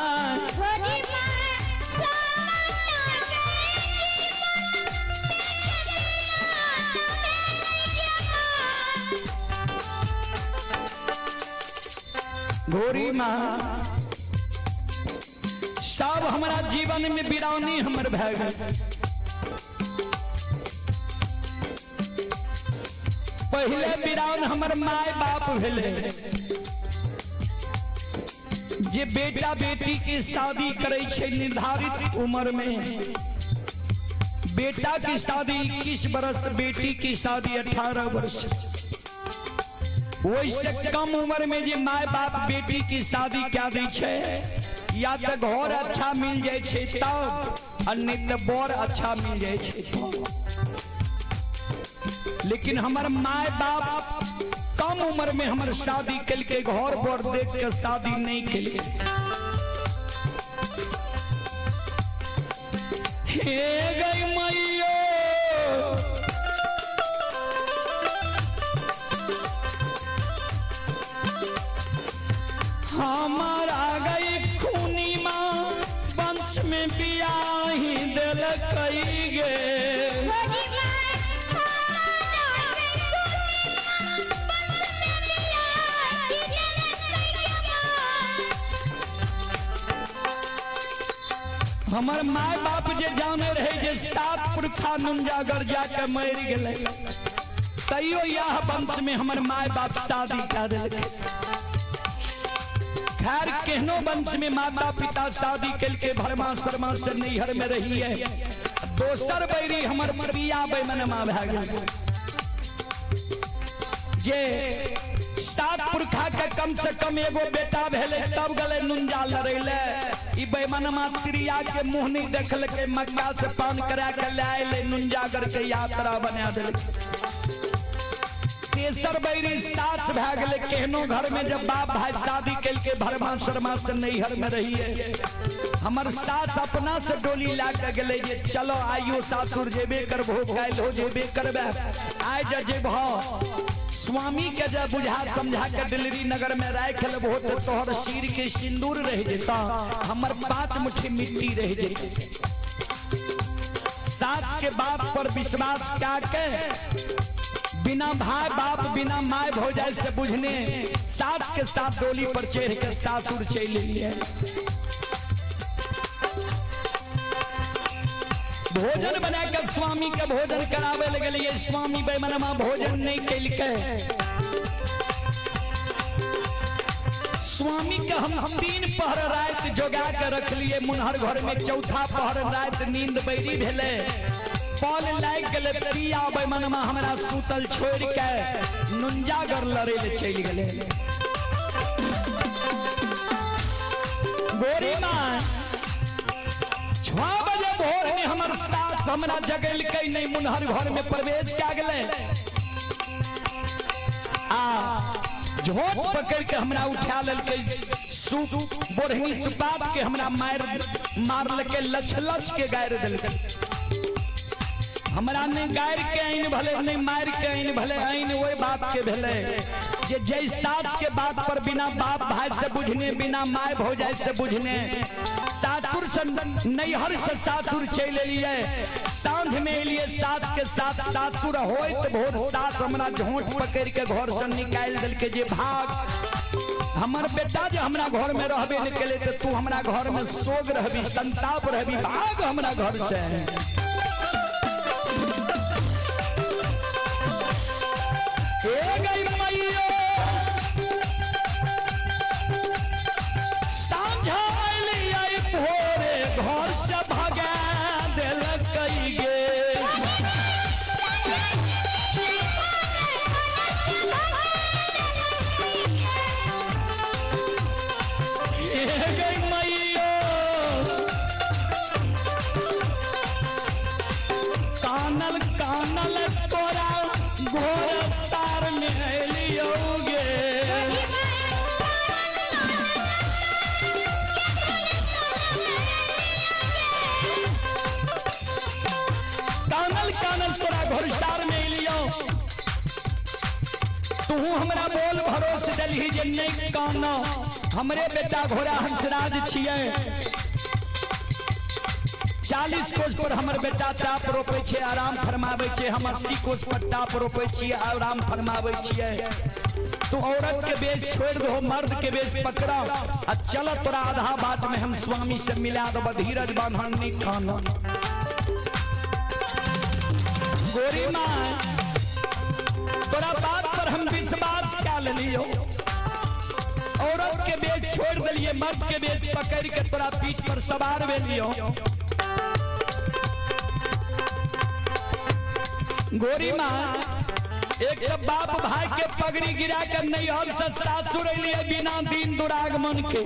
गोरी माँ, सब हमारा जीवन में बिरानी हमर भए गेल। पहले बिरान हमर माय बाप भेले, जे बेटा बेटी के शादी करे छै निर्धारित उम्र में। बेटा की शादी 21 बरस, बेटी की शादी 18 वर्ष। वैसे कम उम्र में जे माय बाप बेटी की शादी क्या दै छै, या तो घर अच्छा मिल जाए छै तब, और नहीं तो बर अच्छा मिल जाए छै तब। लेकिन हमर माय बाप कम उम्र में हमर शादी केलकै, घर पर देख के शादी नहीं केलकै। हे गई मैयो, हमारा गई खूनी माँ वंश में बियाही देलकै गे। हमर माय बाप जे जाने रहे जे सात पुरखा नुंजागर जाके मरि गेलै, तैयो यह वंश में हमर माय बाप शादी कए देलकै। खैर, केहनो वंश में माता पिता शादी केलकै, भरमा शर्मा से नैहर में रहिए। दोसर बैरी हमर पिया बैमनमा भए गेल, जे सात पुरखा के कम से कम एगो बेटा भेलै तब गले नुंजा लड़ैले। ई बैमनमा त्रिया के मुंह नहीं देखलकै, मक्का से पान करा के ले आएले, नुंजागर के यात्रा बना देलकै। तेसर बैरी सास भए गेलै। केहनो घर में जब बाप भाई शादी केलकै, भरमा शर्मा से नैहर में रहिए। हमर सास अपना से डोली ला के गेलै जे चलो आइयो सासुर जेबे करबो, काल्हि हो जेबे करबे, आइ जे जेबहो स्वामी के जब बुझा समझा के दिल्ली नगर में राख लेबहो तो तोहर सिर के सिंदूर रह जेता, हमर 5 मुट्ठी मिट्टी रह जेता। सास के बात पर विश्वास क्या के बिना भाई बाप बिना my भौजाई से बुझने सास के साथ डोली पर चढ़ के सासुर चल लिए। भोजन बना के स्वामी के भोजन करावे लगलिए, स्वामी बेमनमा भोजन नहीं केलकै। स्वामी के हम 3 पहर रात जोगा के रखलिए मुनहर घर में। चौथा पहर रात नींद बैरी भेले, पल लागि गेलै, पिया बेमनमा हमरा सूतल छोड़ के नुंजागर लड़े ले चलि गेलै। गोरी माँ, 6 बजे भोर में हमर सास हमरा जगेलकै नहीं, मुनहर घर में प्रवेश कए गेलै आ झोंट पकड़ के हमरा उठा लेलकै, सूप बोरही सुपात के हमरा मारलकै, लछ लछ के गारि देलकै। हमरा नहीं गारि के आइन भले, नहीं मार के आइन भले, आइन ओहि बाप के भेलै जे जै सास के बात पर बिना बाप भाई से बुझने, बिना my भौजाई से बुझने सासुर से नैहर से सासुर चलि एलियै। साँझ में एलियै सास के साथ सासुर होइत भोर सास हमरा झोंट पकड़ के घर से निकालि देलकै जे भाग, हमर बेटा जे हमरा घर में रहबे नहि केलै तऽ तू हमरा घर में सोग रहबी, संताप रहबी, भाग हमरा घर से। ए गई मैयो, साँझ अयलियै भोरे घर से भगा देलकै गे। ए गई मैयो, कानल कानल तोरा घोर तार में एलियौ गे। कानल कानल तोरा घोरसार में एलियौ, तू हमरा बोल भरोस देलही जे नहीं कानो, हमरे बेटा घोड़ा हंसराज छियै। 40 कोस पर हमर बेटा टाप रोपै छै, आराम फरमाबै छै। हम 80 कोस पर टाप रोपै छियै, आराम फरमाबै छियै। तू औरत के बेच छोड़ दो, मर्द के बेच पकड़ा आ चल, तोरा आधा बाट में हम स्वामी से मिला देब। धीरज बांधन नहीं खाना गोरी माँ, तोरा बात पर हम विश्वास क्या लेलियो। औरत के बेच छोड़ दिलिए, मर्द के बेच पकड़ के तोरा पीठ पर सवार भेलियो। गोरी माँ, एक तो बाप भाई के पगड़ी गिरा के नैहर से सासुर अलिए बिना दिन दुरागमन के,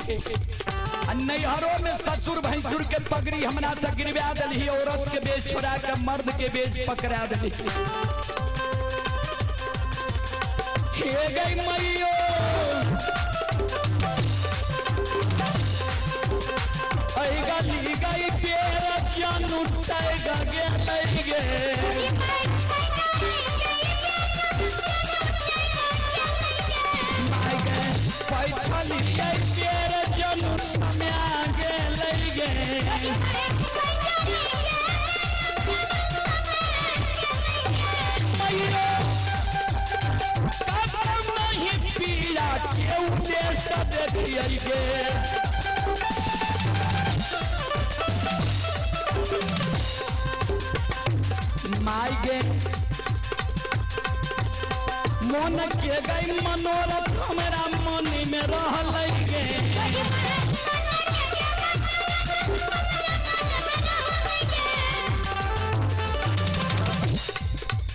आ नैहरों में ससुर भैंसुर के पगड़ी हमरा से गिरवा दिली। औरत के बेच छोड़ा के मर्द के बेच पकड़ा दिली। हे गई मैयो, ऐ गली गई पेड़ जानू टाइगर गे गे। पैछलिए पेड़ जानू समय गेलै गे। मैयो कदम नहीं पिया के उद्देश्य देखिए गे। माय गे मन के गई मनोरथ हमरा मन में रहलै गे।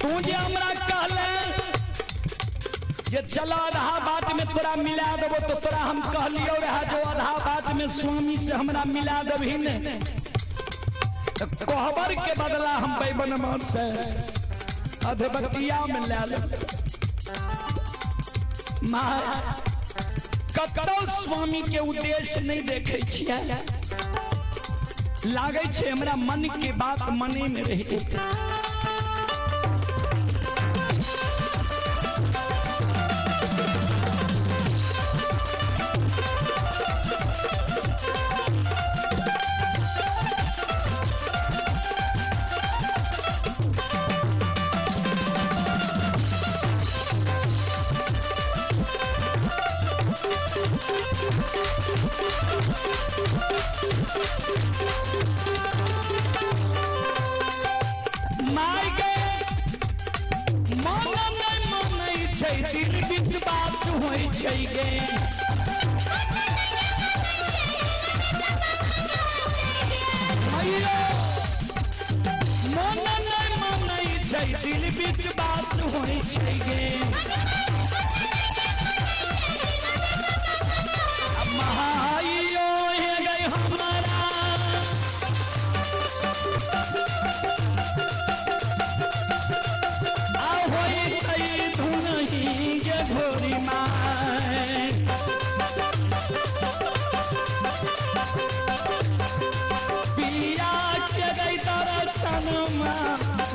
तू जे हमरा कहले जे चल आधा बात में तोरा मिला देबो, तो तोरा हम कहलियो रहा जो आधा बात में स्वामी से हमरा मिला देबही ने तो कोहबर के बदला हम बैबनमा से अधबतिया में ले लेब। माँ कतौ स्वामी के उद्देश्य नहीं देखे छियै, लागै छै हमरा मन के बात मने में रहि जेतै। माय गे मन नहि मानै छै, दिल विश्वास होइ छै गे। मैयो मन नहि मानै छै, दिल विश्वास होइ छै गे। महाइयो हे गई हमारा आ होई तई धुनही गे घोरी माय। पिया के गई दर्शन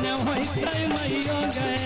ने होई तई मैयो गए।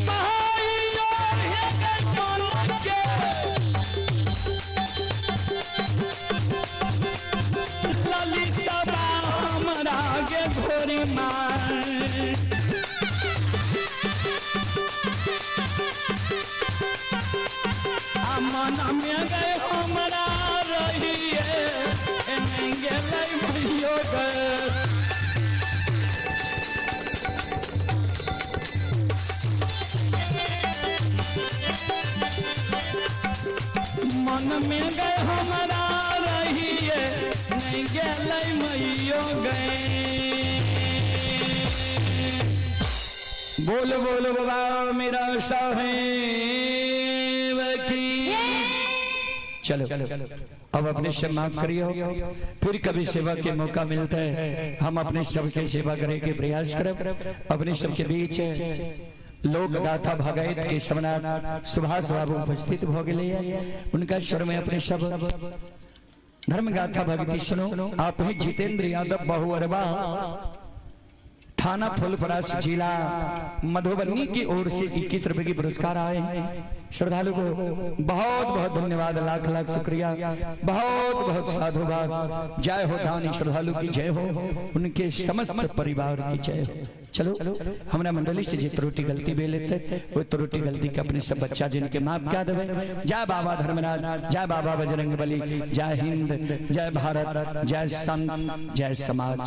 महाइयो हे गई मन के ललितबा हमरा गे घोरी माय। आ मन में गए हमरा रहिए एने गेलै मैयो गे। मन में गए हमरा रहिए नहीं गेलै मैयो गए। बोल बोल बाबा मेरा साहेब की। चलो, अब अपने से माफ करियो, फिर कभी सेवा के मौका मिलता है, हम अपने सबके सेवा करने के प्रयास करें। अपने सबके बीच लोक गाथा भगैत के सम्राट सुभाष बाबू उपस्थित हो गए। उनका स्वर में अपने सब धर्म गाथा भक्ति सुनो। आप ही जितेंद्र यादव बहुअरबा, थाना फुलपरास, जिला मधुबनी की ओर से 21 रुपए की पुरस्कार आए हैं। श्रद्धालु को बहुत बहुत धन्यवाद, लाख लाख शुक्रिया, बहुत बहुत साधुवाद। जय हो दानी श्रद्धालु की जय हो, उनके समस्त परिवार की जय हो। चलो, हमरा मंडली से जे त्रुटि गलती भेल लेते, वो त्रुटि गलती के अपने सब बच्चा जिनके माफ क्या देवे। जय बाबा धर्मराज, जय बाबा बजरंग बली, जय हिंद, जय भारत, जय संत, जय समाज।